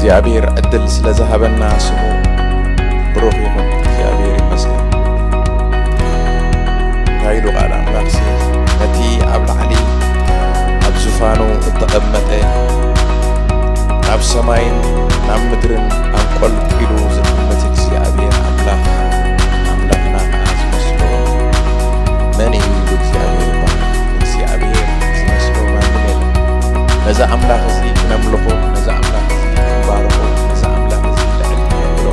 እግዚኣብሔር ዕድል ስለ ዝሃበና ስሙ ብሩኽ ይኹን። እግዚኣብሔር ይመስገን። እንታይ ኢሉ ቃል ኣምላኽሲ? ነቲ ኣብ ላዕሊ ኣብ ዙፋኑ እተቐመጠ፣ ናብ ሰማይን ናብ ምድርን ኣንቆልቂሉ ዝጥምት እግዚኣብሔር ኣምላኽ፣ ኣምላኽና ከኣ ዝመስሎ መን እዩ? እግዚኣብሔር ይባረኽ። እግዚኣብሔር ዝመስሎ ማንም የለን። ነዚ ኣምላኽ እዚ ክነምልኾ፣ ነዚ ኣምላኽ እዚ ክንባርኾ፣ ነዚ ኣምላኽ እዚ ልዕል ክነብሎ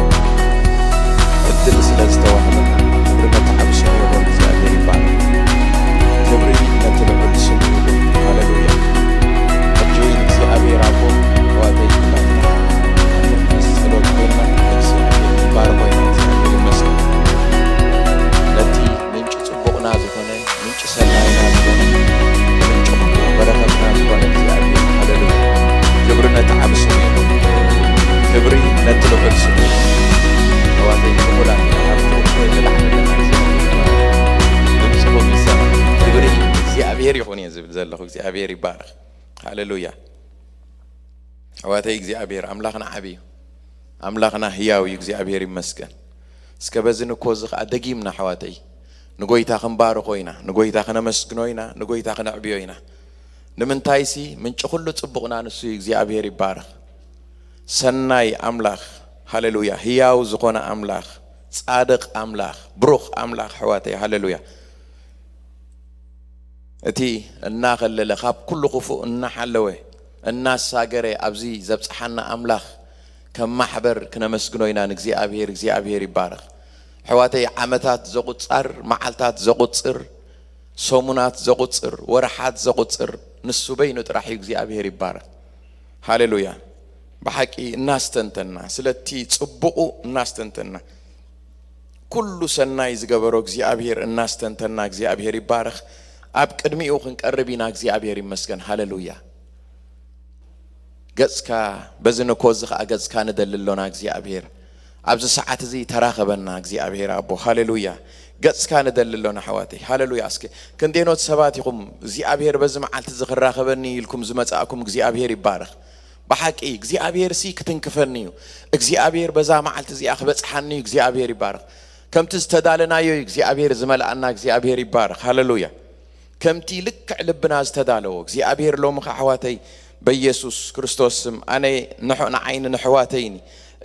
ዕድል ስለ ዝተዋህበና፣ ክብሪ ነቲ ዓቢ ስሙ ይኹን። እግዚኣብሔር ይባረኽ። ክብሪ ነቲ ልዑል ስሙ ይኹን። ሃሌሉያ። ሕጂ እውን እግዚኣብሔር ኣቦ፣ ኣሕዋተይ፣ ኩላትና ኣብ መንፈስ ጸሎት ኮይንና ንእግዚኣብሔር ክንባርኾ ኢና። እግዚኣብሔር ይመስገን። ነቲ ምንጪ ጽቡቕና ዝኾነ፣ ምንጪ ሰናይና ዝኾነ፣ ምንጪ ኩሉ በረኸትና ዝኾነ እግዚኣብሔር፣ ሃሌሉያ። ክብሪ ነቲ ዓቢ ስሙ ይኹን። ክብሪ ነቲ ልዑል ስሙ ይኹን። ኣሕዋተይ ክቡራት ኢና፣ ኣብ ትውክል ንላዕሊ ዘለና እግዚኣብሔር ይባረኽ። ድምፅኹም ይሰማዕ። ክብሪ እግዚኣብሔር ይኹን እየ ዝብል ዘለኹ። እግዚኣብሔር ይባረኽ። ሃሌሉያ። ኣሕዋተይ እግዚኣብሔር ኣምላኽና ዓቢ እዩ። ኣምላኽና ህያው እዩ። እግዚኣብሔር ይመስገን። እስከ በዚ ንኮ እዚ ኸዓ ደጊምና ኣሕዋተይ ንጎይታ ክንባርኾ ኢና፣ ንጎይታ ክነመስግኖ ኢና፣ ንጎይታ ክነዕብዮ ኢና። ንምንታይሲ ምንጪ ኩሉ ጽቡቕና ንሱ እዩ። እግዚኣብሔር ይባረኽ። ሰናይ ኣምላኽ፣ ሃሌሉያ፣ ህያው ዝኾነ ኣምላኽ፣ ጻድቕ ኣምላኽ፣ ብሩኽ ኣምላኽ ኣሕዋተይ፣ ሃሌሉያ። እቲ እናኸለለ፣ ካብ ኩሉ ክፉእ እናሓለወ፣ እናሳገረ ኣብዚ ዘብጽሓና ኣምላኽ ከም ማሕበር ክነመስግኖ ኢና ንእግዚኣብሔር። እግዚኣብሔር ይባረኽ። ኣሕዋተይ፣ ዓመታት ዘቑጻር፣ መዓልታት ዘቑጽር፣ ሰሙናት ዘቑጽር፣ ወርሓት ዘቑጽር ንሱ በይኑ ጥራሕ እዩ። እግዚኣብሔር ይባረኽ። ሃሌሉያ። ብሓቂ እናስተንተና፣ ስለቲ ጽቡቑ እናስተንተና፣ ኩሉ ሰናይ ዝገበሮ እግዚኣብሔር እናስተንተና፣ እግዚኣብሔር ይባረኽ። ኣብ ቅድሚኡ ክንቀርብ ኢና። እግዚኣብሔር ይመስገን። ሃሌሉያ። ገጽካ በዚ ንኮ እዚ ኸዓ ገጽካ ንደሊ ኣሎና እግዚኣብሔር። ኣብዚ ሰዓት እዚ ተራኸበና እግዚኣብሔር ኣቦ። ሃሌሉያ። ገጽካ ንደሊ ኣሎና ኣሕዋተይ። ሃሌሉያ። እስኪ ክንደይኖት ሰባት ኢኹም እግዚኣብሔር በዚ መዓልቲ እዚ ክራኸበኒ ኢልኩም ዝመጻእኩም እግዚኣብሔር ይባረኽ። ብሓቂ እግዚኣብሔር ሲ ክትንክፈኒ እዩ። እግዚኣብሔር በዛ መዓልቲ እዚኣ ክበጽሓኒ እዩ። እግዚኣብሔር ይባረኽ። ከምቲ ዝተዳለናዮ እዩ እግዚኣብሔር ዝመልኣና። እግዚኣብሔር ይባረኽ። ሃሌሉያ። ከምቲ ልክዕ ልብና ዝተዳለዎ እግዚኣብሔር ሎሚ ኸዓ ኣሕዋተይ በኢየሱስ ክርስቶስ ስም ኣነ ንሕ-፣ ንዓይኒ ንሕዋተይኒ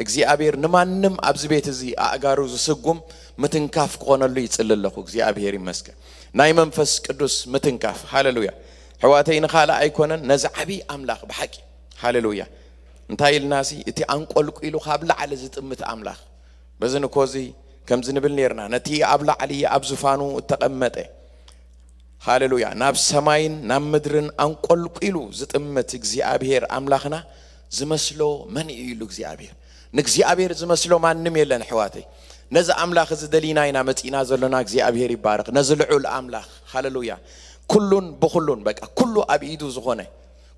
እግዚኣብሔር ንማንም ኣብዚ ቤት እዚ ኣእጋሩ ዝስጉም ምትንካፍ ክኾነሉ ይጽሊ ኣለኹ። እግዚኣብሔር ይመስገን። ናይ መንፈስ ቅዱስ ምትንካፍ። ሃሌሉያ። ኣሕዋተይ ንኻልእ ኣይኮነን፣ ነዚ ዓብዪ ኣምላኽ ብሓቂ። ሃሌሉያ። እንታይ ኢልናሲ? እቲ ኣንቆልቂሉ ካብ ላዕሊ ዝጥምት ኣምላኽ። በዚ ንኮ እዚ ከምዚ ንብል ኔርና፣ ነቲ ኣብ ላዕሊ ኣብ ዙፋኑ እተቐመጠ፣ ሃሌሉያ፣ ናብ ሰማይን ናብ ምድርን ኣንቆልቂሉ ዝጥምት እግዚኣብሔር ኣምላኽና ዝመስሎ መን እዩ? ኢሉ እግዚኣብሔር። ንእግዚኣብሔር ዝመስሎ ማንም የለን ኣሕዋተይ። ነዚ ኣምላኽ እዚ ደሊና ኢና መጺእና ዘሎና። እግዚኣብሔር ይባረኽ። ነዚ ልዑል ኣምላኽ፣ ሃሌሉያ፣ ኩሉን ብኹሉን፣ በቃ፣ ኩሉ ኣብ ኢዱ ዝኾነ፣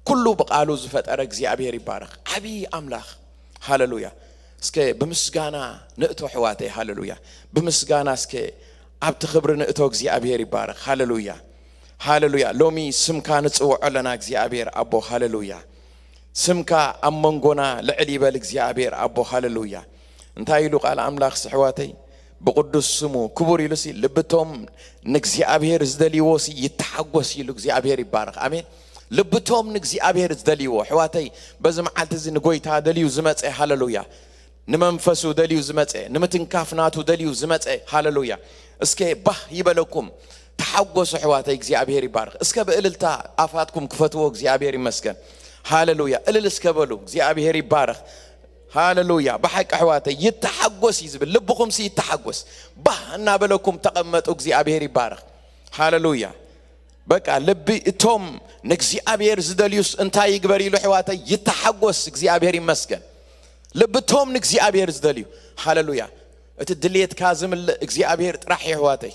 ኩሉ ብቓሉ ዝፈጠረ እግዚኣብሔር ይባረኽ። ዓብዪ ኣምላኽ። ሃሌሉያ። እስከ ብምስጋና ንእቶ ኣሕዋተይ። ሃሌሉያ። ብምስጋና እስከ ኣብቲ ክብሪ ንእቶ። እግዚኣብሔር ይባረኽ። ሃሌሉያ። ሃሌሉያ። ሎሚ ስምካ ንጽውዖ ኣለና እግዚኣብሔር ኣቦ። ሃሌሉያ። ስምካ ኣብ መንጎና ልዕል ይበል እግዚኣብሔር ኣቦ። ሃሌሉያ። እንታይ ኢሉ ቃል ኣምላኽሲ ኣሕዋተይ? ብቕዱስ ስሙ ክቡር ኢሉሲ፣ ልብቶም ንእግዚኣብሔር ዝደልይዎሲ ይተሓጎስ ኢሉ። እግዚኣብሔር ይባረኽ። ኣሜን። ልብቶም ንእግዚኣብሔር ዝደልይዎ፣ ኣሕዋተይ፣ በዚ መዓልቲ እዚ ንጎይታ ደልዩ ዝመጸ፣ ሃሌሉያ፣ ንመንፈሱ ደልዩ ዝመጸ፣ ንምትንካፍ ናቱ ደልዩ ዝመጸ፣ ሃሌሉያ፣ እስከ ባህ ይበለኩም፣ ተሓጎሱ ኣሕዋተይ። እግዚኣብሔር ይባረኽ። እስከ ብእልልታ ኣፋትኩም ክፈትዎ። እግዚኣብሔር ይመስገን። ሃሌሉያ። እልል እስከ በሉ። እግዚኣብሔር ይባረኽ። ሃሌሉያ። ብሓቂ ኣሕዋተይ ይተሓጎስ እዩ ዝብል። ልብኹምሲ ይተሓጎስ። ባህ እናበለኩም ተቐመጡ። እግዚኣብሔር ይባረኽ። ሃሌሉያ። በቃ ልቢ እቶም ንእግዚኣብሔር ዝደልዩስ እንታይ ይግበር ኢሉ ኣሕዋተይ? ይተሓጎስ። እግዚኣብሔር ይመስገን። ልቢ እቶም ንእግዚኣብሔር ዝደልዩ። ሃሌሉያ። እቲ ድሌትካ ዝምልእ እግዚኣብሔር ጥራሕ እዩ ኣሕዋተይ።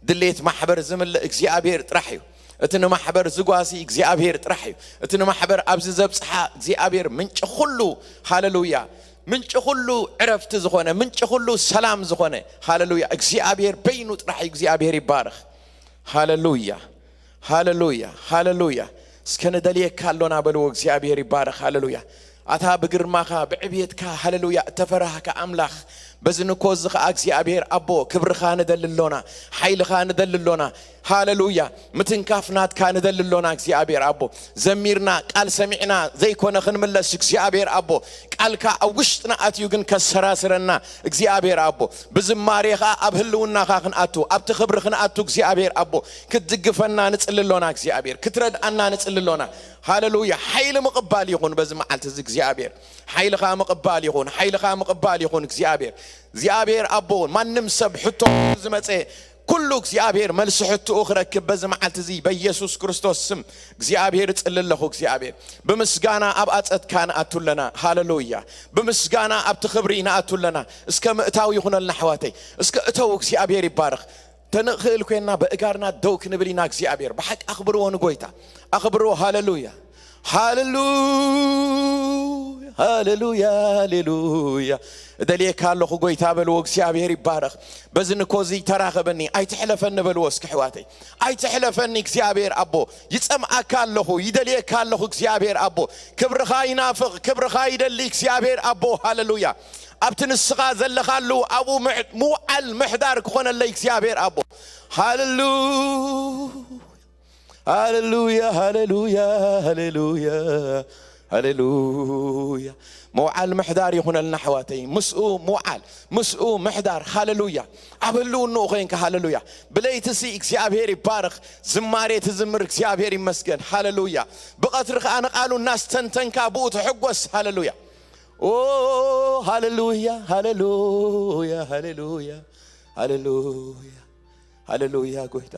ድሌት ማሕበር ዝምልእ እግዚኣብሔር ጥራሕ እዩ። እቲ ንማሕበር ዝጓሲ እግዚኣብሔር ጥራሕ እዩ። እቲ ንማሕበር ኣብዚ ዘብጽሓ እግዚኣብሔር ምንጪ ኩሉ፣ ሃሌሉያ፣ ምንጪ ኩሉ ዕረፍቲ ዝኾነ፣ ምንጪ ኩሉ ሰላም ዝኾነ፣ ሃሌሉያ፣ እግዚኣብሔር በይኑ ጥራሕ እዩ። እግዚኣብሔር ይባረኽ። ሃሌሉያ፣ ሃሌሉያ፣ ሃሌሉያ። እስከ ንደልየካ ኣሎና በልዎ። እግዚኣብሔር ይባረኽ። ሃሌሉያ። ኣታ ብግርማኻ ብዕብየትካ፣ ሃሌሉያ፣ እተፈራህካ ኣምላኽ፣ በዚ ንኮ እዚ ኸኣ እግዚኣብሔር ኣቦ፣ ክብርኻ ንደሊ ኣሎና፣ ሓይልኻ ንደሊ ኣሎና። ሃሌሉያ። ምትንካፍ ናትካ ንደሊ ኣሎና እግዚኣብሔር ኣቦ። ዘሚርና፣ ቃል ሰሚዕና ዘይኮነ ክንምለስ እግዚኣብሔር ኣቦ፣ ቃልካ ኣብ ውሽጥና ኣትዩ ግን ከሰራስረና እግዚኣብሔር ኣቦ። ብዝማሬ ኸኣ ኣብ ህልውናኻ ክንኣቱ፣ ኣብቲ ክብሪ ክንኣቱ እግዚኣብሔር ኣቦ፣ ክትድግፈና ንጽሊ ኣሎና እግዚኣብሔር፣ ክትረድኣና ንጽሊ ኣሎና። ሃሌሉያ። ሓይሊ ምቕባል ይኹን በዚ መዓልቲ እዚ እግዚኣብሔር። ሓይልኻ ምቕባል ይኹን፣ ሓይልኻ ምቕባል ይኹን እግዚኣብሔር። እግዚኣብሔር ኣቦ፣ ማንም ሰብ ሕቶ ዝመጸ ኩሉ እግዚኣብሔር መልሲ ሕቶኡ ክረክብ በዚ መዓልቲ እዚ በኢየሱስ ክርስቶስ ስም እግዚኣብሔር እጽሊ ኣለኹ። እግዚኣብሔር ብምስጋና ኣብ ኣጸትካ ንኣቱ ኣለና። ሃሌሉያ። ብምስጋና ኣብቲ ክብሪ ንኣቱ ኣለና። እስከ ምእታው ይኹነልና ኣሕዋተይ። እስከ እተው፣ እግዚኣብሔር ይባረኽ። ተንኽእል ኮይንና ብእጋርና ደው ክንብል ኢና። እግዚኣብሔር ብሓቂ ኣኽብርዎ ንጎይታ፣ ኣኽብርዎ። ሃሌሉያ፣ ሃሌሉያ፣ ሃሌሉያ፣ ሃሌሉያ። እደልየካ ኣለኹ ጎይታ በልዎ። እግዚኣብሔር ይባረኽ። በዚ ንኮ እዚ ተራኸበኒ፣ ኣይትሕለፈኒ በልዎ እስኪ ኣሕዋተይ። ኣይትሕለፈኒ እግዚኣብሔር ኣቦ፣ ይጸምኣካ ኣለኹ፣ ይደልየካ ኣለኹ እግዚኣብሔር ኣቦ። ክብርኻ ይናፍቕ፣ ክብርኻ ይደሊ እግዚኣብሔር ኣቦ። ሃሌሉያ። ኣብቲ ንስኻ ዘለኻሉ ኣብኡ ምዕ-፣ ምውዓል ምሕዳር ክኾነለይ እግዚኣብሔር ኣቦ። ሃሌሉ-፣ ሃሌሉያ፣ ሃሌሉያ፣ ሃሌሉያ፣ ሃሌሉያ። ምውዓል ምሕዳር ይኹነልና ኣሕዋተይ። ምስኡ ምውዓል፣ ምስኡ ምሕዳር። ሃሌሉያ። ኣብ ህልውንኡ ኮይንካ፣ ሃሌሉያ። ብለይትሲ እግዚኣብሔር ይባረኽ። ዝማሬ ትዝምር፣ እግዚኣብሔር ይመስገን። ሃሌሉያ። ብቐትሪ ኸኣ ንቓሉ እናስተንተንካ ብኡ ትሕጎስ። ሃሌሉያ። ኦ፣ ሃሌሉያ፣ ሃሌሉያ፣ ሃሌሉያ፣ ሃሌሉያ፣ ሃሌሉያ። ጎይታ፣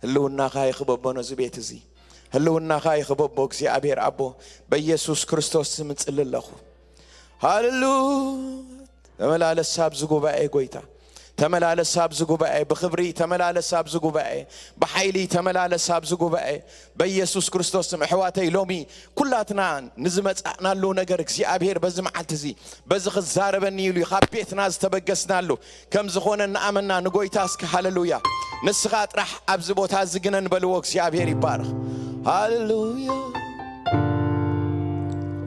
ህልውናኻ ይኽበቦ ነዚ ቤት እዚ። ህልውናኻ ይኽበቦ እግዚኣብሔር ኣቦ። በኢየሱስ ክርስቶስ ስም እጽሊ ኣለኹ። ሃሌሉያ። ተመላለስ ኣብዚ ጉባኤ ጎይታ። ተመላለስ ኣብዚ ጉባኤ። ብኽብሪ ተመላለስ ኣብዚ ጉባኤ። ብሓይሊ ተመላለስ ኣብዚ ጉባኤ። በኢየሱስ ክርስቶስ ስም ኣሕዋተይ፣ ሎሚ ኩላትና ንዝመጻእናሉ ነገር እግዚኣብሔር በዚ መዓልቲ እዚ በዚ ክዛረበኒ ኢሉ እዩ ካብ ቤትና ዝተበገስናሉ። ከም ዝኾነ እናኣመና ንጎይታ እስኪ ሃሌሉያ። ንስኻ ጥራሕ ኣብዚ ቦታ እዚ ግነን በልዎ። እግዚኣብሔር ይባረኽ። ሃሌሉያ።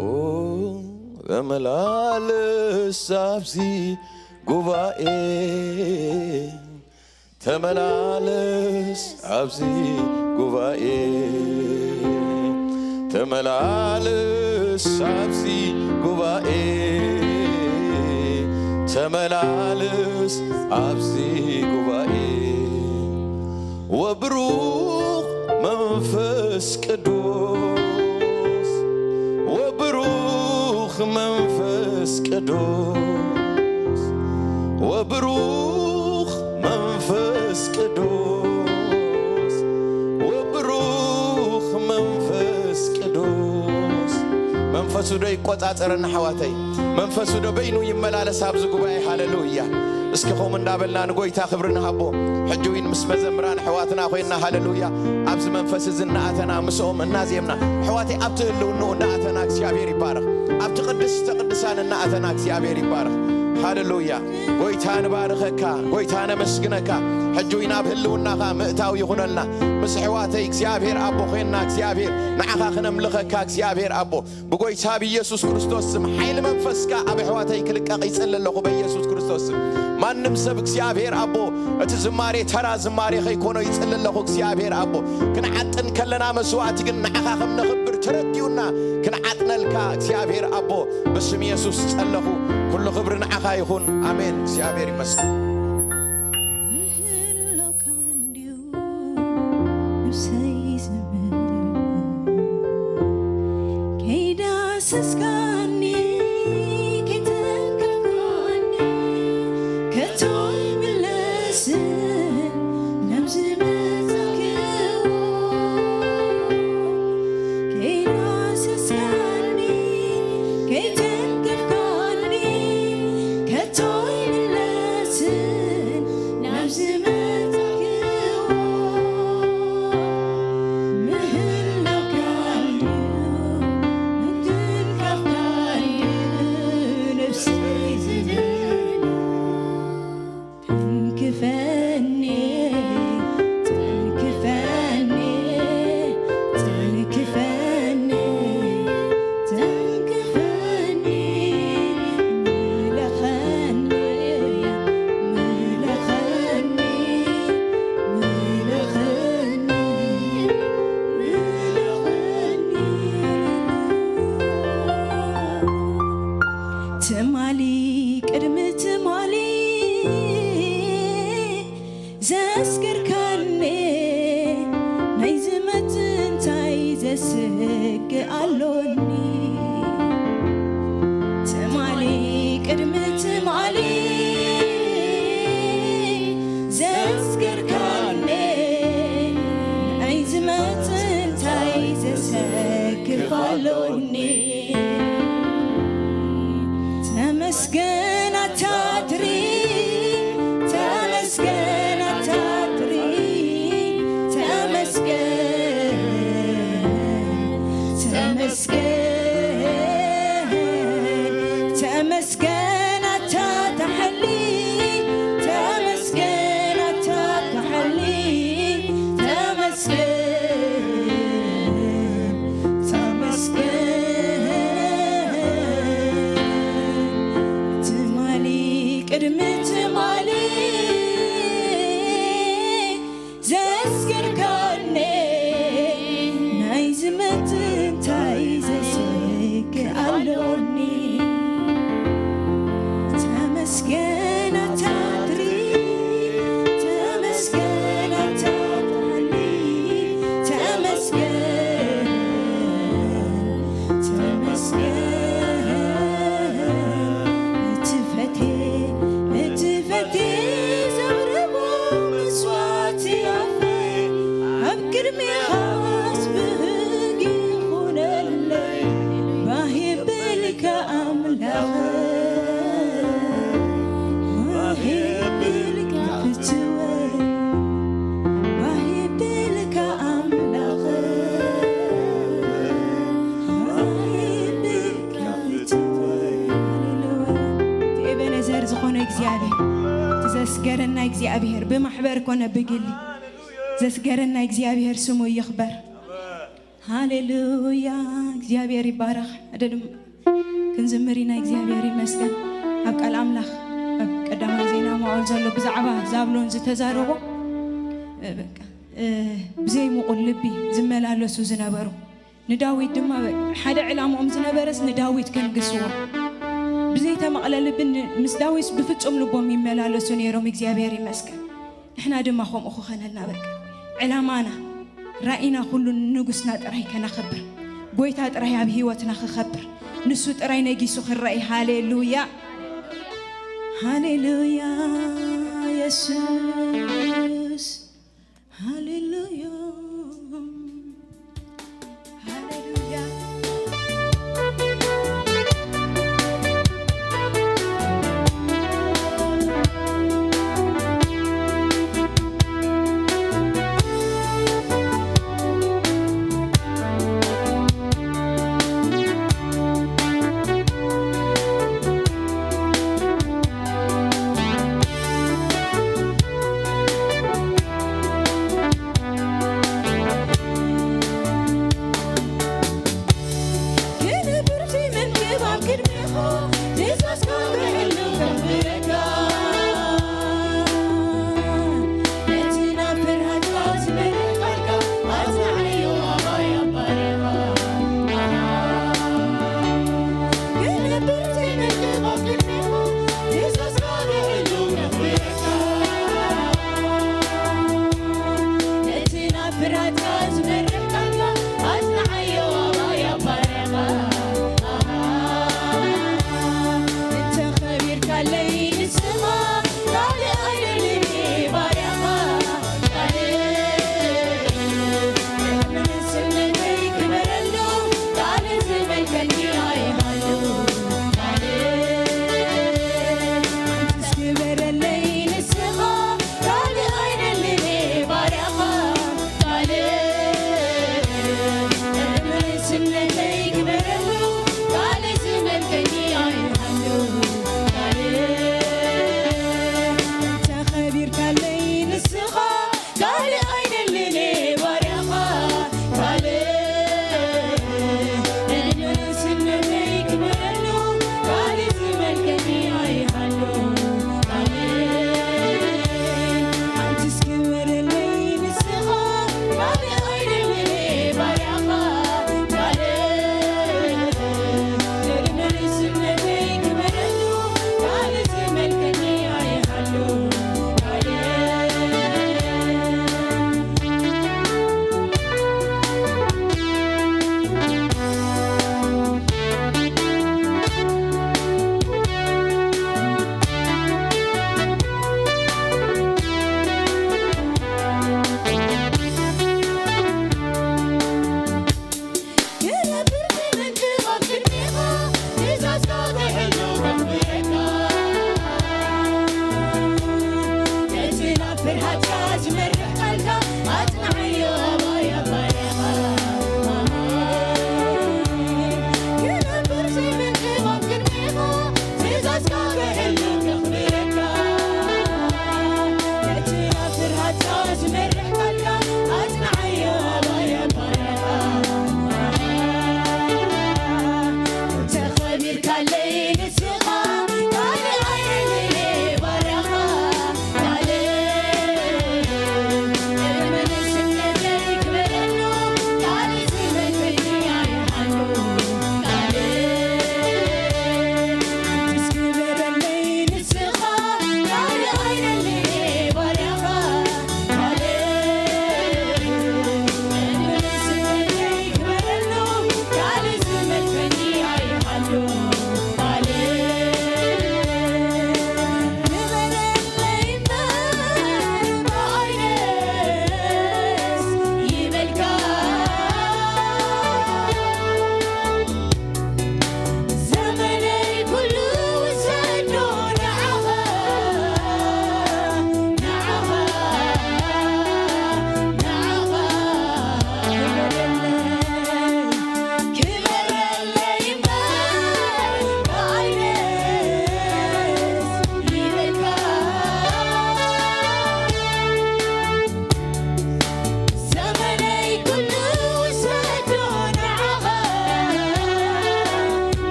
ኦ፣ ተመላለስ ኣብዚ ጉባኤ፣ ተመላለስ ኣብዚ ጉባኤ፣ ተመላለስ ኣብዚ ጉባኤ፣ ተመላለስ ኣብዚ ጉባኤ። ወብሩኽ መንፈስ ቅዱስ፣ ወብሩኽ መንፈስ ቅዱስ፣ ወብሩኽ መንፈስ ቅዱስ፣ ወብሩኽ መንፈስ ቅዱስ። መንፈሱ ዶ ይቆጻጸረና ኣሕዋተይ? መንፈሱ ዶ በይኑ ይመላለስ ኣብዚ ጉባኤ? ሃሌሉያ። እስኪ ከምኡ እንዳበልና ንጎይታ ክብሪ ንሃቦ። ሕጂ እውን ምስ መዘምራን ኣሕዋትና ኮይንና፣ ሃሌሉያ፣ ኣብዚ መንፈስ እዚ እናኣተና ምስኦም እናዜምና፣ ኣሕዋተይ፣ ኣብቲ ህልውንኡ እናኣተና እግዚኣብሔር ይባረኽ። ኣብቲ ቅድስተ ቅዱሳን እናኣተና እግዚኣብሔር ይባረኽ። ሃሌሉያ። ጎይታ ንባርኸካ፣ ጎይታ ነመስግነካ። ሕጂ እውን ኣብ ህልውናኻ ምእታው ይኹነልና። ምስ ኣሕዋተይ እግዚኣብሔር ኣቦ ኮይንና እግዚኣብሔር ንዓኻ ክነምልኸካ እግዚኣብሔር ኣቦ። ብጎይታ ብኢየሱስ ክርስቶስ ስም ሓይሊ መንፈስካ ኣብ ኣሕዋተይ ክልቀቕ ይጽሊ ኣለኹ። በኢየሱስ ክርስቶስ ስም ማንም ሰብ እግዚኣብሔር ኣቦ እቲ ዝማሬ ተራ ዝማሬ ከይኮኖ ይጽሊ ኣለኹ። እግዚኣብሔር ኣቦ ክንዓጥን ከለና መስዋዕቲ ግን ንዓኻ ከም ነኽብር ተረዲኡና ክንዓጥነልካ እግዚኣብሔር ኣቦ ብስም ኢየሱስ ጸለኹ። ኩሉ ክብሪ ንዓኻ ይኹን። ኣሜን። እግዚኣብሔር ይመስገን። ተመስገን ኣታ ታሕሊ፣ ተመስገን ኣታ ታሕሊ፣ ተመስገን፣ ተመስገን። ትማሊ ቅድሚ ትማሊ ዘስገርካኒ ናይ ዝመጽእ እንታይ ዘስግእ ኣሎኒ? ተመስገን ኣታ ትሪ፣ ተመስገን ኣታ ትሪ፣ ተመስገን፣ ተመስገን። እቲ ፈቴ፣ እቲ ፈቴ ዘቕርቦ መስዋእቲ ኣፈይ ኣብ ቅድሜኻስ ብህግ ይኹነለይ። ባህ የብልካ ኣምላኽ፣ ባህ የብልካ ፍትወይ፣ ባህ የብልካ ኣምላኽ፣ ባህ የብልካ ፍትወይ። ሃሌሉያ። እቲ ኤቤኔዘር ዝኾነ እግዚኣብሔር፣ እቲ ዘስገረና እግዚኣብሔር ብማሕበር ኮነ ብግሊ ዘስገረና እግዚኣብሔር ስሙ ይኽበር። ሃሌሉያ፣ እግዚኣብሔር ይባረኽ። ሓደ ድማ ክንዝምር ኢና። እግዚኣብሔር ይመስገን። ኣብ ቃል ኣምላኽ ኣብ ቀዳማይ ዜና መዋዕል ዘሎ ብዛዕባ ዛብሎን ዝተዛረቦ፣ እ፣ በቃ፣ እ፣ ብዘይ ምቑል ልቢ ዝመላለሱ ዝነበሩ፣ ንዳዊት ድማ በቃ ሓደ ዕላምኦም ዝነበረስ ንዳዊት ከንግስዎ፣ ብዘይተመቕለ ልቢ ን-፣ ምስ ዳዊት ብፍጹም ልቦም ይመላለሱ ነይሮም። እግዚኣብሔር ይመስገን። ንሕና ድማ ከምኡ ክኾነልና በቃ ዕላማና ራኢና ኩሉ ንጉስና ጥራይ ከነኽብር፣ ጎይታ ጥራይ ኣብ ህይወትና ክኸብር፣ ንሱ ጥራይ ነጊሱ ክረኣይ። ሃሌሉያ፣ ሃሌሉያ፣ የሱስ፣ ሃሌሉያ፣ ሃሌሉያ።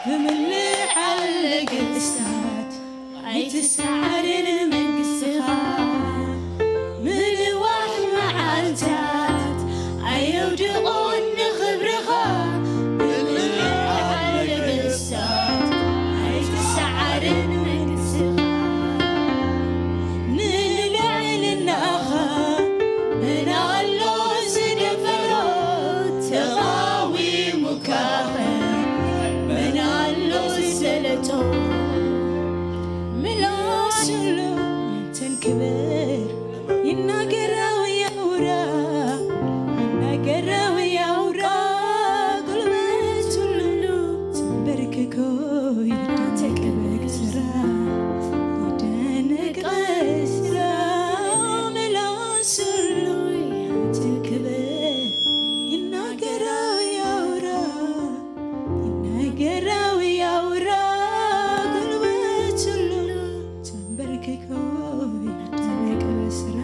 ብምልዓል ነገስታት ኣይትሰዓርን መንግስትኻ። ምንዋሕ መዓልታት ኣየውድቖን ንኽብርኻ። ብምልዓል ነገስታት ኣይትሰዓርን መንግስትኻ። ንልዕልናኻ መን ኣሎ ዝደፈሮ? ተቓዊሙካኸ መን ኣሎ ዝሰለጦ? ምላስሉ ንተን ክብር ይናገራዊ ኣውራ፣ ይናገራዊ ኣውራ። ጉልበት ሁሉ ተንበርክኮ ይደነቅ በግስራ፣ ይደነቅ በስራ። ምላስ ሁሉ ያንተ ክብር ይናገራዊ አውራ፣ ይናገራዊ አውራ። ጉልበት ሁሉ ተንበርክኮ ይደነቅ በስራ፣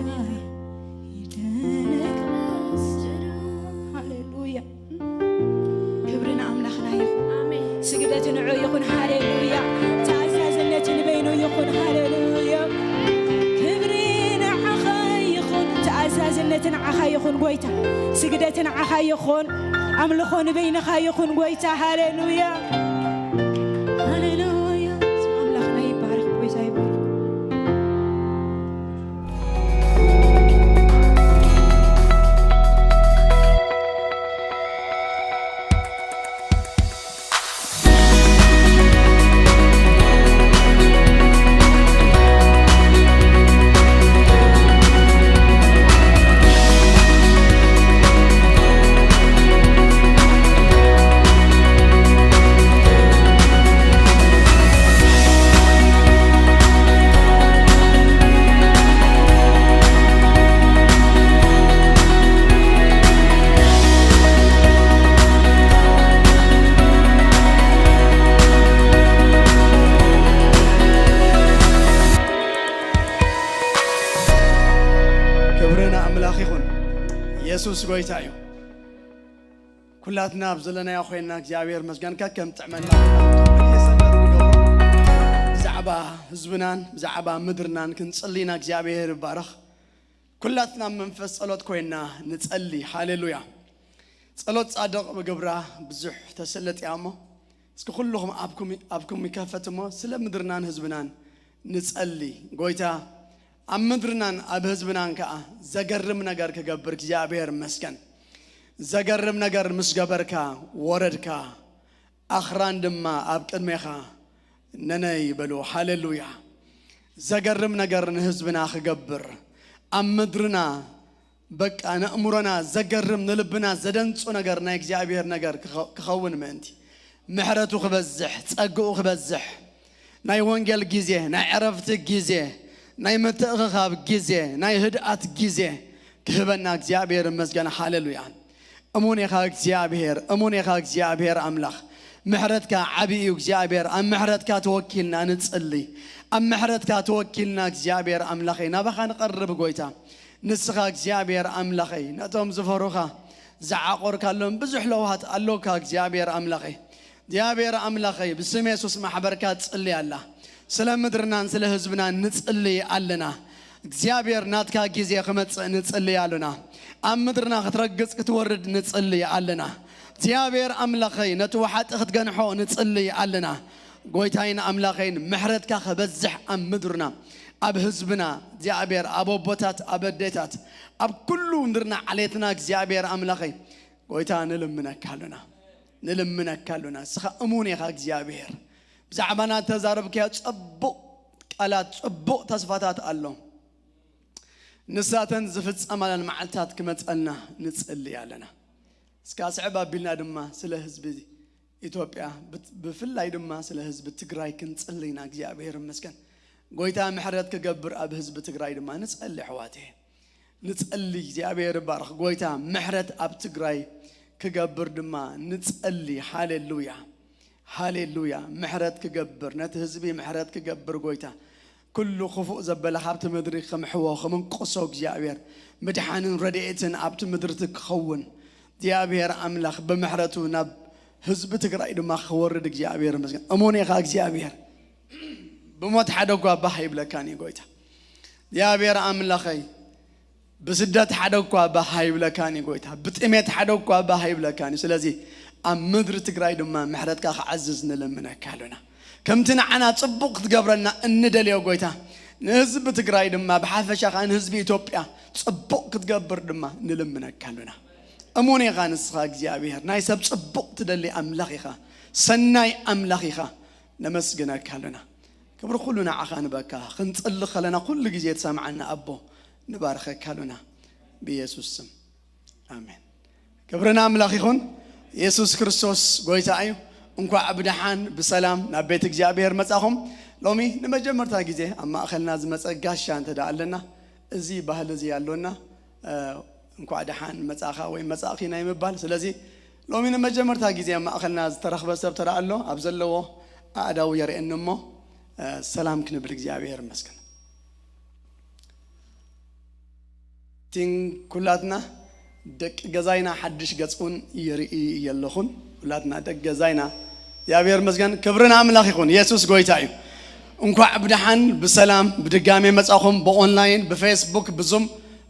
ይደነቅ በስራ። ሃሌሉያ። ክብሪ ንኣምላኽና ይኹን። ኣሜን። ስግደት ንዑ ይኹን። ሃሌሉያ። ተኣዛዝነት ንበይኑ ይኹን። ሃሌሉያ። ክብሪ ንዓኻ ይኹን። ተኣዛዝነት ንዓኻ ይኹን ጎይታ። ስግደት ንዓኻ ይኹን። ኣምልኾ ንበይንኻ ይኹን ጎይታ። ሃሌሉያ። ሃሌሉያ። ስም ኣምላኽና ይባረኽ። ጎይታ ይባረኽ። ክብሪ ንኣምላኽ ይኹን። የሱስ ጎይታ እዩ። ኩላትና ኣብ ዘለናዮ ኮይንና እግዚኣብሔር መስገን ከከም ጥዕመና ብዛዕባ ህዝብናን ብዛዕባ ምድርናን ክንጽልይና እግዚኣብሔር ይባረኽ። ኩላትና ኣብ መንፈስ ጸሎት ኮይንና ንጸሊ። ሃሌሉያ። ጸሎት ጻድቕ ብግብራ ብዙሕ ተሰለጥ እያ እሞ፣ እስኪ ኩልኹም ኣብኩም፣ ኣብኩም ይከፈት እሞ፣ ስለ ምድርናን ህዝብናን ንጸሊ። ጎይታ፣ ኣብ ምድርናን ኣብ ህዝብናን ከኣ ዘገርም ነገር ክገብር እግዚኣብሔር መስገን። ዘገርም ነገር ምስ ገበርካ፣ ወረድካ፣ ኣኽራን ድማ ኣብ ቅድሜኻ ነነይ በሉ። ሃሌሉያ። ዘገርም ነገር ንህዝብና ክገብር፣ ኣብ ምድርና በቃ ነእምሮና ዘገርም፣ ንልብና ዘደንጹ ነገር ናይ እግዚኣብሔር ነገር ክኸ-፣ ክኸውን ምእንቲ፣ ምሕረቱ ክበዝሕ፣ ጸግኡ ክበዝሕ፣ ናይ ወንጌል ግዜ፣ ናይ ዕረፍቲ ግዜ፣ ናይ ምትእኽኻብ ግዜ፣ ናይ ህድኣት ግዜ ክህበና እግዚኣብሔር ይመስገን። ሃሌሉያ። እሙን ኢኻ እግዚኣብሔር፣ እሙን ኢኻ እግዚኣብሔር ኣምላኽ። ምሕረትካ ዓቢ እዩ እግዚኣብሔር። ኣብ ምሕረትካ ተወኪልና ንጽሊ። ኣብ ምሕረትካ ተወኪልና እግዚኣብሔር ኣምላኸይ ናባኻ ንቐርብ ጎይታ። ንስኻ እግዚኣብሔር ኣምላኸይ ነቶም ዝፈሩኻ ዝዓቆርካሎም ብዙሕ ለውሃት ኣለውካ እግዚኣብሔር ኣምላኸይ። እግዚኣብሔር ኣምላኸይ ብስም የሱስ ማሕበርካ ትጽሊ ኣላ። ስለ ምድርናን ስለ ህዝብናን ንጽሊ ኣለና። እግዚኣብሔር ናትካ ግዜ ክመጽእ ንጽሊ ኣለና። ኣብ ምድርና ክትረግጽ ክትወርድ ንጽሊ ኣለና። እግዚኣብሔር ኣምላኸይ ነቲ ወሓጢ ክትገንሖ ንጽሊ ኣለና። ጎይታይን ኣምላኸይን ምሕረትካ ከበዝሕ ኣብ ምድርና፣ ኣብ ህዝብና እግዚኣብሔር፣ ኣብ ኣቦታት፣ ኣብ ኣዴታት፣ ኣብ ኩሉ ምድርና ዓሌትና እግዚኣብሔር ኣምላኸይ ጎይታ ንልምነካ ኣሉና፣ ንልምነካ ኣሉና። እስኻ እሙን ኢኻ እግዚኣብሔር። ብዛዕባና እተዛረብካዮ ጽቡቕ ቃላት፣ ጽቡቕ ተስፋታት ኣሎ። ንሳተን ዝፍጸማለን መዓልታት ክመጸልና ንጽሊ ኣለና። እስካ ስዕብ ኣቢልና ድማ ስለ ህዝቢ ኢትዮጵያ፣ ብት-፣ ብፍላይ ድማ ስለ ህዝቢ ትግራይ ክንጽሊ ኢና። እግዚኣብሔር ይመስገን። ጎይታ ምሕረት ክገብር ኣብ ህዝቢ ትግራይ ድማ ንጸሊ ኣሕዋተይ። ንጸሊ፣ እግዚኣብሔር ይባርኽ። ጎይታ ምሕረት ኣብ ትግራይ ክገብር ድማ ንጸሊ። ሃሌሉያ፣ ሃሌሉያ። ምሕረት ክገብር፣ ነቲ ህዝቢ ምሕረት ክገብር ጎይታ። ኩሉ ክፉእ ዘበለ ካብቲ ምድሪ ክምሕዎ፣ ክምንቅሶ እግዚኣብሔር። ምድሓንን ረድኤትን ኣብቲ ምድርቲ ክኸውን። እግዚኣብሔር ኣምላኽ ብምሕረቱ ናብ ህዝቢ ትግራይ ድማ ክወርድ እግዚኣብሔር ይመስገን። እሙን ኢኻ እግዚኣብሔር። ብሞት ሓደ እኳ ባህ ይብለካን እዩ ጎይታ እግዚኣብሔር ኣምላኸይ። ብስደት ሓደ እኳ ባህ ይብለካን እዩ ጎይታ። ብጥሜት ሓደ እኳ ባህ ይብለካን እዩ። ስለዚ ኣብ ምድሪ ትግራይ ድማ ምሕረትካ ክዓዝዝ ንልምነካ ኣሎና። ከምቲ ንዓና ጽቡቕ ክትገብረልና እንደልዮ ጎይታ፣ ንህዝቢ ትግራይ ድማ ብሓፈሻ ኸኣ ንህዝቢ ኢትዮጵያ ጽቡቕ ክትገብር ድማ ንልምነካ ኣሎና። እሙን ኢኻ ንስኻ እግዚኣብሔር፣ ናይ ሰብ ጽቡቕ ትደሊ ኣምላኽ ኢኻ፣ ሰናይ ኣምላኽ ኢኻ። ነመስግነካ ኣሎና። ክብሪ ኩሉ ንዓኻ ንበካ። ክንጽሊ ከለና ኩሉ ግዜ ትሰምዓና ኣቦ፣ ንባርኸካ ኣሎና ብኢየሱስ ስም። ኣሜን። ክብሪ ንኣምላኽ ይኹን። ኢየሱስ ክርስቶስ ጎይታ እዩ። እንኳዕ ብደሓን ብሰላም ናብ ቤት እግዚኣብሔር መጻኹም። ሎሚ ንመጀመርታ ግዜ ኣብ ማእኸልና ዝመጸ ጋሻ እንተ ደኣ ኣለና፣ እዚ ባህሊ እዚ ኣሎና፣ እ፣ እንኳዕ ደሓን መጻኻ ወይ መጻእኺ ናይ ምባል። ስለዚ ሎሚ ንመጀመርታ ግዜ ኣብ ማእኸልና ዝተረኽበ ሰብ እንተ ደኣ ኣሎ፣ ኣብ ዘለዎ ኣእዳዉ የርእየኒ እሞ፣ እ፣ ሰላም ክንብል እግዚኣብሔር ይመስገን። ቲንክ ኩላትና ደቂ ገዛይና ሓድሽ ገጽ እውን ይርኢ እየ ኣለኹን። ኩላትና ደቂ ገዛይና እግዚኣብሔር ይመስገን። ክብሪ ንኣምላኽ ይኹን። ኢየሱስ ጎይታ እዩ። እንኳዕ ብደሓን ብሰላም ብድጋሜ መጻኹም። ብኦንላይን፣ ብፌስቡክ፣ ብዙም፣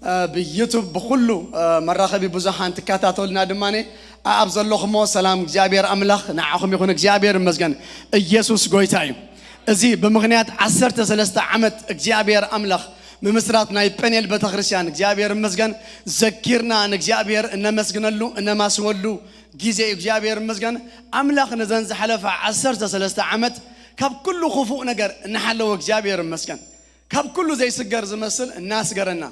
እ፣ ብዩቱብ፣ ብኹሉ፣ እ፣ መራኸቢ ብዙሃን ትከታተሉና ድማ ኣብ ዘለኹሞ ሰላም እግዚኣብሔር ኣምላኽ ንዓኹም ይኹን። እግዚኣብሔር ይመስገን። ኢየሱስ ጎይታ እዩ። እዚ ብምኽንያት ዓሰርተ ሰለስተ ዓመት እግዚኣብሔር ኣምላኽ ምምስራት ናይ ጴኔል ቤተክርስትያን እግዚኣብሔር ይመስገን። ዘኪርና ንእግዚኣብሔር እነመስግነሉ እነማስወሉ ግዜ እዩ። እግዚኣብሔር ይመስገን። ኣምላኽ ነዘን ዝሓለፋ ዓሰርተ ሰለስተ ዓመት ካብ ኩሉ ክፉእ ነገር እናሓለወ እግዚኣብሔር ይመስገን። ካብ ኩሉ ዘይስገር ዝመስል እናስገረና።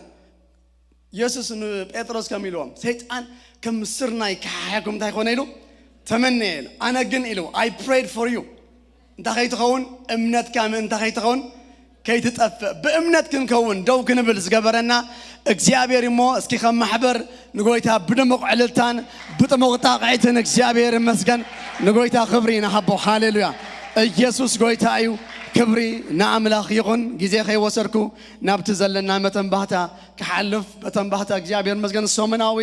ኢየሱስ ንጴጥሮስ ከም ኢልዎም፣ ሰይጣን ከም ስርናይ ክሓሕኩም እንታይ ኮነ ኢሉ ተመነየ ኢሉ። ኣነ ግን ኢሉ፣ I prayed for you። እንታይ ከይትኸውን? እምነትካ ምእንታ ከይትኸውን? ከይትጠፍእ። ብእምነት ክንከውን ደው ክንብል ዝገበረና እግዚኣብሔር እሞ፣ እስኪ ከም ማሕበር ንጎይታ ብድሙቕ ዕልልታን ብጥሙቕ ጣቕዒትን እግዚኣብሔር ይመስገን። ንጎይታ ክብሪ ንሃቦ። ሃሌሉያ። ኢየሱስ ጎይታ እዩ። ክብሪ ንኣምላኽ ይኹን። ግዜ ከይወሰድኩ ናብቲ ዘለና መተንባህታ ክሓልፍ፣ መተንባህታ እግዚኣብሔር ይመስገን ሰሙናዊ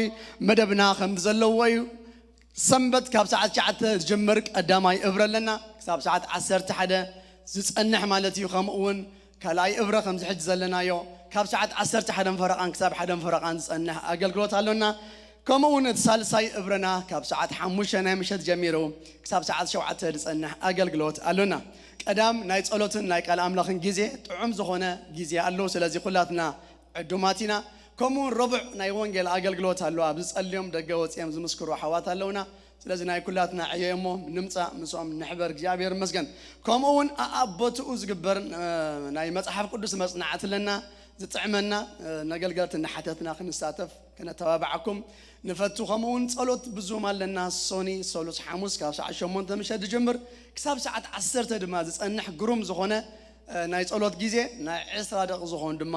መደብና ከም ዘለዎ እዩ። ሰንበት ካብ ሰዓት ትሽዓተ ዝጅምር ቀዳማይ እብረ ኣለና፣ ክሳብ ሰዓት ዓሰርተ ሓደ ዝጸንሕ ማለት እዩ። ከምኡ እውን ካልኣይ እብረ ከምዚ ሕጂ ዘለናዮ ካብ ሰዓት ዓሰርተ ሓደን ፈረቓን ክሳብ ሓደን ፈረቓን ዝጸንሕ ኣገልግሎት ኣሎና። ከምኡ እውን እቲ ሳልሳይ እብረና ካብ ሰዓት ሓሙሽተ ናይ ምሸት ጀሚሩ ክሳብ ሰዓት ሸውዓተ ዝጸንሕ ኣገልግሎት ኣሎና። ቀዳም ናይ ጸሎትን ናይ ቃል ኣምላኽን ግዜ ጥዑም ዝኾነ ግዜ ኣሎ። ስለዚ ኩላትና ዕዱማት ኢና። ከምኡ እውን ረቡዕ ናይ ወንጌል ኣገልግሎት ኣሎ። ኣብዚ ጸልዮም ደገ ወጺኦም ዝምስክሩ ኣሕዋት ኣለውና። ስለዚ ናይ ኩላትና ዕዮ እሞ ንምጻእ ምስኦም ንሕበር። እግዚኣብሔር ይመስገን። ከምኡ እውን ኣኣብ ቦትኡ ዝግበር፣ እ፣ ናይ መጽሓፍ ቅዱስ መጽናዕቲ ኣለና። ዝጥዕመና፣ እ፣ ነገልገልቲ እናሓተትና ክንሳተፍ ከነተባብዓኩም ንፈቱ። ከምኡ እውን ጸሎት ብዙም ኣለና። ሶኒ፣ ሰሉስ፣ ሓሙስ ካብ ሰዓት ሸሞንተ ምሸት ዝጅምር ክሳብ ሰዓት ዓሰርተ ድማ ዝጸንሕ ግሩም ዝኾነ፣ እ፣ ናይ ጸሎት ግዜ ናይ ዕስራ ደቂ ዝኾን ድማ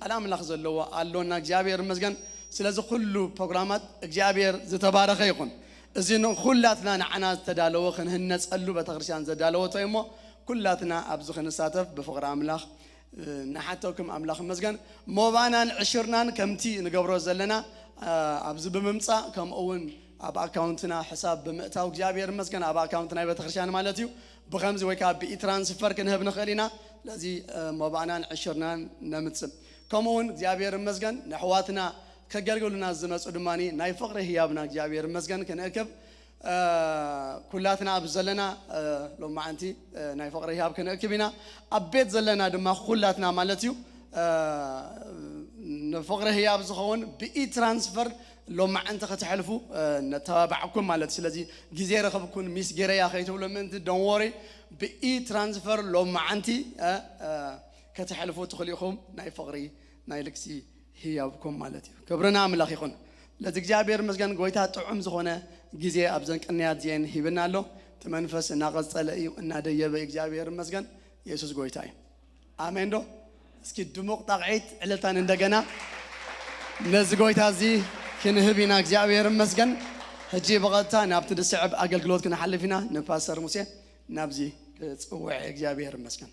ቃል ኣምላኽ ዘለዎ ኣሎና። እግዚኣብሔር ይመስገን። ስለዚ ኩሉ ፕሮግራማት እግዚኣብሔር ዝተባረኸ ይኹን። እዚ ንኹላትና ንዓና ዝተዳለወ ክንህነጸሉ ቤተክርስትያን ዘዳለወቶ እሞ ኩላትና ኣብዚ ክንሳተፍ ብፍቕሪ ኣምላኽ፣ እ፣ ንሓተኩም። ኣምላኽ ይመስገን። ሞባናን ዕሽርናን ከምቲ ንገብሮ ዘለና፣ እ፣ ኣብዚ ብምምጻእ ከምኡ እውን ኣብ ኣካውንትና ሕሳብ ብምእታው እግዚኣብሔር ይመስገን ኣብ ኣካውንት ናይ ቤተክርስትያን ማለት እዩ። ብኸምዚ ወይ ከዓ ብኢ-ትራንስፈር ክንህብ ንኽእል ኢና። ስለዚ፣ እ፣ ሞባእናን ዕሽርናን ነምጽእ። ከምኡ እውን እግዚኣብሔር ይመስገን ንኣሕዋትና ከገልግሉና ዝመጹ ድማ ናይ ፍቕሪ ህያብና እግዚኣብሔር ይመስገን ክንእክብ፣ እ፣ ኩላትና ኣብ ዘለና፣ እ፣ ሎማዓንቲ፣ እ፣ ናይ ፍቕሪ ህያብ ክንእክብ ኢና። ኣብ ቤት ዘለና ድማ ኩላትና ማለት እዩ፣ እ፣ ንፍቕሪ ህያብ ዝኸውን ብኢ-ትራንስፈር ሎማዓንቲ ከተሕልፉ፣ እ፣ ነተባብዓኩም ማለት። ስለዚ ግዜ ረኸብኩን ሚስ ገይረያ ከይትብሉ ምእንቲ ደንወሪ ብኢ-ትራንስፈር ሎማዓንቲ፣ እ፣ እ፣ ከተሕልፉ ትኽእሉ ኢኹም። ናይ ፍቕሪ ናይ ልግሲ ህያብኩም ማለት እዩ። ክብሪ ንኣምላኽ ይኹን። ለዚ እግዚኣብሔር ይመስገን ጎይታ ጥዑም ዝኾነ ግዜ ኣብዘን ቅንያት እዚኤን ሂብና ኣሎ። እቲ መንፈስ እናቐጸለ እዩ፣ እናደየበ እዩ። እግዚኣብሔር ይመስገን። ኢየሱስ ጎይታ እዩ። ኣሜን ዶ? እስኪ ድሙቕ ጣቕዒት ዕልልታን እንደገና ነዚ ጎይታ እዚ ክንህብ ኢና። እግዚኣብሔር ይመስገን። ሕጂ ብቐጥታ ናብቲ ዝስዕብ ኣገልግሎት ክንሓልፍ ኢና። ንፓስተር ሙሴ ናብዚ ክጽውዕ እግዚኣብሔር ይመስገን።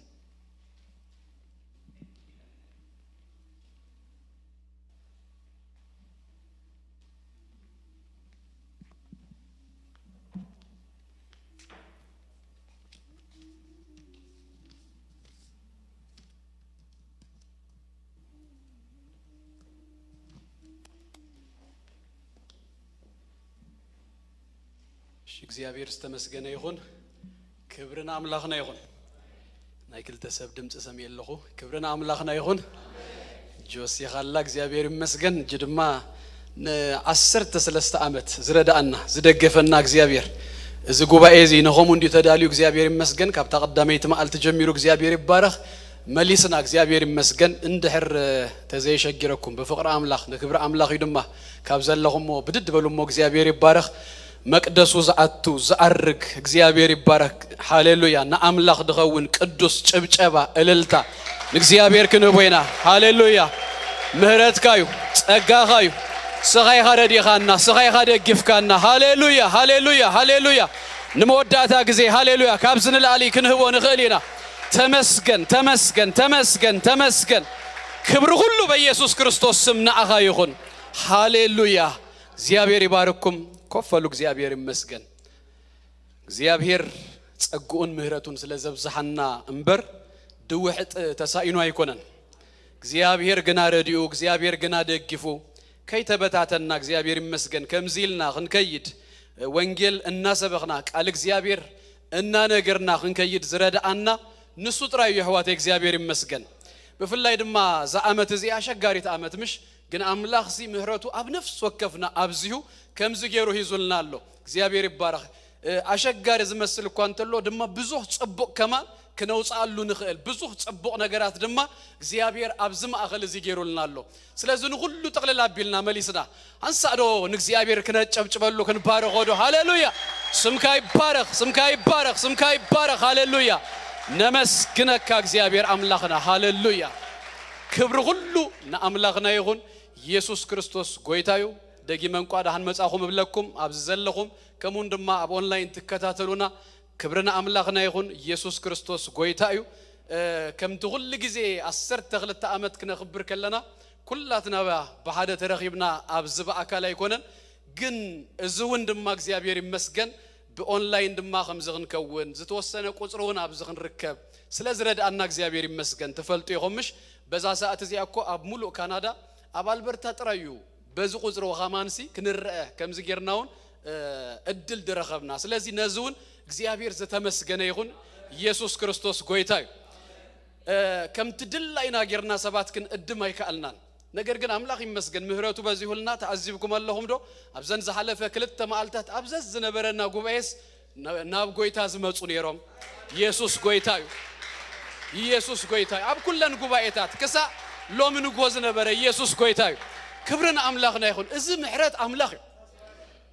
እግዚኣብሔር ዝተመስገነ ይኹን። ክብሪ ንኣምላኽና ይኹን። ናይ ክልተ ሰብ ድምፂ ሰሚዐ ኣለኹ። ክብሪ ንኣምላኽና ይኹን። ጆሲ ኻላ እግዚኣብሔር ይመስገን። እጂ ድማ ንዓሰርተ ሰለስተ ዓመት ዝረዳኣና ዝደገፈና እግዚኣብሔር፣ እዚ ጉባኤ እዚ ንኸምኡ እንዲዩ ተዳልዩ እግዚኣብሔር ይመስገን። ካብታ ቀዳመይቲ መዓልቲ ጀሚሩ እግዚኣብሔር ይባረኽ። መሊስና እግዚኣብሔር ይመስገን። እንድሕር ተዘየሸጊረኩም ብፍቕሪ ኣምላኽ ንክብሪ ኣምላኽ እዩ ድማ ካብ ዘለኹሞ ብድድ በሉሞ እግዚኣብሔር ይባረኽ። መቅደሱ ዝኣቱ ዝኣርግ እግዚኣብሔር ይባረክ። ሃሌሉያ። ንኣምላኽ ድኸውን ቅዱስ ጭብጨባ እልልታ ንእግዚኣብሔር ክንህቦ ኢና። ሃሌሉያ። ምህረትካ እዩ፣ ጸጋኻ እዩ። ስኻ ኢኻ ረዲኻና፣ ስኻ ኢኻ ደጊፍካና። ሃሌሉያ፣ ሃሌሉያ፣ ሃሌሉያ። ንመወዳእታ ግዜ ሃሌሉያ ካብዚ ንላዕሊ ክንህቦ ንኽእል ኢና። ተመስገን፣ ተመስገን፣ ተመስገን፣ ተመስገን። ክብሪ ኩሉ በኢየሱስ ክርስቶስ ስም ንኣኻ ይኹን። ሃሌሉያ። እግዚኣብሔር ይባርኩም። ኮፈሉ። እግዚኣብሔር ይመስገን። እግዚኣብሔር ጸግኡን ምህረቱን ስለ ዘብዝሓና እምበር ድውሕጥ ተሳኢኑ ኣይኮነን። እግዚኣብሔር ግና ረድኡ፣ እግዚኣብሔር ግና ደጊፉ ከይተበታተና እግዚኣብሔር ይመስገን። ከምዚ ኢልና ክንከይድ ወንጌል እናሰበኽና ቃል እግዚኣብሔር እናነገርና ክንከይድ ዝረድኣና ንሱ ጥራይ እዩ። ኣሕዋተይ እግዚኣብሔር ይመስገን። ብፍላይ ድማ እዛ ዓመት እዚኣ ኣሸጋሪት ዓመት ምሽ ግን ኣምላኽሲ ምህረቱ ኣብ ነፍሲ ወከፍና ኣብዚሁ ከምዚ ገይሩ ሂዙልና ኣሎ። እግዚኣብሔር ይባረኽ። ኣሸጋሪ ዝመስል እኳ እንተሎ ድማ ብዙሕ ጽቡቕ ከማን ክነውፅኣሉ ንኽእል ብዙሕ ጽቡቕ ነገራት ድማ እግዚኣብሔር ኣብዚ ማእኸል እዚ ገይሩልና ኣሎ። ስለዚ ንኹሉ ጥቕልል ኣቢልና መሊስና ሓንሳእ ዶ ንእግዚኣብሔር ክነጨብጭበሉ ክንባረኾ ዶ? ሃሌሉያ። ስምካ ይባረኽ፣ ስምካ ይባረኽ፣ ስምካ ይባረኽ። ሃሌሉያ። ነመስግነካ እግዚኣብሔር ኣምላኽና። ሃሌሉያ። ክብሪ ኩሉ ንኣምላኽና ይኹን። ኢየሱስ ክርስቶስ ጎይታ እዩ። ደጊመ እንቋ ደሓን መጻኹም እብለኩም ኣብዚ ዘለኹም፣ ከምኡውን ድማ ኣብ ኦንላይን ትከታተሉና ክብሪ ንኣምላኽና ይኹን። ኢየሱስ ክርስቶስ ጎይታ እዩ። ከምቲ ኩሉ ግዜ ዓሰርተ ክልተ ዓመት ክነኽብር ከለና ኩላትና ብሓደ ተረኺብና ኣብዚ ብኣካል ኣይኮነን። ግን እዚ እውን ድማ እግዚኣብሔር ይመስገን ብኦንላይን ድማ ከምዚ ክንከውን ዝተወሰነ ቁፅሪ እውን ኣብዚ ክንርከብ ስለ ዝረድኣና እግዚኣብሔር ይመስገን። ትፈልጡ ኢኹም ምሽ በዛ ሰዓት እዚኣ እኮ ኣብ ሙሉእ ካናዳ ኣብ ኣልበርታ ጥራይ እዩ በዚ ቁፅሪ ወኻማንሲ ክንረአ ከምዚ ጌርና እውን እድል ድረኸብና። ስለዚ ነዚ እውን እግዚኣብሔር ዝተመስገነ ይኹን። ኢየሱስ ክርስቶስ ጎይታ እዩ። ከምቲ ድላይና ጌርና ሰባት ክንእድም ኣይከኣልናን። ነገር ግን ኣምላኽ ይመስገን ምህረቱ በዚሁልና። ተኣዚብኩም ኣለኹም ዶ? ኣብዘን ዝሓለፈ ክልተ መዓልታት ኣብ ዘዝነበረና ጉባኤስ ናብ ጎይታ ዝመፁ ነይሮም። ኢየሱስ ጎይታ እዩ። ኢየሱስ ጎይታ እዩ። ኣብ ኩለን ጉባኤታት ክሳዕ ሎሚ ንጎ ዝነበረ ኢየሱስ ጎይታ እዩ። ክብሪ ንኣምላኽና ይኹን። እዚ ምሕረት ኣምላኽ እዩ።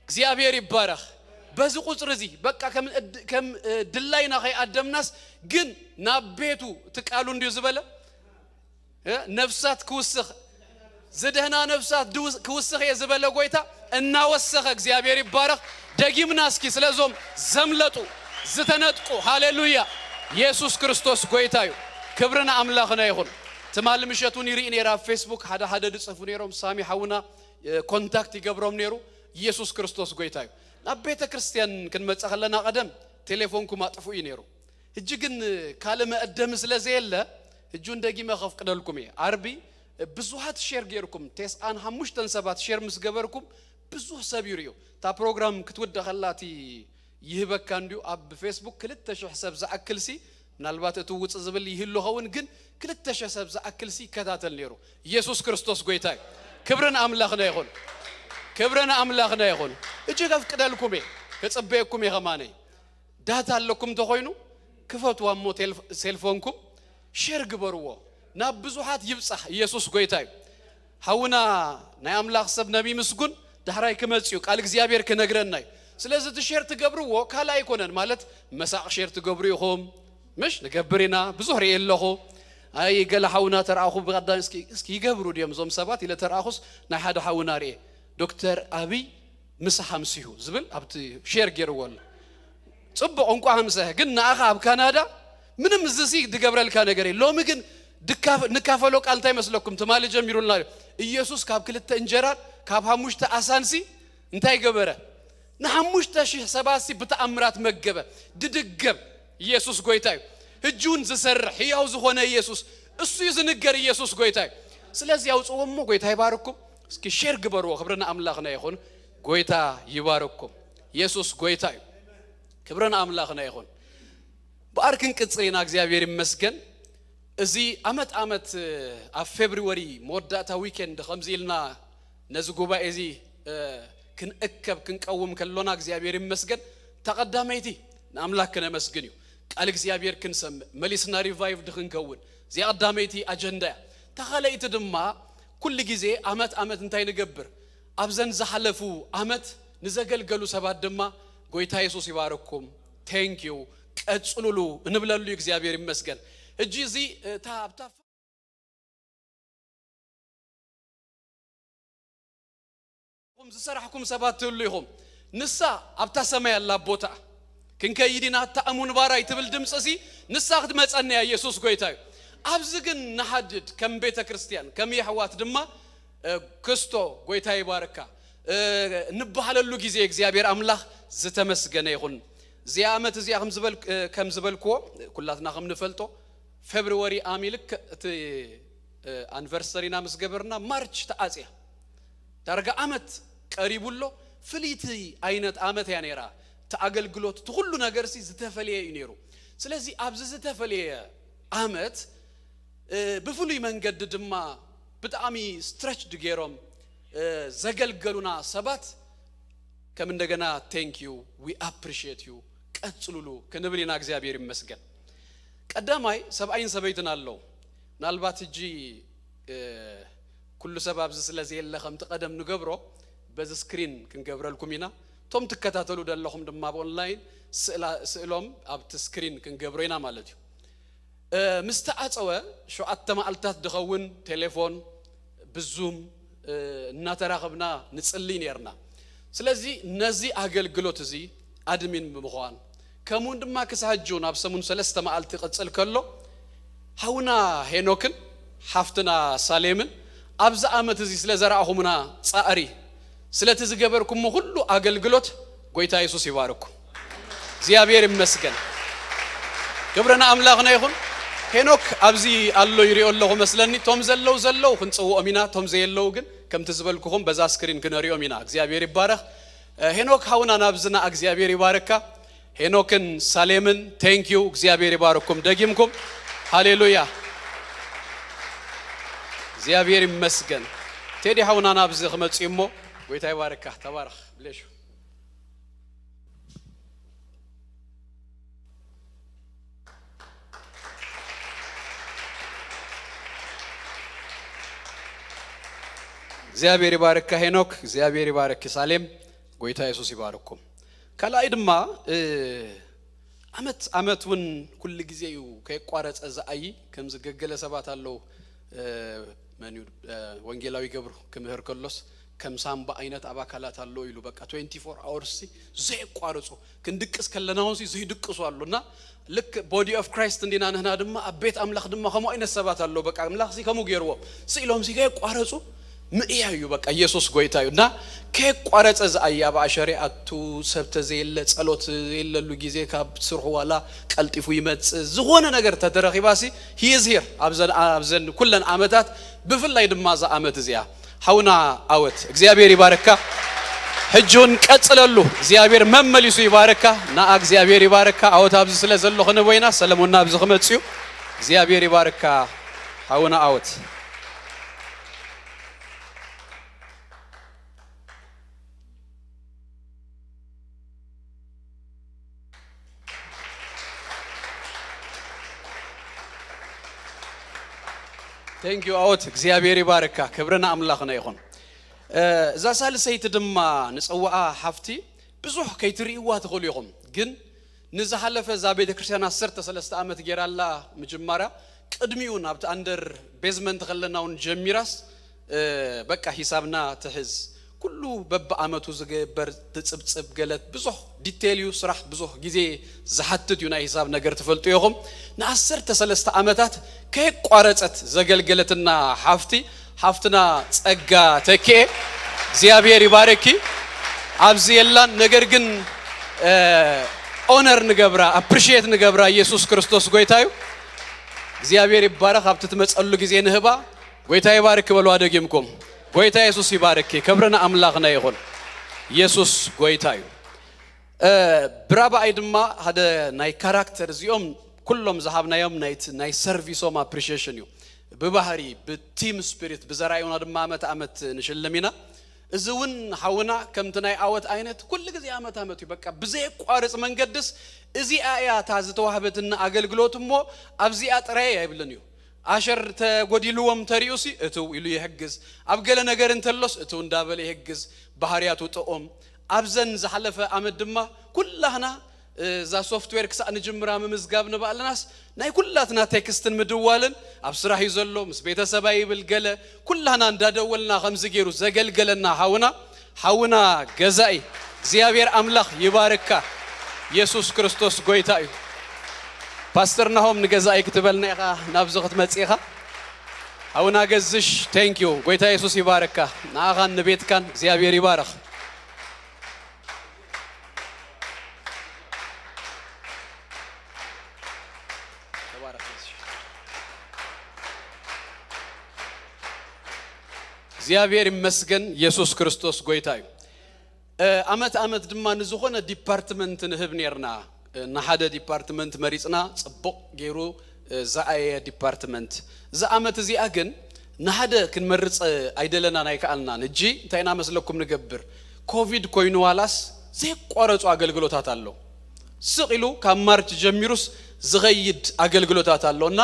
እግዚኣብሔር ይባረኽ። በዚ ቁፅሪ እዚ በቃ ከም ድላይና ከይኣደምናስ ግን ናብ ቤቱ ትቃሉ እንዲዩ ዝበለ ነፍሳት ክውስኽ ዝድህና ነፍሳት ክውስኽ እየ ዝበለ ጎይታ እናወሰኸ እግዚኣብሔር ይባረኽ። ደጊምና እስኪ ስለዞም ዘምለጡ ዝተነጥቁ። ሃሌሉያ። ኢየሱስ ክርስቶስ ጎይታ እዩ። ክብሪ ንኣምላኽና ይኹን። ትማሊ ምሸት እውን ይርኢ ነይረ ኣብ ፌስቡክ ሓደ ሓደ ድፅፉ ነይሮም ሳሚ ሓውና ኮንታክት ይገብሮም ነይሩ። ኢየሱስ ክርስቶስ ጎይታ እዩ። ናብ ቤተ ክርስቲያን ክንመፀ ከለና ቀደም ቴሌፎንኩም ኣጥፉ እዩ ነይሩ። ሕጂ ግን ካልእ መእደሚ ስለ ዘየለ ሕጂ እውን ደጊመ ከፍቅደልኩም እየ። ዓርቢ ብዙሃት ሼር ገይርኩም ተስዓን ሓሙሽተን ሰባት ሼር ምስ ገበርኩም ብዙህ ሰብ ይርእዮ። እታ ፕሮግራም ክትውደ ከላ እቲ ይህበካ እንድዩ ኣብ ፌስቡክ ክልተ ሽሕ ሰብ ዝኣክል ሲ ምናልባት እቲ ውፅ ዝብል ይህሉ ኸውን ግን ክልተ ሽሕ ሰብ ዝኣክል ሲ ይከታተል ነይሩ። ኢየሱስ ክርስቶስ ጎይታ እዩ። ክብርን ኣምላኽና ይኹን። ክብርን ኣምላኽና ይኹን። እጅግ ኣፍቅደልኩም እየ። ክጽበየኩም እየ ከማነይ። ዳታ ኣለኩም እንተኾይኑ ክፈትዋ እሞ ቴልፍ- ሴልፎንኩም ሼር ግበርዎ ናብ ብዙሓት ይብጻሕ። ኢየሱስ ጎይታ እዩ። ሓውና ናይ ኣምላኽ ሰብ ነቢይ ምስጉን ዳሕራይ ክመጽእ እዩ ቃል እግዚኣብሔር ክነግረና እዩ። ስለዚ እቲ ሼር ትገብርዎ ካልእ ኣይኮነን ማለት መሳቕ ሼር ትገብሩ ኢኹም ምሽ ንገብር ኢና ብዙሕ ርኤ ኣለኹ። ኣይ ገለ ሓውና ተረኣኹ ብቐዳም እስኪ እስኪ ይገብሩ ድዮም እዞም ሰባት ኢለ ተረኣኹስ ናይ ሓደ ሓውና ርኤ ዶክተር ኣብይ ምስ ሓምሲሁ ዝብል ኣብቲ ሼር ገይርዎ ኣሎ። ጽቡቕ እንቋ ሓምሰህ ግን ንኣኻ ኣብ ካናዳ ምንም እዚ ሲ ድገብረልካ ነገር እዩ። ሎሚ ግን ድካ- ንካፈሎ ቃል እንታይ መስለኩም ትማሊ ጀሚሩልና እዩ። ኢየሱስ ካብ ክልተ እንጀራን ካብ ሓሙሽተ ኣሳንሲ እንታይ ገበረ? ንሓሙሽተ ሺህ ሰባት ሲ ብተኣምራት መገበ። ድድገም ኢየሱስ ጎይታ እዩ። ህጂ እውን ዝሰርሕ ህያው ዝኾነ ኢየሱስ እሱ እዩ ዝንገር። ኢየሱስ ጎይታ እዩ። ስለዚ ኣውፅዎ እሞ ጎይታ ይባርኩም። እስኪ ሼር ግበርዎ። ክብሪ ንኣምላኽና ይኹን። ጎይታ ይባርኩም። ኢየሱስ ጎይታ እዩ። ክብሪ ንኣምላኽና ይኹን። ብኣር ክንቅጽል ኢና፣ እግዚኣብሔር ይመስገን። እዚ ኣመት ኣመት ኣብ ፌብርወሪ መወዳእታ ዊኬንድ ከምዚ ኢልና ነዚ ጉባኤ እዚ ክንእከብ ክንቀውም ከሎና እግዚኣብሔር ይመስገን። እታ ቀዳመይቲ ንኣምላኽ ክነመስግን እዩ። ቃል እግዚኣብሔር ክንሰምዕ፣ መሊስና ሪቫይቭድ ክንከውን፣ እዚኣ ቀዳመይቲ ኣጀንዳ እያ። እታ ካልኣይቲ ድማ ኩሉ ግዜ ኣመት ኣመት እንታይ ንገብር? ኣብዘን ዝሓለፉ ኣመት ንዘገልገሉ ሰባት ድማ ጎይታ የሱስ ይባርኩም፣ ቴንክ ዩ፣ ቀጽሉሉ እንብለሉ እዩ። እግዚኣብሔር ይመስገን። ሕጂ እዚ እታ ኣብታ ኹም ዝሰራሕኩም ሰባት ትህሉ ኢኹም። ንሳ ኣብታ ሰማይ ኣላ ቦታ ክንከይድ ኢና፣ እታ እሙን ባራይ ትብል ድምፂ እዚ ንሳ ክትመፀና እያ። ኢየሱስ ጎይታ እዩ። ኣብዚ ግን ንሓድድ ከም ቤተ ክርስቲያን ከም የሕዋት ድማ እ፣ ክስቶ ጎይታ ይባርካ እ፣ እንበሃለሉ ግዜ እግዚኣብሔር ኣምላኽ ዝተመስገነ ይኹን። እዚኣ ዓመት እዚኣ ከም ዝበል-፣ እ፣ ከም ዝበልክዎ ኩላትና ከም ንፈልጦ ፌብርወሪ ኣሚልክ እቲ እ፣ ኣኒቨርሰሪና ምስ ገበርና ማርች ተዓፅያ። ዳርጋ ዓመት ቀሪቡ ኣሎ። ፍልይቲ ዓይነት ዓመት እያ ነይራ። እቲ ኣገልግሎት እቲ ኩሉ ነገር ሲ ዝተፈለየ እዩ ነይሩ። ስለዚ ኣብዚ ዝተፈለየ ዓመት እ፣ ብፍሉይ መንገዲ ድማ ብጣዕሚ ስትረችድ ገይሮም እ፣ ዘገልገሉና ሰባት ከም እንደገና ቴንክ ዩ ዊ ኣፕሪሽት ዩ ቀጽሉሉ ክንብል ኢና። እግዚኣብሔር ይመስገን። ቀዳማይ ሰብኣይን ሰበይትን ኣለዉ። ምናልባት ሕጂ እ፣ ኩሉ ሰብ ኣብዚ ስለ ዘየለ ከምቲ ቀደም ንገብሮ በዚ ስክሪን ክንገብረልኩም ኢና። እቶም ትከታተሉ ዘለኹም ድማ ኣብ ኦንላይን ስእላ- ስእሎም ኣብቲ ስክሪን ክንገብሮ ኢና ማለት እዩ። እ፣ ምስ ተዓጸወ ሸውዓተ መዓልታት ዝኸውን ቴሌፎን ብዙም እ፣ እናተራኸብና ንጽልይ ነርና። ስለዚ ነዚ ኣገልግሎት እዚ ኣድሚን ብምዃን ከምኡውን ድማ ክሳብ ሕጂ እውን ኣብ ሰሙን ሰለስተ መዓልቲ ይቕጽል ከሎ ሓውና ሄኖክን ሓፍትና ሳሌምን ኣብዚ ዓመት እዚ ስለ ዘረኣኹምና ጻዕሪ ስለቲ ዝገበርኩሞ ኩሉ ኣገልግሎት ጎይታ የሱስ ይባርኩም። እግዚኣብሔር ይመስገን። ክብሪ ንኣምላኽና ይኹን። ሄኖክ ኣብዚ ኣሎ ይሪኦ ኣለኹ መስለኒ። እቶም ዘለዉ ዘለዉ ክንጽውኦም ኢና፣ እቶም ዘየለዉ ግን ከምቲ ዝበልኩኹም በዛ ስክሪን ክነሪኦም ኢና። እግዚኣብሔር ይባረኽ። እ፣ ሄኖክ ሓውና ናብዝና እግዚኣብሔር ይባርካ። ሄኖክን ሳሌምን ቴንክ ዩ እግዚኣብሔር ይባርኩም። ደጊምኩም ሃሌሉያ። እግዚኣብሔር ይመስገን። ቴዲ ሓውና ናብዚ ክመጽእ እሞ ጎይታ ይባርካ። ተባረኽ ብሌሹ። እግዚኣብሔር ይባርካ ሄኖክ፣ እግዚኣብሔር ይባርክ ሳሌም። ጎይታ የሱስ ይባርኩም። ካልኣይ ድማ እ፣ ዓመት ዓመት እውን ኩሉ ግዜ እዩ ከየቋረጸ ዝኣይ። ከምዚ ገገለ ሰባት ኣለዉ እ፣ መን እዩ እ፣ ወንጌላዊ ገብሩ ክምህር ከሎስ ከም ሳምባ ዓይነት ኣብ ኣካላት ኣሎ ኢሉ በቃ ትዌንቲ ፎር ኣወርስ ሲ ዘየቋርጹ ክንድቅስ ከለና እውን ሲ ዘይድቅሱ ኣሉ እና ልክ ቦዲ ኦፍ ክራይስት እንዲና ንህና ድማ ኣብ ቤት ኣምላኽ ድማ ከምኡ ዓይነት ሰባት ኣለዉ። በቃ ኣምላኽ ሲ ከምኡ ገይርዎም ስኢሎም ሲ ከየቋረጹ ምእያ እዩ በቃ ኢየሱስ ጎይታ እዩ እና ከየቋረጸ ዝኣይ ኣብ ኣሸሪኣቱ ሰብ ተዘየለ ጸሎት የለሉ ግዜ ካብ ስርሑ ዋላ ቀልጢፉ ይመጽእ ዝኾነ ነገር ተተረኺባ ሲ he is here ኣብዘን ኣብዘን ኩለን ዓመታት ብፍላይ ድማ እዛ ዓመት እዚኣ ሓውና ኣወት እግዚኣብሔር ይባረካ። ሕጂ እውን ቀጽለሉ እግዚኣብሔር መመሊሱ ይባረካ። ንኣ እግዚኣብሔር ይባረካ። ኣወት ኣብዚ ስለ ዘሎ ክንቦይና ሰለሞንና ኣብዚ ክመጽእ እዩ። እግዚኣብሔር ይባረካ ሓውና ኣወት። ቴንክ ዩ ኣወት እግዚኣብሔር ይባርካ። ክብሪ ንኣምላኽና ይኹን። እ፣ እዛ ሳልሰይቲ ድማ ንጸዋዓ ሓፍቲ ብዙሕ ከይትርእይዋ ትኽእሉ ኢኹም፣ ግን ንዝሓለፈ እዛ ቤተ ክርስቲያን ዓሰርተ ሰለስተ ዓመት ጌራላ ምጅማርያ ቅድሚኡ ናብቲ ኣንደር ቤዝመንት ከለና እውን ጀሚራስ እ፣ በቃ ሂሳብና ትሕዝ ኩሉ በብዓመቱ ዝግበር ትጽብጽብ ገለት ብዙሕ ዲቴል እዩ ስራሕ ብዙሕ ግዜ ዝሓትት እዩ ናይ ሂሳብ ነገር ትፈልጡ ኢኹም። ንዓሰርተ ሰለስተ ዓመታት ከየቋረጸት ዘገልገለትና ሓፍቲ ሓፍትና ጸጋ ተኪኤ እግዚኣብሔር ይባረኪ። ኣብዚ የላን ነገር ግን እ፣ ኦነር ንገብራ ኣፕሪሺየት ንገብራ ኢየሱስ ክርስቶስ ጎይታ እዩ። እግዚኣብሔር ይባረኽ። ኣብቲ ትመጸሉ ግዜ ንህባ ጎይታ ይባርክ በሉ ኣደጊምኩም። ጎይታ የሱስ ይባርክ። ክብሪ ንኣምላኽና ይኹን። ኢየሱስ ጎይታ እዩ። ብራብኣይ ድማ ሓደ ናይ ካራክተር እዚኦም ኩሎም ዝሃብናዮም ናይ ሰርቪሶም ኣፕሪሺሽን እዩ። ብባህሪ ብቲም ስፒሪት ብዘራዩና ድማ ኣመት ኣመት ንሽልም ኢና። እዚ እውን ሓውና ከምቲ ናይ ኣወት ዓይነት ኩሉ ግዜ ኣመት ኣመት እዩ። በቃ ብዘየቋርፅ መንገድስ እዚኣ እያ እታ ዝተዋህበትና ኣገልግሎት እሞ ኣብዚኣ ጥራይ ኣይብልን እዩ። ኣሸር ተጎዲልዎም ተሪኡ ሲ እትው ኢሉ ይሕግዝ። ኣብ ገለ ነገር እንተሎስ እትው እንዳበለ ይሕግዝ። ባህርያቱ ጥዑም። ኣብዘን ዝሓለፈ ኣመት ድማ ኩላህና እዛ ሶፍትዌር ክሳእ ንጅምራ ምምዝጋብ ንባእልናስ ናይ ኩላትና ቴክስትን ምድዋልን ኣብ ስራሕ እዩ ዘሎ ምስ ቤተሰባ ይብል ገለ ኩላህና እንዳደወልና ከምዚ ገይሩ ዘገልገለና ሓውና ሓውና ገዛኢ እግዚኣብሔር ኣምላኽ ይባርካ። ኢየሱስ ክርስቶስ ጎይታ እዩ። ፓስተር ናሆም ንገዛኢ ክትበልና ኢኻ ናብዚ ክትመጽእ ኢኻ። ሓውና ገዝሽ ቴንክ ዩ። ጎይታ ኢየሱስ ይባርካ። ንኣኻን ንቤትካን እግዚኣብሔር ይባርኽ። ተባረኽ ገዝሽ። እግዚኣብሔር ይመስገን። ኢየሱስ ክርስቶስ ጎይታ እዩ። ኣመት ኣመት ድማ ንዝኾነ ዲፓርትመንት ንህብ ነርና። ንሓደ ዲፓርትመንት መሪፅና ፅቡቕ ገይሩ ዝኣየ ዲፓርትመንት። እዚ ኣመት እዚኣ ግን ንሓደ ክንመርፅ ኣይደለናን ኣይከኣልናን። እጂ እንታይ ኢና መስለኩም ንገብር? ኮቪድ ኮይኑ ዋላስ ዘይቋረፁ ኣገልግሎታት ኣሎ። ስቕ ኢሉ ካብ ማርች ጀሚሩስ ዝኸይድ ኣገልግሎታት ኣሎ እና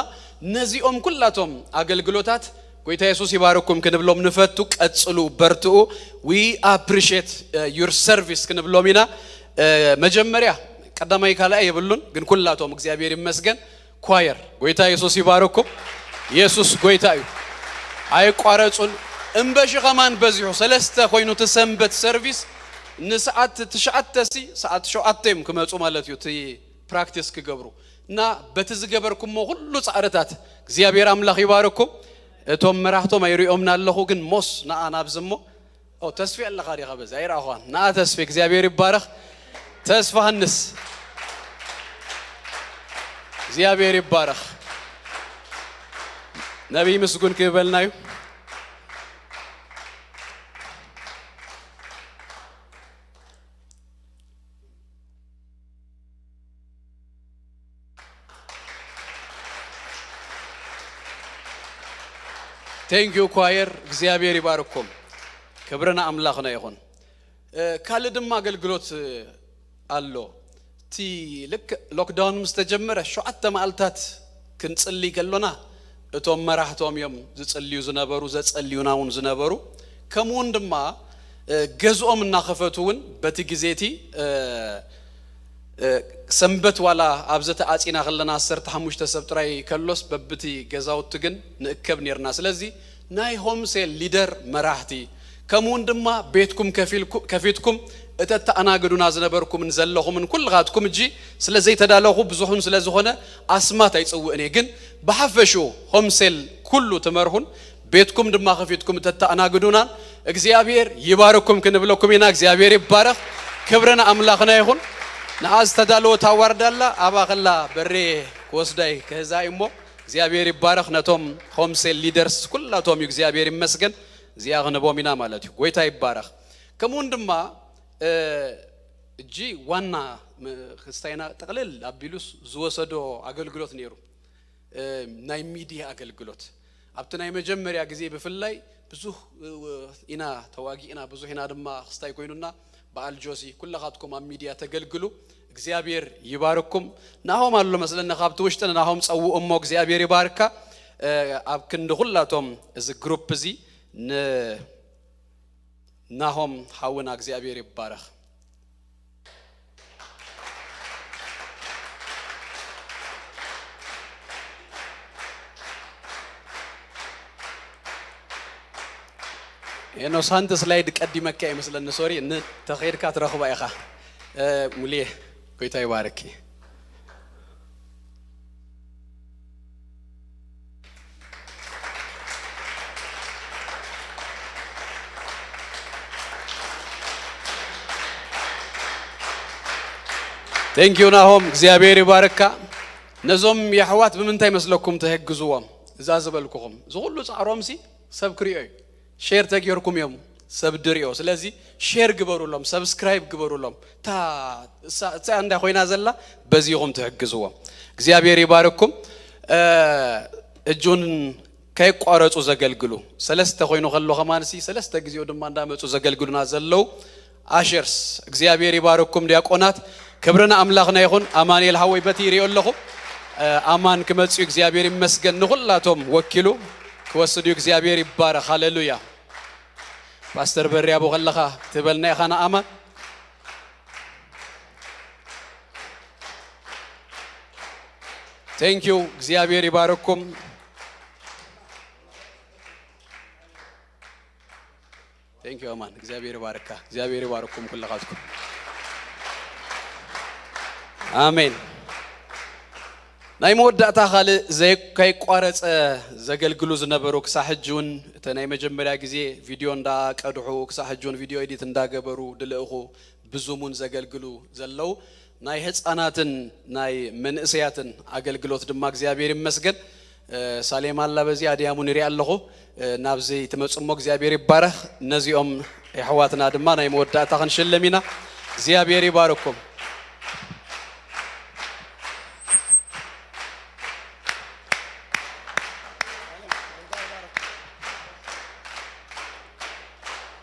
ነዚኦም ኩላቶም ኣገልግሎታት ጎይታ የሱስ ይባርኩም ክንብሎም ንፈቱ። ቀጽሉ፣ በርትኡ። We appreciate your service ክንብሎም ኢና። መጀመርያ ቀዳማይ ካልኣይ የብሉን፣ ግን ኩላቶም እግዚኣብሔር ይመስገን። ኳየር ጎይታ የሱስ ይባርኩም። የሱስ ጎይታ እዩ። ኣይቋረጹን። እምበሺ ከማን በዚሑ ሰለስተ ኮይኑ ትሰንበት ሰርቪስ ንሰዓት ትሽዓተ ሲ ሰዓት ሸውዓተ እዮም ክመጹ ማለት እዩ። እቲ ፕራክቲስ ክገብሩ እና በቲ ዝገበርኩሞ ኩሉ ጻዕርታት እግዚኣብሔር ኣምላኽ ይባርኩም። እቶም መራህቶም ኣይሪኦምና ኣለኹ ግን ሞስ ንኣ ናብዚ እሞ ኦ ተስፌ ኣለኻ ዲኻ በዚ ኣይረኣኹዋን ንኣ ተስፌ እግዚኣብሔር ይባረኽ። ተስፋ ሃንስ እግዚኣብሔር ይባረኽ። ነቢይ ምስጉን ክበልና እዩ። Thank you choir እግዚኣብሔር ይባርኩም። ክብሪ ንኣምላኽና ይኹን። ካልእ ድማ ኣገልግሎት ኣሎ። እቲ ልክ ሎክዳውን ምስ ተጀመረ ሸውዓተ መዓልታት ክንጽሊ ከሎና እቶም መራሕቶም እዮም ዝጽልዩ ዝነበሩ ዘጸልዩና እውን ዝነበሩ። ከምኡ እውን ድማ ገዝኦም እናኸፈቱ እውን በቲ ግዜ እቲ ሰንበት ዋላ ኣብዚ ተዓፂና ከለና ዓሰርተ ሓሙሽተ ሰብ ጥራይ ከሎስ በብቲ ገዛውቲ ግን ንእከብ ነርና። ስለዚ ናይ ሆምሴል ሊደር መራህቲ ከምኡውን ድማ ቤትኩም ከፊትኩም እተተኣናግዱና ዝነበርኩምን ዘለኹምን ኩልኻትኩም እጂ ስለ ዘይተዳለኹ ብዙሑን ስለ ዝኾነ ኣስማት ኣይፅውእን እየ። ግን ብሓፈሽኡ ሆምሴል ኩሉ ትመርሁን ቤትኩም ድማ ከፊትኩም እተተኣናግዱናን እግዚኣብሔር ይባርኩም ክንብለኩም ኢና። እግዚኣብሔር ይባረኽ። ክብሪ ንኣምላኽና ይኹን። ንኣ ዝተዳለወት ኣዋርዳ ኣላ ኣብኣ ከላ በሬ ክወስዳይ ክህዛ እዩ እሞ እግዚኣብሔር ይባረኽ። ነቶም ሆምሴል ሊደርስ ኩላቶም እዩ እግዚኣብሔር ይመስገን። እዚኣ ክንቦም ኢና ማለት እዩ። ጎይታ ይባረኽ። ከምኡውን ድማ እጂ ዋና ክስታይና ጠቕልል ኣቢሉስ ዝወሰዶ ኣገልግሎት ነይሩ። ናይ ሚድያ ኣገልግሎት ኣብቲ ናይ መጀመርያ ግዜ ብፍላይ ብዙህ ኢና ተዋጊእና ብዙህ ኢና ድማ ክስታይ ኮይኑና። በዓል ጆሲ ኩለኻትኩም ኣብ ሚድያ ተገልግሉ። እግዚኣብሔር ይባርኩም። ናሆም ኣሎ መስለኒ ካብቲ ውሽጢ ናሆም ጸውኡ እሞ እግዚኣብሔር ይባርካ። ኣብ ክንዲ ኩላቶም እዚ ግሩፕ እዚ ንናሆም ሓውና እግዚኣብሔር ይባረኽ። ኖሳንት ስላይድ ቀዲመካ ይመስለኒ ሶሪ እንተኸይድካ ትረኽባ ኢኻ። ሙሌ ጎይታ ይባርኪ። ቴንኪዩ ናሆም እግዚኣብሔር ይባርካ። ነዞም የሕዋት ብምንታይ መስለኩም ተህግዝዎም? እዛ ዝበልኩኹም እዚ ኩሉ ፃዕሮምሲ ሰብ ክሪኦ እዩ። ሼር ተጌርኩም እዮም ሰብ ድሪኦ። ስለዚ ሼር ግበሩሎም፣ ሰብስክራይብ ግበሩሎም። እታ እሳ- እሳ እንዳ ኮይና ዘላ በዚኹም ትሕግዝዎም። እግዚኣብሔር ይባርኩም። እ፣ እጁን ከይቋረጹ ዘገልግሉ ሰለስተ ኮይኑ ከሎ ከማንሲ ሰለስተ ግዜኡ ድማ እንዳመጹ ዘገልግሉና ዘለዉ ኣሸርስ እግዚኣብሔር ይባርኩም። ዲያቆናት ክብርና ኣምላኽና ይኹን። ኣማኑኤል ሓወይ በቲ ይሪኦ ኣለኹ። እ፣ ኣማን ክመጽኡ እግዚኣብሔር ይመስገን። ንኹላቶም ወኪሉ ክወስድ እዩ። እግዚኣብሔር ይባረኽ። ሃሌሉያ። ፓስተር በርያቦ ከለኻ ክትበልና ኢኻ ንኣማን። Thank you። እግዚኣብሔር ይባርኩም። Thank you ኣማን። እግዚኣብሔር ይባርካ። እግዚኣብሔር ይባርኩም ኩልኻትኩም። ኣሜን። ናይ መወዳእታ ካልእ ዘይ- ከይቋረጸ ዘገልግሉ ዝነበሩ ክሳብ ሕጂ እውን እቲ ናይ መጀመርያ ግዜ ቪድዮ እንዳቀድሑ ክሳብ ሕጂ እውን ቪድዮ ኤዲት እንዳገበሩ ድልእኹ ብዙም እውን ዘገልግሉ ዘለዉ ናይ ህፃናትን ናይ መንእሰያትን ኣገልግሎት ድማ እግዚኣብሔር ይመስገን። እ፣ ሳሌም ኣላ በዚኣ ድያሙን ይሪኣ ኣለኹ። እ፣ ናብዚ ትመፁ እሞ እግዚኣብሔር ይባረኽ። ነዚኦም የሕዋትና ድማ ናይ መወዳእታ ክንሽልም ኢና። እግዚኣብሔር ይባርኩም።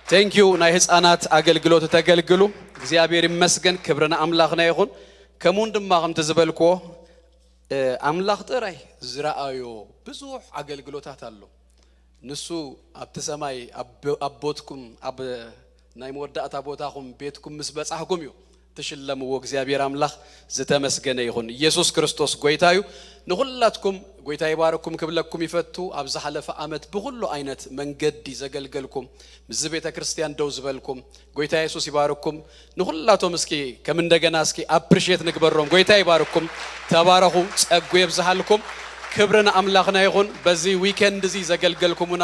Thank you። ናይ ህፃናት ኣገልግሎት ተገልግሉ። እግዚኣብሔር ይመስገን። ክብሪ ንኣምላኽና ይኹን። ከምኡውን ድማ ከምቲ ዝበልክዎ፣ እ፣ ኣምላኽ ጥራይ ዝረኣዮ ብዙሕ ኣገልግሎታት ኣሎ። ንሱ ኣብቲ ሰማይ ኣብ ኣቦትኩም ኣብ ናይ መወዳእታ ቦታኹም ቤትኩም ምስ በጻሕኩም እዩ ትሽለምዎ። እግዚኣብሔር ኣምላኽ ዝተመስገነ ይኹን። ኢየሱስ ክርስቶስ ጎይታ እዩ። ንኹላትኩም ጎይታ ይባርኩም ክብለኩም ይፈቱ። ኣብ ዝሓለፈ ዓመት ብኹሉ ዓይነት መንገዲ ዘገልገልኩም፣ ምስዚ ቤተ ክርስቲያን ደው ዝበልኩም፣ ጎይታ የሱስ ይባርኩም። ንኹላቶም እስኪ ከም እንደገና እስኪ ኣፕሪሼት ንግበሮም። ጎይታ ይባርኩም። ተባረኹ። ጸጉ የብዝሃልኩም። ክብሪ ንኣምላኽና ይኹን። በዚ ዊኬንድ እዚ ዘገልገልኩሙና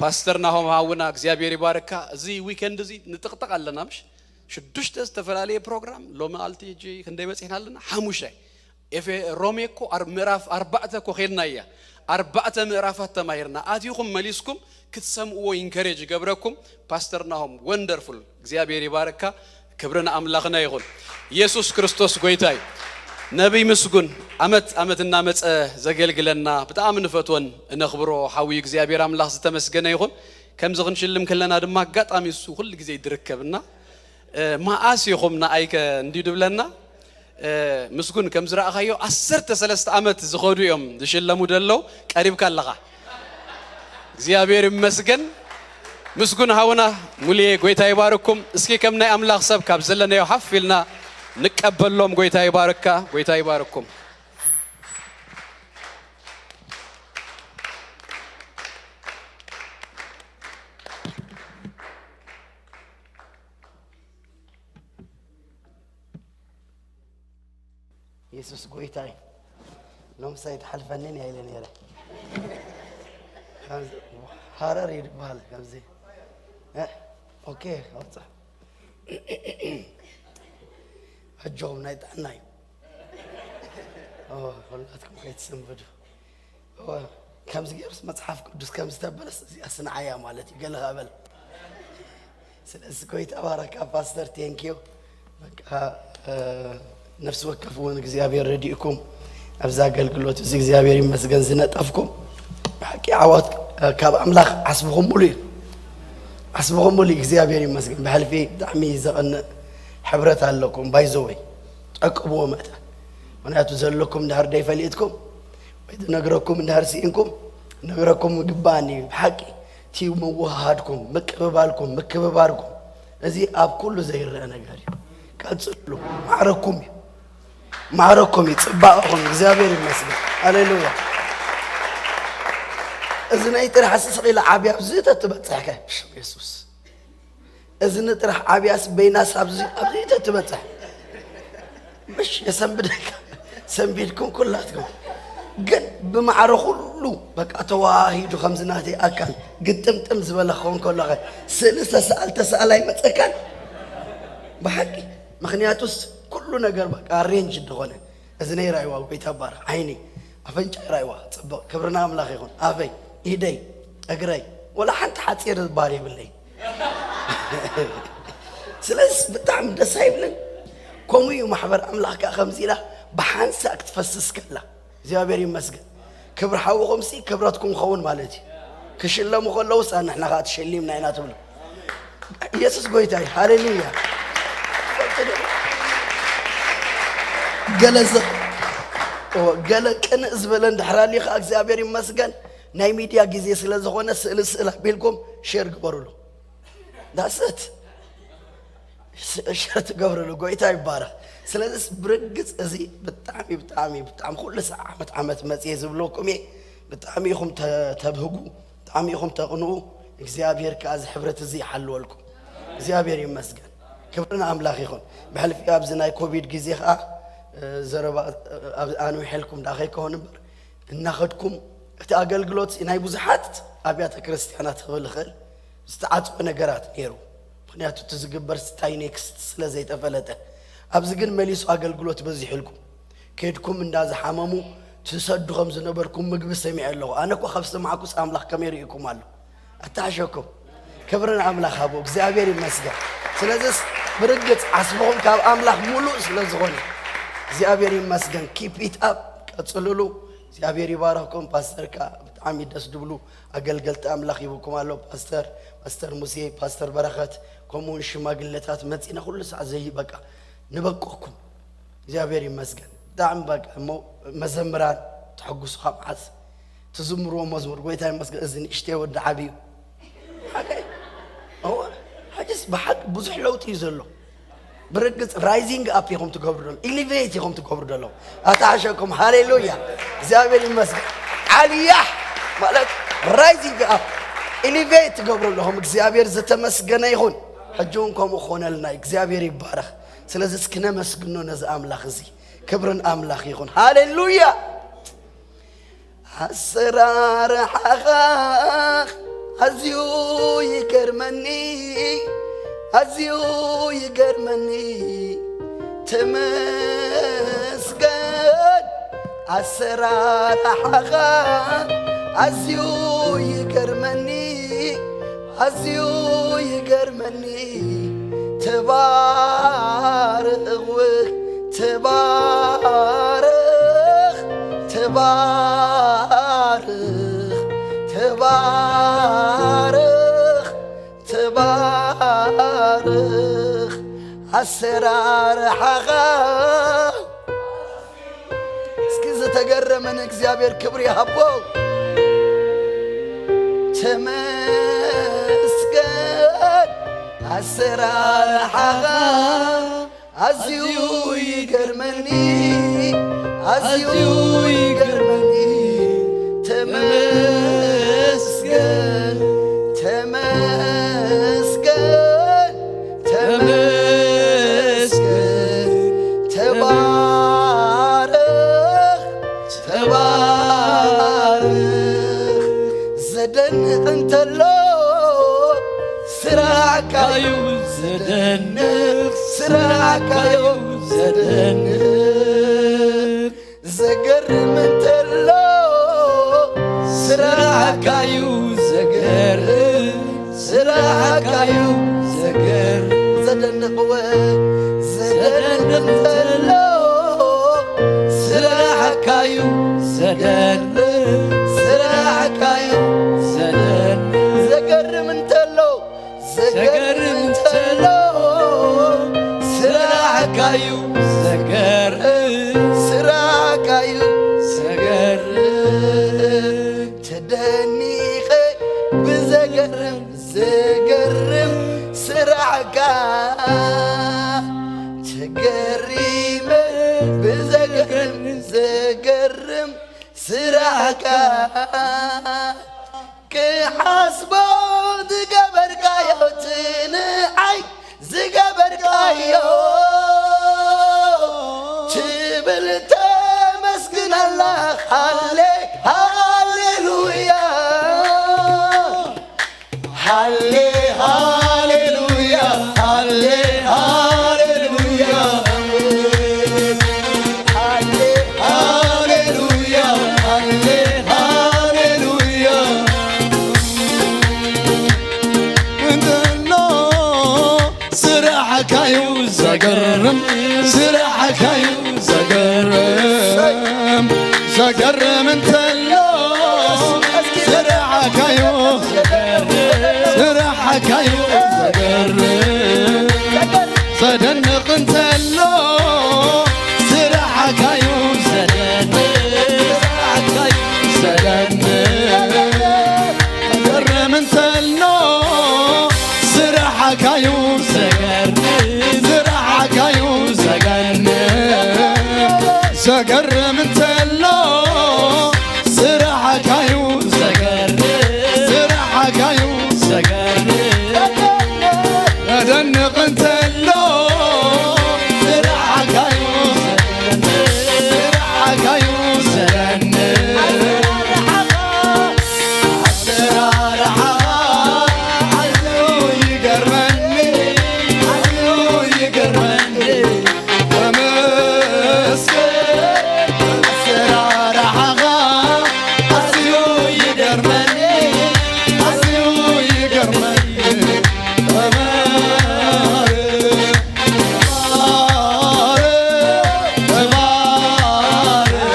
ፓስተር ናሆም ሃውና እግዚኣብሔር ይባርካ። እዚ ዊኬንድ እዚ ንጥቕጥቕ ኣለና ምሽ? ሽዱሽተ ዝተፈላለየ ፕሮግራም ሎሚ ኣልቲ ሕጂ ክንደይ በጺሕና ኣለና? ሓሙሻይ። ኤፌ-፣ ሮሜ እኮ ኣር-፣ ምዕራፍ ኣርባዕተ እኮ ኬድና እያ። ኣርባዕተ ምዕራፋት ተማሂርና። ኣቲኹም መሊስኩም ክትሰምእዎ ኢንከሬጅ ይገብረኩም። ፓስተር ናሆም ወንደርፉል። እግዚኣብሔር ይባርካ። ክብሪ ንኣምላኽና ይኹን። ኢየሱስ ክርስቶስ ጎይታ እዩ። ነቢይ ምስጉን ዓመት ዓመት እናመጸ ዘገልግለና ብጣዕሚ ንፈትወን እነኽብሮ ሓዊ እግዚኣብሔር ኣምላኽ ዝተመስገነ ይኹን። ከምዚ ክንሽልም ከለና ድማ ኣጋጣሚ እሱ ኩሉ ግዜ ይድርከብና። እ፣ መኣስ ኢኹም ንኣይ ከ እንድዩ ድብለና? እ፣ ምስጉን ከም ዝረኣኻዮ ዓሰርተ ሰለስተ ዓመት ዝኸዱ እዮም ዝሽለሙ ደለዉ። ቀሪብካ ኣለኻ። እግዚኣብሔር ይመስገን። ምስጉን ሃውና ሙሉየ፣ ጎይታ ይባርኩም። እስኪ ከም ናይ ኣምላኽ ሰብ ካብ ዘለናዮ ሓፍ ኢልና ንቀበሎም። ጎይታ ይባርካ፣ ጎይታ ይባርኩም። የሱስ ጎይታ እዩ። ሎምስ ኣይትሓልፈንን እያ ኢለ ነይረ። ከምዚ ሃረር እዩ ዝበሃል ከምዚ። እ፣ ኦኬ፣ ኣውፅእ። ኣጆኹም ናይ ጥዕና እዩ። ኦ፣ ሁላትኩም ከይትሰንብዱ። እወ፣ ከምዚ ገይሩስ መጽሓፍ ቅዱስ ከምዚ ተበለስ እዚኣስ ንዓያ ማለት እዩ። ገለ ከበል። ስለዚ ጎይታ ባረካ ፓስተር፣ ቴንኪዩ። በቃ፣ እ፣ ነፍሲ ወከፍ እውን እግዚኣብሔር ረዲእኩም ኣብዚ ኣገልግሎት እዚ እግዚኣብሔር ይመስገን ዝነጠፍኩም። ብሓቂ ዓወት፣ እ፣ ካብ ኣምላኽ ዓስብኹም ሙሉ እዩ። ዓስብኹም ሙሉ እዩ። እግዚኣብሔር ይመስገን። ብሕልፊ ብጣዕሚ ዘቐንእ ሕብረት ኣለኩም። ባይዘወይ ጠቅብዎ መእታ። ምክንያቱ ዘለኩም እንድሕር ደይፈሊጥኩም ወይ ዝነግረኩም እንድሕር ስኢንኩም፣ ነግረኩም ምግባእኒ እዩ። ብሓቂ እቲ ምውሃሃድኩም፣ ምቅብባልኩም፣ ምክብባርኩም፣ እዚ ኣብ ኩሉ ዘይረአ ነገር እዩ። ቀጽሉ። ማዕረኩም እዩ። ማዕረኩም እዩ። ጽባቐኹም እዩ። እግዚኣብሔር ይመስገን። ሃሌሉያ። እዚ ናይ ጥራሕ ስቕ ኢለ ዓብያ ኣብዚ ተትበጽሕከ፣ ሽም የሱስ። እዚ ንጥራሕ ዓብያስ በይናስ ኣብዚ፣ ኣብዚ ተትበጽሕ። ምሽ የሰንብደካ። ሰንቢድኩም ኩላትኩም። ግን ብማዕረ ኩሉ በቃ ተዋሂዱ ከምዚ ናተይ ኣካል ግጥምጥም ዝበለ ክኸውን ከሎ ኸ ስእሊ ተሰኣል ተሰኣል ኣይመጸካን? ብሓቂ። ምኽንያቱስ ኩሉ ነገር በቃ ሬንጅ እንደኾነ። እዝነይ ራእይዋ፣ ጎይታ ባርኽ። ዓይኒ፣ ኣፍንጫይ ራእይዋ፣ ጽብቕ። ክብሪ ንኣምላኽ ይኹን። ኣፈይ፣ ኢደይ፣ እግረይ፣ ወላ ሓንቲ ሓጺር ዝበሃል የብለይ። ስለዚ ብጣዕሚ ደስ ኣይብልን? ከምኡ እዩ ማሕበር ኣምላኽ ከኣ ከምዚ ኢላ ብሓንሳእ ክትፈስስ ከላ። እግዚኣብሔር ይመስገን። ክብሪ ሓውኹምሲ ክብረትኩም ክኸውን ማለት እዩ። ክሽለሙ ከለውስ ንሕና ከኣ ተሸሊምና ኢና ትብሉ። ኢየሱስ ጎይታ እዩ። ሃሌሉያ። ገለ ዘ-፣ ኦ፣ ገለ ቅንእ ዝበለ እንድሕር ኣልዩ ከኣ እግዚኣብሔር ይመስገን። ናይ ሚድያ ግዜ ስለ ዝኾነ ስእሊ ስእሊ ኣቢልኩም ሼር ግበሩሉ። ዳስት ሸር ትገብርሉ ጎይታ ይባረኽ። ስለዚስ ብርግጽ እዚ ብጣዕሚ ብጣዕሚ ብጣዕሚ ኩሉ ሰ ዓመት ዓመት መጽየ ዝብለኩም እየ። ብጣዕሚ ኢኹም ተ-፣ ተብህጉ፣ ብጣዕሚ ኢኹም ተቕንኡ። እግዚኣብሔር ከኣ እዚ ሕብረት እዚ ይሓልወልኩም። እግዚኣብሔር ይመስገን። ክብሪ ንኣምላኽ ይኹን። ብሕልፊ ኣብዚ ናይ ኮቪድ ግዜ ከኣ፣ እ፣ ዘረባ፣ እ፣ ኣብ ኣንዊሐልኩም ደኣ ከይከውን እምበር፣ እናኸድኩም እቲ ኣገልግሎት ናይ ብዙሓት ኣብያተ ክርስቲያናት ክብል ይኽእል ዝተዓጽወ ነገራት ነይሩ። ምኽንያቱ እቲ ዝግበር ስታይ ኔክስት ስለ ዘይተፈለጠ። ኣብዚ ግን መሊሱ ኣገልግሎት በዚሕልኩም። ከድኩም እንዳ ዝሓመሙ ትሰዱ ከም ዝነበርኩም ምግቢ ሰሚዐ ኣለኹ። ኣነ እኳ ካብ ሰማዕኩስ ኣምላኽ ከመይ ርኢኩም ኣሎ? ኣተሓሸኩም። ክብሪ ንኣምላኽ ሃቡ። እግዚኣብሔር ይመስገን። ስለዚስ ብርግጽ ዓስብኹም ካብ ኣምላኽ ሙሉእ ስለ ዝኾነ እግዚኣብሔር ይመስገን። ኪፕ ኢት ኣፕ፣ ቀጽልሉ። እግዚኣብሔር ይባረኽኩም። ፓስተር ከኣ ብጣዕሚ ደስ ድብሉ ኣገልገልቲ ኣምላኽ ሂቡኩም ኣሎ። ፓስተር፣ ፓስተር ሙሴ፣ ፓስተር በረኸት፣ ከምኡ እውን ሽማግለታት መጺና ኩሉ ሳዕ ዘይ-፣ በቃ ንበቀኩም። እግዚኣብሔር ይመስገን። ብጣዕሚ በቃ እሞ መዘምራን ተሐጉሱ ካብ ዓስ ትዝምርዎ መዝሙር ጎይታ ይመስገን። እዚ ንእሽተይ ወዲ ዓብዩ ሓቀይ። እወ፣ ሕጅስ ብሓቂ ብዙሕ ለውጢ እዩ ዘሎ። ብርግጽ ራይዚንግ ኣፕ ኢኹም ትገብሩ ደሎ፣ ኢሊቬት ኢኹም ትገብሩ ደሎ። ኣተሓሸኩም። ሃሌሉያ። እግዚኣብሔር ይመስገን። ዓልያ ማለት ራይዚንግ ኣፕ፣ ኢሊቬት ትገብሩ ኣለኹም። እግዚኣብሔር ዝተመስገነ ይኹን። ሕጂ እውን ከምኡ ክኾነልና እዩ። እግዚኣብሔር ይባረኽ። ስለዚ እስኪ ነመስግኖ ነዚ ኣምላኽ እዚ። ክብርን ኣምላኽ ይኹን። ሃሌሉያ። ኣሰራርሓኻ ኣዝዩ ይገርመኒ፣ ኣዝዩ ይገርመኒ። ተመስገን። ኣሰራርሓኻ ኣዝዩ ይገርመኒ፣ ኣዝዩ ይገርመኒ። ተባረኽ፣ ተባረኽ፣ ተባረኽ፣ ተባረኽ፣ ተባረኽ። ኣሰራርሓኻ እስኪ ዝተገረመ ንእግዚኣብሔር ክብሪ ይሃቦ። ተመስገን። ኣሰራርሓኻ ኣዝዩ ይገርመኒ፣ ኣዝዩ ይገርመኒ። ተመስገን፣ ተመስገን፣ ተመስገን። ተባረኽ፣ ተባረኽ። ዘደንቕ እንተሎ ስራሕካዩ፣ ዘደንቕ ስራሕካዩ፣ ዘደንቕ። ዘገርም እንተሎ ስራሕካዩ፣ ዘገርም ስራሕካዩ፣ ዘገርም። ዘደንቕ ወ-፣ ዘደንቕ እንተሎ ስራሕካዩ፣ ዘደንቕ ስራሕካዩ፣ ዘደንቕ። ዘገርም እንተሎ፣ ዘገርም እንተሎ ስራሕካዩ፣ ዘገርም ስራሕካዩ፣ ዘገርም። ተደኒቐ ብዘገርም፣ ዘገርም ስራሕካ፣ ተገሪመ ብዘገርም፣ ዘገርም ስራሕካ። ክሓስቦ ዝገበርካዮ፣ እቲ ንዓይ ዝገበርካዮ ትብል ተመስግን ኣላ። ሃሌ ሃሌሉያ፣ ሃሌ ሃሌሉያ፣ ሃሌ ሃሌሉያ፣ ሃሌ ሃሌሉያ፣ ሃሌ ሃሌሉያ። እንተሎ ገርም እንተሎ ስራሕካዩ፣ ስራሕካዩ ዘገርም፣ ዘደንቕ እንተሎ ስራሕካዩ ዘደንቕ፣ ስራሕካዩ ዘደንቕ፣ ገርም እንተሎ ስራሕካዩ ዘገርም፣ ስራሕካዩ ዘገርም፣ ዘገርም እንተሎ ስራሕካዩ ዘገርም፣ ስራሕካዩ ዘገርም፣ ዘደንቕ እንተሎ ስራሕካዩ፣ ስራሕካዩ ዘደንቕ፣ ኣሰራርሓኻ ኣዝዩ ይገርመኒ፣ ኣዝዩ ይገርመኒ። ተመስገን ኣሰራርሓኻ ኣዝዩ ይገርመኒ፣ ኣዝዩ ይገርመኒ። ተባረክ፣ ተባረክ፣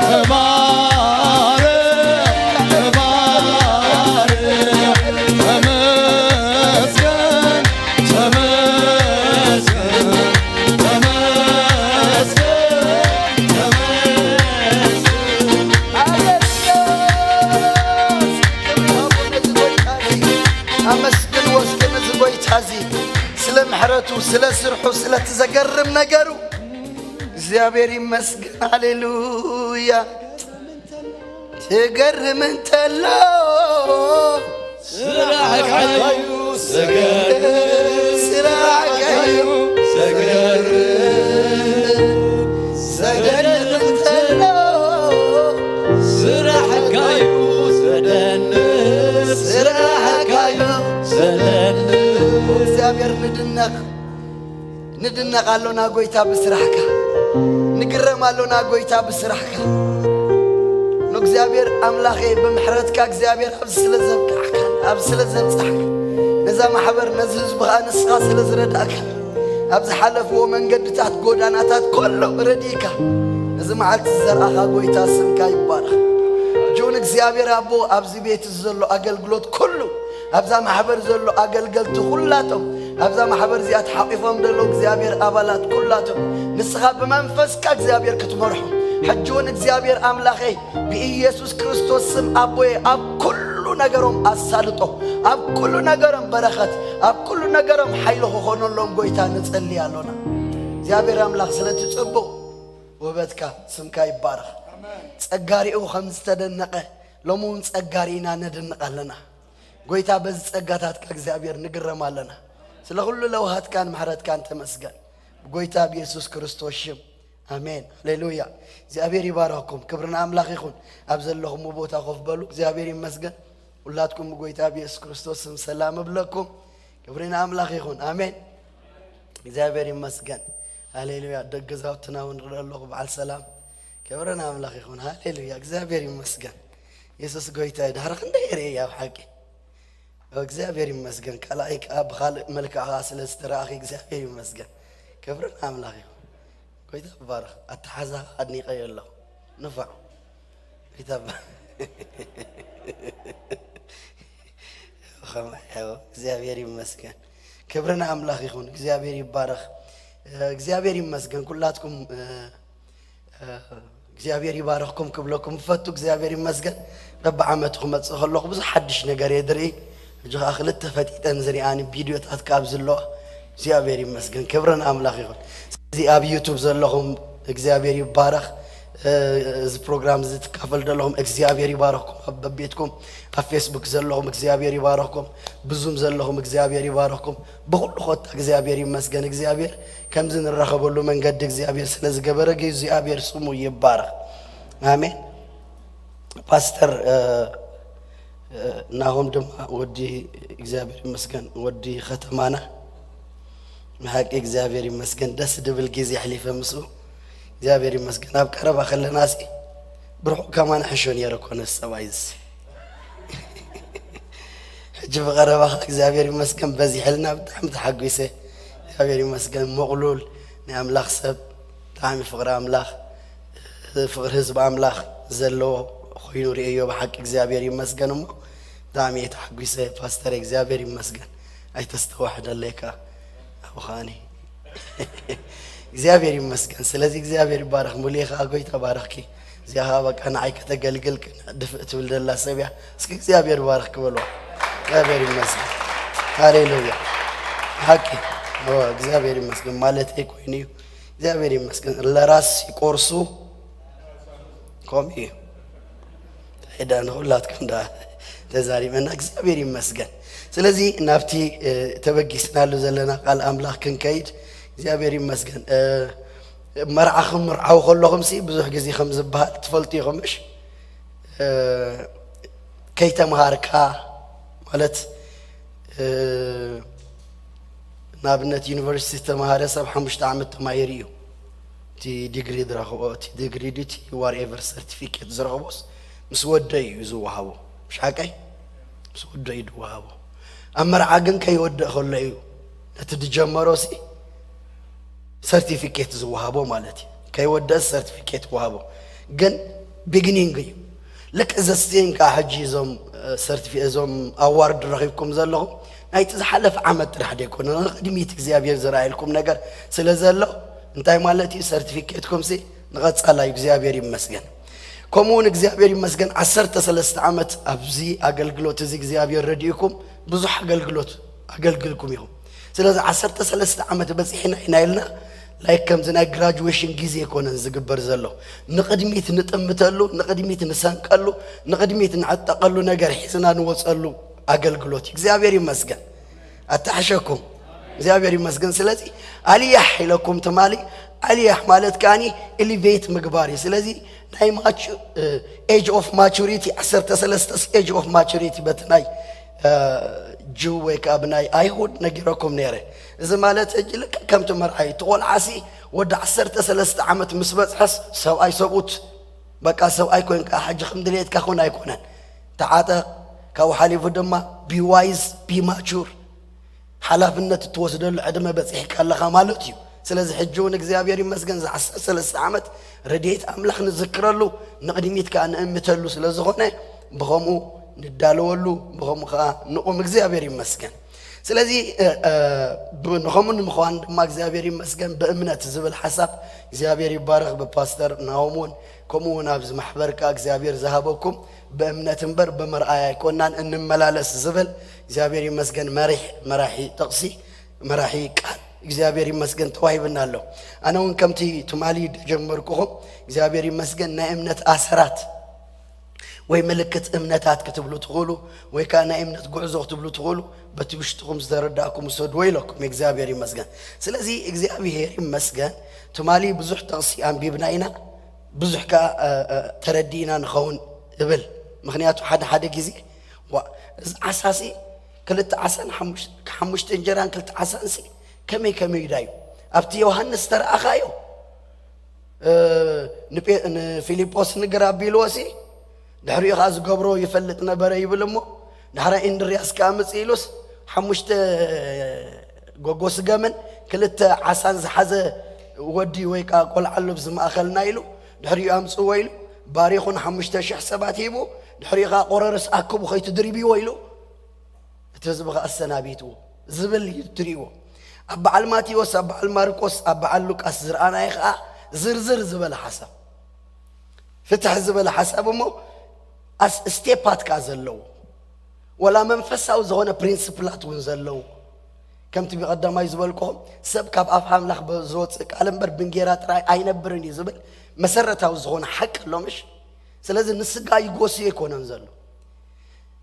ተባረክ፣ ተባረክ፣ ተባረክ። ተመስገን፣ ተመስገን፣ ተመስገን፣ ተመስገን። ሃሌሉያ! ኣመስግንዎ እስኪ ነዚ ጎይታ እዚ፣ ስለ ምሕረቱ፣ ስለ ስርሑ፣ ስለቲ ዘገርም ነገሩ። እግዚኣብሔር ይመስገን። ሃሌሉያ! ትገርም እንተሎ ስራሕካዩ ዘገርም፣ ስራሕካዩ ዘገርም፣ ዘገርም እንተሎ ስራሕካዩ ዘደንቅ፣ ስራሕካዩ ዘደንቅ። እግዚኣብሔር ንድነቕ። ንድነቕ ኣሎና ጎይታ ብስራሕካ፣ ንግረም ኣሎና ጎይታ ብስራሕካ። ንእግዚኣብሔር ኣምላኸይ ብምሕረትካ እግዚኣብሔር ኣብዚ ስለ ዘብቃዕካን ኣብዚ ስለ ዘብጻሕካ፣ ነዛ ማሕበር ነዚ ህዝቢ ኸኣ ንስኻ ስለ ዝረዳእካ፣ ኣብ ዝሓለፍዎ መንገድታት ጎዳናታት ኮሎ ረዲእካ፣ ነዚ መዓልቲ ዝዘርኣኻ ጎይታ ስምካ ይባረኽ። ጆን እግዚኣብሔር ኣቦ ኣብዚ ቤት እዚ ዘሎ ኣገልግሎት ኩሉ ኣብዛ ማሕበር ዘሎ ኣገልገልቲ ኩላቶም ኣብዛ ማሕበር እዚኣ ተሓቂፎም ዘለዉ እግዚኣብሔር ኣባላት ኩላቶም ንስኻ ብመንፈስካ እግዚኣብሔር ክትመርሖም ሕጂ እውን እግዚኣብሔር ኣምላኸይ ብኢየሱስ ክርስቶስ ስም ኣቦየ ኣብ ኩሉ ነገሮም ኣሳልጦ ኣብ ኩሉ ነገሮም በረኸት ኣብ ኩሉ ነገሮም ሓይሊ ክኾነሎም ጎይታ ንጸሊ ኣሎና እግዚኣብሔር ኣምላኽ ስለቲ ጽቡቕ ውህበትካ ስምካ ይባረኽ ጸጋሪኡ ከም ዝተደነቐ ሎሚ እውን ጸጋሪእና ነድንቕ ኣለና ጎይታ በዚ ጸጋታትካ እግዚኣብሔር ንግረም ኣለና። ስለ ኩሉ ለውሃትካን ምሕረትካን ተመስገን። ብጎይታ ብየሱስ ክርስቶስ ሽም ኣሜን። ሃሌሉያ። እግዚኣብሔር ይባረኽኩም። ክብሪ ንኣምላኽ ይኹን። ኣብ ዘለኹም ቦታ ኮፍ በሉ። እግዚኣብሔር ይመስገን። ሁላትኩም ብጎይታ ብየሱስ ክርስቶስ ስም ሰላም እብለኩም። ክብሪ ንኣምላኽ ይኹን። ኣሜን። እግዚኣብሔር ይመስገን። ሃሌሉያ። ደገ ገዛውትና እውን ርእ ኣለኹ በዓል ሰላም። ክብሪ ንኣምላኽ ይኹን። ሃሌሉያ። እግዚኣብሔር ይመስገን። የሱስ ጎይታ እዩ። ድሕሪ ክንደይ ርእየ ኣብ ሓቂ እግዚኣብሔር ይመስገን። ካልኣይ ከዓ ብኻልእ መልክዕ ከዓ ስለ ዝተረኣኺ እግዚኣብሔር ይመስገን። ክብሪ ንኣምላኽ ይኹን። ጎይታ ይባረኽ። ኣተሓዛኻ ኣድኒቐዮ ኣለኹ። ንፋዕ። ጎይታ ይባ-፣ ከማይ ያው እግዚኣብሔር ይመስገን። ክብሪ ንኣምላኽ ይኹን። እግዚኣብሔር ይባረኽ። እግዚኣብሔር ይመስገን። ኩላትኩም እግዚኣብሔር ይባረኽኩም ክብለኩም እፈቱ እግዚኣብሔር ይመስገን በብዓመቱ ክመፅእ ከለኹ ብዙሕ ሓድሽ ነገር እየ ዝርኢ ሕጂ ከዓ ክልተ ፈጢጠን ዝሪኣኒ ቪድዮታት ካብ ዝለዋ እግዚኣብሔር ይመስገን ክብሪ ንኣምላኽ ይኹን እዚ ኣብ ዩቱብ ዘለኹም እግዚኣብሔር ይባረኽ እዚ ፕሮግራም እዚ ትካፈል ዘለኹም እግዚኣብሔር ይባረኽኩም ኣብ በቤትኩም ኣብ ፌስቡክ ዘለኹም እግዚኣብሔር ይባረኽኩም ብዙም ዘለኹም እግዚኣብሔር ይባረኽኩም ብኹሉ ኾታ እግዚኣብሔር ይመስገን እግዚኣብሔር ከምዚ ንራኸበሉ መንገዲ እግዚኣብሔር ስለ ዝገበረ እግዚኣብሔር ስሙ ይባረኽ ኣሜን ፓስተር ናሆም ድማ ወዲ እግዚኣብሔር ይመስገን ወዲ ከተማና ንሓቂ እግዚኣብሔር ይመስገን ደስ ድብል ግዜ ኣሕሊፈ ምስኡ እግዚኣብሔር ይመስገን ኣብ ቀረባ ከለና ሲ ብርሑቕ ከማን ሕሾ ነይረ ኮነ ሰብኣይስ ሕጂ ብቐረባኻ እግዚኣብሔር ይመስገን በዚሕልና ብጣዕሚ ተሓጒሰ እግዚኣብሔር ይመስገን ምቕሉል ናይ ኣምላኽ ሰብ ብጣዕሚ ፍቕሪ ኣምላኽ ፍቕሪ ህዝቢ ኣምላኽ ዘለዎ ኮይኑ ርእዮ። ብሓቂ እግዚኣብሔር ይመስገን። እሞ ብጣዕሚ እየ ተሓጒሰ ፓስተር፣ እግዚኣብሔር ይመስገን። ኣይተስተዋሕደለይ ከኣ ኣብኡ ከኣኒ እግዚኣብሔር ይመስገን። ስለዚ እግዚኣብሔር ይባረኽ። ሙሉየ ከኣ ጎይታ ባረኽኪ። እዚኣ ከኣ በቃ ንዓይ ከተገልግል ድፍእ ትብል ዘላ ሰብ እያ። እስኪ እግዚኣብሔር ባረኽ ክበልዋ። እግዚኣብሔር ይመስገን። ሃሌሉያ። ሓቂ እዎ፣ እግዚኣብሔር ይመስገን ማለተይ ኮይኑ እዩ። እግዚኣብሔር ይመስገን። ለራስ ይቆርሱ ከምኡ እዩ። እንታይ ደኣ ንኹላትኩም ደኣ ተዛሪበና፣ እግዚኣብሔር ይመስገን። ስለዚ ናብቲ ተበጊስናሉ ዘለና ቃል ኣምላኽ ክንከይድ እግዚኣብሔር ይመስገን። መርዓ ክምርዓው ከለኹምሲ ብዙሕ ግዜ ከም ዝበሃል ትፈልጡ ኢኹም ምሽ? ከይተምሃርካ ማለት ንኣብነት ዩኒቨርሲቲ ዝተምሃረ ሰብ ሓሙሽተ ዓመት ተማሂሩ እዩ እቲ ዲግሪ ዝረኽቦ። እቲ ዲግሪ ድቲ ዋርኤቨር ሰርቲፊኬት ዝረኽቦስ ምስ ወደ እዩ ዝወሃቦ። ምሽ ሓቀይ? ምስ ወደ እዩ ዝወሃቦ። ኣብ መርዓ ግን ከይወድእ ከሎ እዩ ነቲ ዝጀመሮ ሲ ሰርቲፊኬት ዝወሃቦ ማለት እዩ። ከይወደስ ሰርቲፊኬት ይወሃቦ። ግን ቢግኒንግ እዩ። ልክ ዘስቲን ከዓ ሕጂ እዞም ሰርቲፊ እዞም ኣዋርድ ረኺብኩም ዘለኹም ናይቲ ዝሓለፈ ዓመት ጥራሕ ደይኮነ ንቅድሚት እግዚኣብሔር ዝረኣየልኩም ነገር ስለ ዘሎ እንታይ ማለት እዩ? ሰርቲፊኬትኩም ሲ ንቐጻላ እዩ። እግዚኣብሔር ይመስገን። ከምኡ እውን እግዚኣብሔር ይመስገን ዓሰርተ ሰለስተ ዓመት ኣብዚ ኣገልግሎት እዚ እግዚኣብሔር ረድእኩም ብዙሕ ኣገልግሎት ኣገልግልኩም ኢኹም። ስለዚ ዓሰርተ ሰለስተ ዓመት በፂሕና ኢና ኢልና ላይክ ከምዚ ናይ ግራጁዌሽን ግዜ ኣይኮነን ዝግበር ዘሎ። ንቕድሚት ንጥምተሉ፣ ንቕድሚት ንሰንቀሉ፣ ንቕድሚት ንዕጠቐሉ ነገር ሒዝና ንወፀሉ ኣገልግሎት እዩ። እግዚኣብሔር ይመስገን። ኣተሓሸኩም እግዚኣብሔር ይመስገን። ስለዚ ኣልያሕ ኢለኩም ትማሊ ኣልያሕ ማለት ከኣኒ ኢሊቬት ምግባር እዩ። ስለዚ ናይ ኤጅ ኦፍ ማቹሪቲ ዓሰርተ ሰለስተ ኤጅ ኦፍ ማቹሪቲ በቲ ናይ ጅው ወይ ከዓ ብናይ ኣይሁድ ነጊረኩም ነይረ። እዚ ማለት ሕጂ ልክዕ ከምቲ መርዓይ እቲ ቆልዓሲ ወዲ ዓሰርተ ሰለስተ ዓመት ምስ በፅሐስ ሰብኣይ ሰብኡት በቃ ሰብኣይ ኮይንካ ሕጂ ከም ድሌትካ ኮን ኣይኮነን። ተዓጠ ካብኡ ሓሊፉ ድማ ቢዋይዝ ቢማቹር ሓላፍነት እትወስደሉ ዕድመ በፂሕካ ኣለኻ ማለት እዩ። ስለዚ ሕጂ እውን እግዚኣብሔር ይመስገን ዝዓሰርተ ሰለስተ ዓመት ረድኤት ኣምላኽ ንዝክረሉ ንቕድሚት ከዓ ንእምተሉ ስለ ዝኾነ ብኸምኡ ንዳለወሉ ብኸምኡ ከዓ ንቑም። እግዚኣብሔር ይመስገን። ስለዚ ንኸምኡ ንምዃን ድማ እግዚኣብሔር ይመስገን ብእምነት ዝብል ሓሳብ እግዚኣብሔር ይባረኽ። ብፓስተር ናሆም እውን ከምኡ እውን ኣብዚ ማሕበር ከዓ እግዚኣብሔር ዝሃበኩም ብእምነት እምበር ብመርኣያ ኣይኮናን እንመላለስ ዝብል እግዚኣብሔር ይመስገን መሪሕ መራሒ ጥቕሲ መራሒ ቃል እግዚኣብሔር ይመስገን ተዋሂብና ኣሎ። ኣነ እውን ከምቲ ትማሊ ደጀመርኩኹም እግዚኣብሔር ይመስገን ናይ እምነት ኣሰራት ወይ ምልክት እምነታት ክትብሉ ትኽእሉ ወይ ከዓ ናይ እምነት ጉዕዞ ክትብሉ ትኽእሉ በቲ ውሽጥኹም ዝተረዳእኩም ውሰድዎ ኢለኩም እግዚኣብሔር ይመስገን። ስለዚ እግዚኣብሔር ይመስገን ትማሊ ብዙሕ ጥቕሲ ኣንቢብና ኢና ብዙሕ ከዓ ተረዲእና ንኸውን እብል። ምክንያቱ ሓደ ሓደ ግዜ ዋ እዚ ዓሳሲ ክልተ ዓሳን ሓሙሽተ እንጀራን ክልተ ዓሳንሲ ከመይ ከመይ ዳዩ ኣብቲ ዮሃንስ ተረኣኻዮ ንፊልጶስ ንግር ኣቢልዎ ሲ ድሕሪኡ ከዓ ዝገብሮ ይፈልጥ ነበረ ይብል እሞ ድሕራ ኢንድርያስ ከዓ ምፅ ኢሉስ ሓሙሽተ ጎጎ ስገምን ክልተ ዓሳን ዝሓዘ ወዲ ወይ ከዓ ቆልዓ ኣሎ ኣብዚ ማእኸልና ኢሉ ድሕሪኡ ኣምፅዎ ኢሉ ባሪኹ ንሓሙሽተ ሽሕ ሰባት ሂቡ ድሕሪኡ ከዓ ቆረርስ ኣክቡ ከይትድርብዎ ኢሉ እቲ ህዝቢ ከዓ ኣሰናቢትዎ ዝብል እዩ ትሪእዎ። ኣብ በዓል ማቴዎስ ኣብ በዓል ማርቆስ ኣብ በዓል ሉቃስ ዝረኣናዮ ከዓ ዝርዝር ዝበለ ሓሳብ ፍትሕ ዝበለ ሓሳብ እሞ ኣስ ስቴፓት ከዓ ዘለዎ ወላ መንፈሳዊ ዝኾነ ፕሪንስፕላት እውን ዘለዎ ከምቲ ብቐዳማይ ዝበልኩኹም ሰብ ካብ ኣፍ ኣምላኽ ዝወፅእ ቃል እምበር ብንጌራ ጥራይ ኣይነብርን እዩ ዝብል መሰረታዊ ዝኾነ ሓቂ ኣሎ ምሽ? ስለዚ ንስጋ ይጎስዮ ኣይኮነን ዘሎ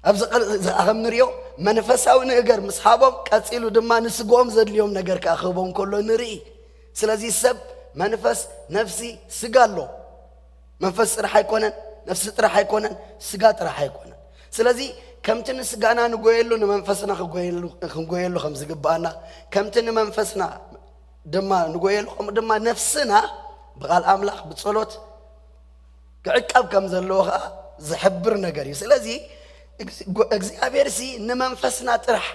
ኣብዚ ቐ- እዚ ከዓ ከም ንሪኦ መንፈሳዊ ንእገር ምስ ሃቦም ቀፂሉ ድማ ንስግኦም ዘድልዮም ነገር ከዓ ክህቦም ከሎ ንርኢ። ስለዚ ሰብ መንፈስ ነፍሲ ስጋ ኣሎ። መንፈስ ጥራሕ ኣይኮነን፣ ነፍሲ ጥራሕ ኣይኮነን፣ ስጋ ጥራሕ ኣይኮነን። ስለዚ ከምቲ ንስጋና ንጎየሉ ንመንፈስና ክጎየሉ- ክንጎየሉ ከም ዝግባኣና ከምቲ ንመንፈስና ድማ ንጎየሉ ከምኡ ድማ ነፍስና ብቃል ኣምላኽ ብጸሎት ክዕቀብ ከም ዘለዎ ከዓ ዝሕብር ነገር እዩ። ስለዚ እግዚኣብሔር ሲ ንመንፈስና ጥራሕ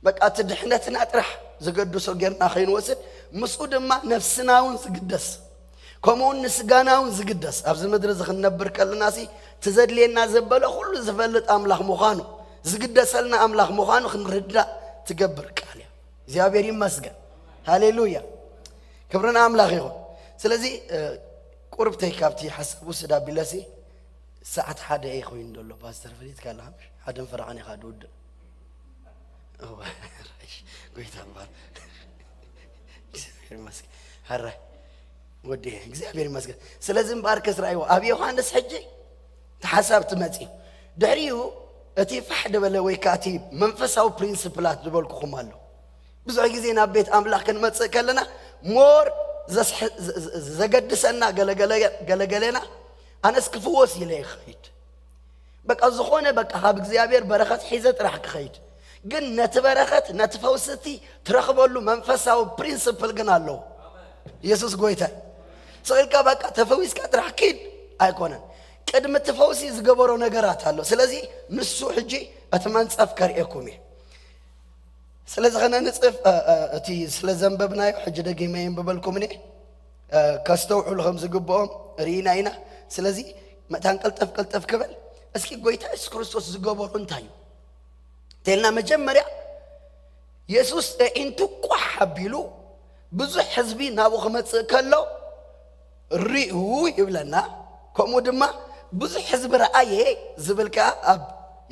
በቃ እቲ ድሕነትና ጥራሕ ዝገድሶ ጌርና ከይንወስድ ምስኡ ድማ ነፍስና እውን ዝግደስ ከምኡውን ንስጋና እውን ዝግደስ፣ ኣብዚ ምድሪ እዚ ክንነብር ከለና ሲ እቲ ዘድልየና ዘበለ ኩሉ ዝፈልጥ ኣምላኽ ምዃኑ፣ ዝግደሰልና ኣምላኽ ምዃኑ ክንርዳእ ትገብር ቃል እያ። እግዚኣብሔር ይመስገን። ሃሌሉያ። ክብሪ ንኣምላኽ ይኹን። ስለዚ ቁርብተይ ካብቲ ሓሳብ ውስድ ኣቢለሲ ሰዓት ሓደ እየ ኮይኑ ዘሎ። ፓስተር ፈሊጥካ ኣለኻ? ሓደን ፈረቓን ኢኻ ድውድእ። ጎይታ እምበር እግዚኣብሔር ይመስገን። ሐረ ወዲ እግዚኣብሔር ይመስገን። ስለዚ እምበኣር ከስራይዎ ኣብ ዮሃንስ ሕጂ ተሓሳብ ትመጺ። ድሕሪኡ እቲ ፋሕ ድበለ ወይ ከዓ እቲ መንፈሳዊ ፕሪንስፕላት ዝበልኩኹም ኣሎ። ብዙሕ ግዜ ናብ ቤት ኣምላኽ ክንመጽእ ከለና ሞር ዘገድሰና ገለገለና ኣነስ ክፍወስ ኢለ ይኸይድ። በቃ ዝኾነ በቃ ካብ እግዚኣብሔር በረኸት ሒዘ ጥራሕ ክኸይድ። ግን ነቲ በረኸት ነቲ ፈውስቲ ትረኽበሉ መንፈሳዊ ፕሪንስፕል ግን ኣለዎ። ኢየሱስ ጎይታይ። ስቕ ኢልካ በቃ ተፈዊስካ ጥራሕ ኪድ ኣይኮነን። ቅድሚ እቲ ፈውሲ ዝገበሮ ነገራት ኣሎ። ስለዚ ንሱ ሕጂ እቲ መንጸፍ ከርእየኩም እየ። ስለዚ ከነንጽፍ እቲ ስለ ዘንበብናዮ ሕጂ ደጊመ የንብበልኩም እየ። ከስተውዕሉ ከም ዝግብኦም ርኢና ኢና። ስለዚ መታን ቀልጠፍ ቀልጠፍ ክበል። እስኪ ጎይታ የሱስ ክርስቶስ ዝገበሮ እንታይ እዩ? እንተልና መጀመርያ የሱስ ኣዒንቱ ቋሕ ኣቢሉ ብዙሕ ህዝቢ ናብኡ ክመጽእ ከሎ ሪኡ ይብለና። ከምኡ ድማ ብዙሕ ህዝቢ ረኣየ ዝብል ከኣ ኣብ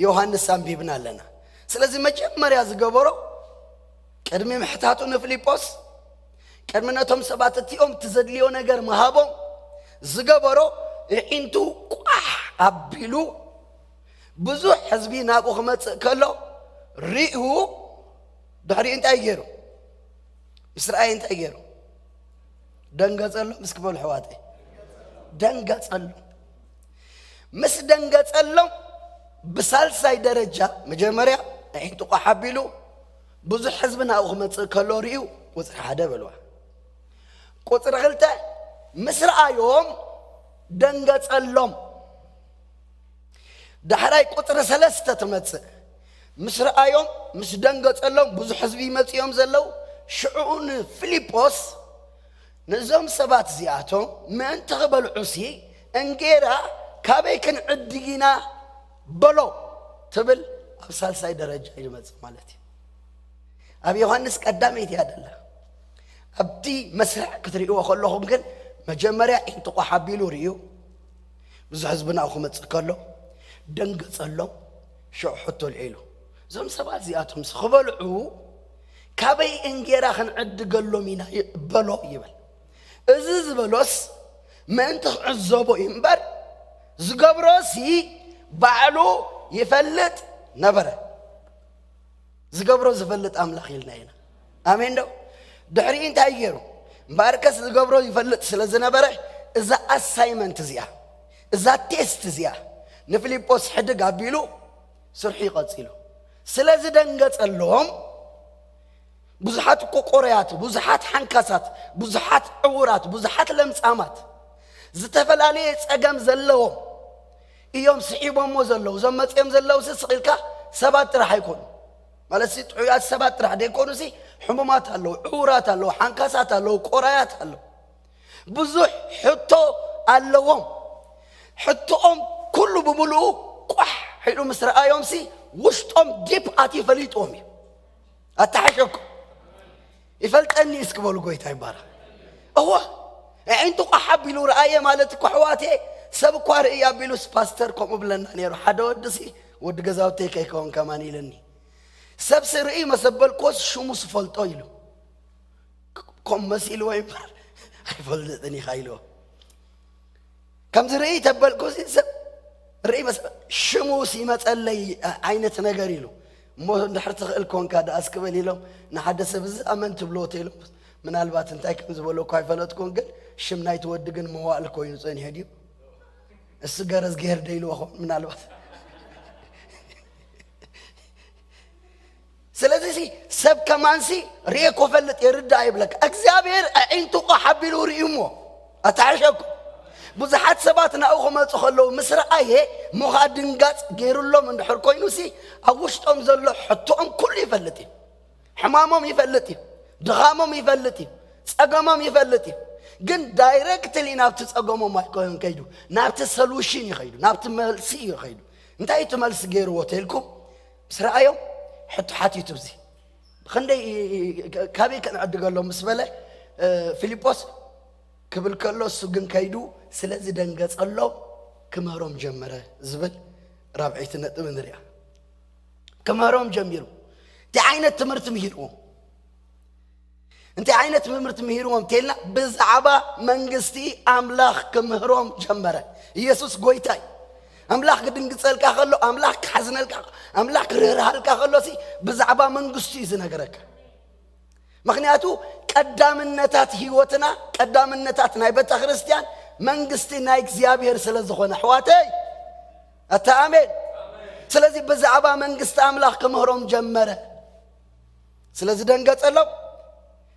ዮሃንስ ኣንቢብና ኣለና። ስለዚ መጀመርያ ዝገበሮ ቅድሚ ምሕታቱ ንፊልጶስ ቅድሚ ነቶም ሰባት እቲኦም እቲ ዘድልዮ ነገር ምሃቦም ዝገበሮ ኣዒንቱ ቋሕ ኣቢሉ ብዙሕ ህዝቢ ናብኡ ክመጽእ ከሎ ሪኡ ድሕሪኡ እንታይ ገይሩ? ምስ ረኣየ እንታይ ገይሩ? ደንገጸሎም። እስኪ በሉ ኣሕዋተይ፣ ደንገጸሎም። ምስ ደንገጸሎም ብሳልሳይ ደረጃ መጀመርያ ኣዒንቱ ቋሕ ኣቢሉ ብዙሕ ህዝቢ ናብኡ ክመጽእ ከሎ ሪኡ ቁጽሪ ሓደ በልዋ። ቁጽሪ ክልተ ምስ ረኣዮም ደንገጸሎም። ዳሕራይ ቁጽሪ ሰለስተ ትመጽእ። ምስ ረኣዮም ምስ ደንገጸሎም ብዙሕ ህዝቢ ይመጽኡ እዮም ዘለዉ። ሽዑ ንፊልጶስ ነዞም ሰባት እዚኣቶም ምእንቲ ክበልዑሲ እንጌራ ካበይ ክንዕድግ ኢና በሎ ትብል ኣብ ሳልሳይ ደረጃ እዩ ዝመጽእ ማለት እዩ። ኣብ ዮሃንስ ቀዳመይቲ እያ ደላ። ኣብቲ መስርዕ ክትርእይዎ ከለኹም ግን መጀመርያ ኣዒንቱ ቋሕ ኣቢሉ ርእዩ። ብዙሕ ህዝቢ ናብኡ ክመጽእ ከሎ ደንገጸሎም። ሽዑ ሕቶ ኣልዒሉ እዞም ሰባት እዚኣቶምስ ክበልዑ ካበይ እንጌራ ክንዕድገሎም ኢና በሎ ይብል። እዚ ዝበሎስ ምእንቲ ክዕዘቦ እዩ እምበር ዝገብሮሲ ባዕሉ ይፈልጥ ነበረ። ዝገብሮ ዝፈልጥ ኣምላኽ ኢልና ኢና። ኣሜን ዶ? ድሕሪኡ እንታይ ገይሩ? እምበኣርከስ ዝገብሮ ይፈልጥ ስለ ዝነበረ እዛ ኣሳይመንት እዚኣ፣ እዛ ቴስት እዚኣ ንፊልጶስ ሕድግ ኣቢሉ ስርሑ ይቐጺሉ። ስለ ዝደንገጸሎም ብዙሓት ቆቆረያት፣ ብዙሓት ሓንካሳት፣ ብዙሓት ዕውራት፣ ብዙሓት ለምጻማት፣ ዝተፈላለየ ጸገም ዘለዎም እዮም ስሒቦሞ ዘለዉ። እዞም መጺኦም ዘለዉ ሲ ስቕ ኢልካ ሰባት ጥራሕ ኣይኮኑ። ማለት ሲ ጥዑያት ሰባት ጥራሕ ደይኮኑ ሲ ሕሙማት ኣለዉ፣ ዕውራት ኣለዉ፣ ሓንካሳት ኣለዉ፣ ቆራያት ኣለዉ። ብዙሕ ሕቶ ኣለዎም። ሕቶኦም ኩሉ ብምሉኡ ቋሕ ኢሉ ምስ ረኣዮም ሲ ውሽጦም ዲፕ ኣትዩ ፈሊጥዎም እዩ። ኣተሓሸኩም ይፈልጠኒ እስኪ በሉ። ጎይታ ይባረኽ። እወ ኣዒንቱ ቋሕ ኣቢሉ ረኣየ ማለት እኮ ኣሕዋቴ ሰብ እኳ ርእይ ኣቢሉስ ፓስተር ከምኡ ብለና ነይሩ። ሓደ ወዲ ሲ ወዲ ገዛውተይ ከይከውን ከማን ኢለኒ። ሰብ ሲ ርእይ መሰበልኮስ ሽሙ ስፈልጦ ኢሉ። ከም መሲልዎ ይምበር ኣይፈልጥን ኢኻ ኢልዎ። ከምዚ ርእይ ተበልኩ እዚ ሰብ ርእይ መስ ሽሙስ ይመጸለይ ዓይነት ነገር ኢሉ። እሞ እንድሕር ትኽእል ኮንካ ደኣ እስክበል ኢሎም ንሓደ ሰብ እዚ ኣመን ትብልዎ ተኢሎም ምናልባት እንታይ ከም ዝበሎ እኳ ኣይፈለጥኩን፣ ግን ሽም ናይቲ ወዲ ግን መዋእል ኮይኑ ጸኒሑ ድዩ እሱ ገረዝ ገይር ደይልዎ ኾን ምናልባት ስለዚ ሲ ሰብ ከማንሲ ርኤ ኮፈልጥ የርዳ ይብለካ። እግዚኣብሔር ኣዒንቱ ቋሕ ኣቢሉ ርእዩ እሞ ኣተሓሸኩ ብዙሓት ሰባት ናብኡ ክመፁ ከለዉ ምስ ረኣየ እሞ ከዓ ድንጋፅ ገይሩሎም እንድሕር ኮይኑሲ ኣብ ውሽጦም ዘሎ ሕቶኦም ኩሉ ይፈልጥ እዩ። ሕማሞም ይፈልጥ እዩ። ድኻሞም ይፈልጥ እዩ። ጸገሞም ይፈልጥ እዩ፣ ግን ዳይረክትሊ ናብቲ ጸገሞም ኣይኮነን ከይዱ፣ ናብቲ ሰሉሽን እዩ ከይዱ፣ ናብቲ መልሲ እዩ ከይዱ። እንታይ እቲ መልሲ ገይርዎ ተልኩም ምስ ረኣዮም ሕቶ ሓቲቱ፣ እዚ ብኽንደይ ካበይ ከነዕድገሎም ምስ በለ፣ እ፣ ፊልጶስ ክብል ከሎ፣ እሱ ግን ከይዱ ስለ ዝደንገጸሎም ክምህሮም ጀመረ ዝብል ራብዐይቲ ነጥቢ ንሪኣ። ክምህሮም ጀሚሩ። እንታይ ዓይነት ትምህርቲ ምሂርዎም? እንታይ ዓይነት ትምህርቲ ምሂርዎም ተልና፣ ብዛዕባ መንግስቲ ኣምላኽ ክምህሮም ጀመረ። ኢየሱስ ጎይታ እዩ። ኣምላኽ ክድንግጸልካ ከሎ፣ ኣምላኽ ክሓዝነልካ፣ ኣምላኽ ክርህርሃልካ ከሎሲ ብዛዕባ መንግስቱ እዩ ዝነገረካ። ምኽንያቱ ቀዳምነታት ህይወትና፣ ቀዳምነታት ናይ ቤተ ክርስቲያን መንግስቲ ናይ እግዚኣብሔር ስለ ዝኾነ፣ ኣሕዋተይ፣ ኣታ ኣሜን። ስለዚ ብዛዕባ መንግስቲ ኣምላኽ ክምህሮም ጀመረ። ስለ ዝደንገጸሎም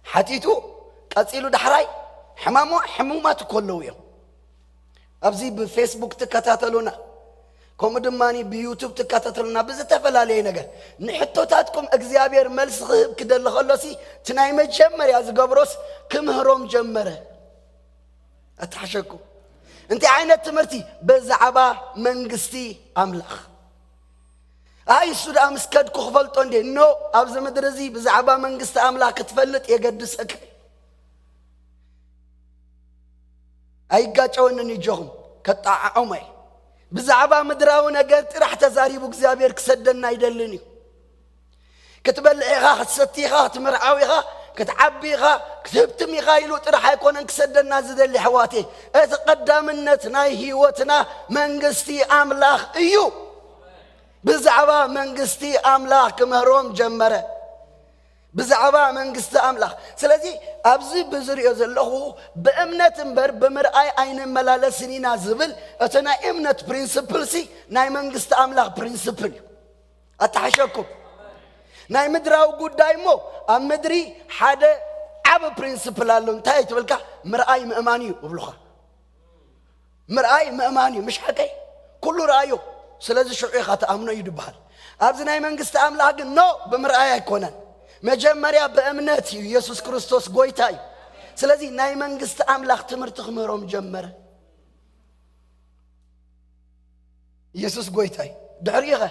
ሓቲቱ፣ ቀጺሉ ዳሕራይ ሕማሞ-፣ ሕሙማት እኮ ኣለዉ እዮም። ኣብዚ ብፌስቡክ ትከታተሉና፣ ከምኡ ድማ ብዩቱብ ትከታተሉና፣ ብዝተፈላለየ ነገር ንሕቶታትኩም እግዚኣብሔር መልሲ ክህብ ክደሊ ከሎሲ፣ እቲ ናይ መጀመርያ ዝገብሮስ ክምህሮም ጀመረ። ኣትሓሸኩም። እንታይ ዓይነት ትምህርቲ? ብዛዕባ መንግስቲ ኣምላኽ። ኣይ፣ እሱ ደኣ ምስ ከድኩ ክፈልጦ እንዴ? ኖ፣ ኣብዚ ምድሪ እዚ ብዛዕባ መንግስቲ ኣምላኽ ክትፈልጥ የገድሰካ። ኣይጋጨወንን እዩ፣ እጆኹም ከጣዓዖም ኣይ። ብዛዕባ ምድራዊ ነገር ጥራሕ ተዛሪቡ እግዚኣብሔር ክሰደና ኣይደልን እዩ። ክትበልዕ ኢኻ፣ ክትሰቲ ኢኻ፣ ክትምርዓው ኢኻ፣ ክትዓቢ ኢኻ፣ ክትህብትም ኢኻ ኢሉ ጥራሕ ኣይኮነን ክሰደና ዝደሊ፣ ኣሕዋተይ። እቲ ቀዳምነት ናይ ህይወትና መንግስቲ ኣምላኽ እዩ። ብዛዕባ መንግስቲ ኣምላኽ ክምህሮም ጀመረ። ብዛዕባ መንግስቲ ኣምላኽ። ስለዚ ኣብዚ ብዝሪኦ ዘለኹ ብእምነት እምበር ብምርኣይ ኣይንመላለስን ኢና ዝብል እቲ ናይ እምነት ፕሪንስፕል ሲ ናይ መንግስቲ ኣምላኽ ፕሪንስፕል እዩ። ኣተሓሸኩም። ናይ ምድራዊ ጉዳይ እሞ ኣብ ምድሪ ሓደ ዓቢ ፕሪንስፕል ኣሎ። እንታይ ትብልካ? ምርኣይ ምእማን እዩ እብሉኻ። ምርኣይ ምእማን እዩ፣ ምሽ ሓቀይ? ኩሉ ረኣዮ፣ ስለዚ ሽዑ ኢኻ ትኣምኖ እዩ ድበሃል። ኣብዚ ናይ መንግስቲ ኣምላኽ ግን ኖ፣ ብምርኣይ ኣይኮነን። መጀመርያ ብእምነት እዩ፣ ኢየሱስ ክርስቶስ ጎይታ እዩ። ስለዚ ናይ መንግስቲ ኣምላኽ ትምህርቲ ክምህሮም ጀመረ። ኢየሱስ ጎይታ እዩ። ድሕሪኡ ኸ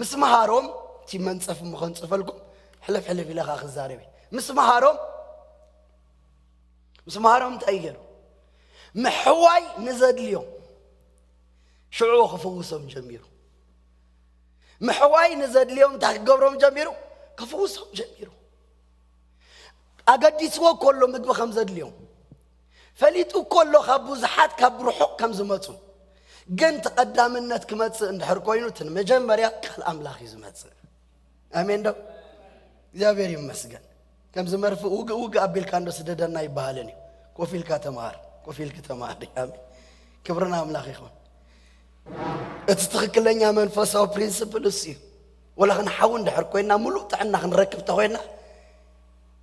ምስ መሃሮም፣ እቲ መንጸፍ እሞ ከንጽፈልኩም፣ ሕልፍ ሕልፍ ኢለ ኸኣ ክዛረብ እየ። ምስ መሃሮም፣ ምስ መሃሮም እንታይ ገይሩ? ምሕዋይ ንዘድልዮም ሽዑ ክፍውሶም ጀሚሩ። ምሕዋይ ንዘድልዮም እንታይ ክገብሮም ጀሚሩ? ክፍውሶም ጀሚሩ። ኣገዲስዎ ከሎ ምግቢ ከም ዘድልዮም ፈሊጡ ከሎ ካብ ብዙሓት ካብ ርሑቕ ከም ዝመጹ፣ ግን እቲ ቀዳምነት ክመጽእ እንድሕር ኮይኑ እቲ ንመጀመርያ ቃል ኣምላኽ እዩ ዝመጽእ። ኣሜን ዶ? እግዚኣብሔር ይመስገን። ከምዚ መርፍእ ውግእ ውግእ ኣቢልካ እንዶ ስደደና ይበሃልን እዩ። ኮፍ ኢልካ ተምሃር፣ ኮፍ ኢልኪ ተምሃሪ። ኣሜን። ክብሪ ንኣምላኽ ይኹን። እቲ ትኽክለኛ መንፈሳዊ ፕሪንስፕል እሱ እዩ። ወላ ክንሓዊ እንድሕር ኮይና፣ ሙሉእ ጥዕና ክንረክብ ተኾይና፣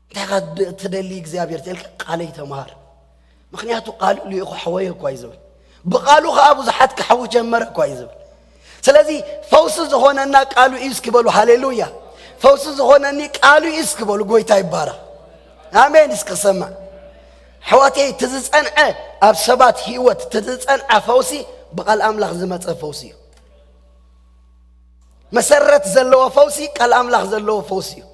እንታይ ኢኻ ድ-፣ ትደሊ እግዚኣብሔር ተልካ፣ ቃለይ ተምሃር። ምኽንያቱ ቃሉ ልኢኹ ሓወየ እኳ እዩ ዝብል። ብቃሉ ኸዓ ብዙሓት ክሓዊ ጀመረ እኳ እዩ ዝብል። ስለዚ ፈውሲ ዝኾነና ቃሉ እዩ እስኪ በሉ፣ ሃሌሉያ። ፈውሲ ዝኾነኒ ቃሉ እዩ እስኪ በሉ፣ ጎይታ ይባረኽ። ኣሜን። እስኪ ሰማዕ። ኣሕዋተይ፣ እቲ ዝጸንዐ ኣብ ሰባት ህይወት፣ እቲ ዝጸንዐ ፈውሲ ብቃል ኣምላኽ ዝመጸ ፈውሲ እዩ። መሰረት ዘለዎ ፈውሲ ቃል ኣምላኽ ዘለዎ ፈውሲ እዩ።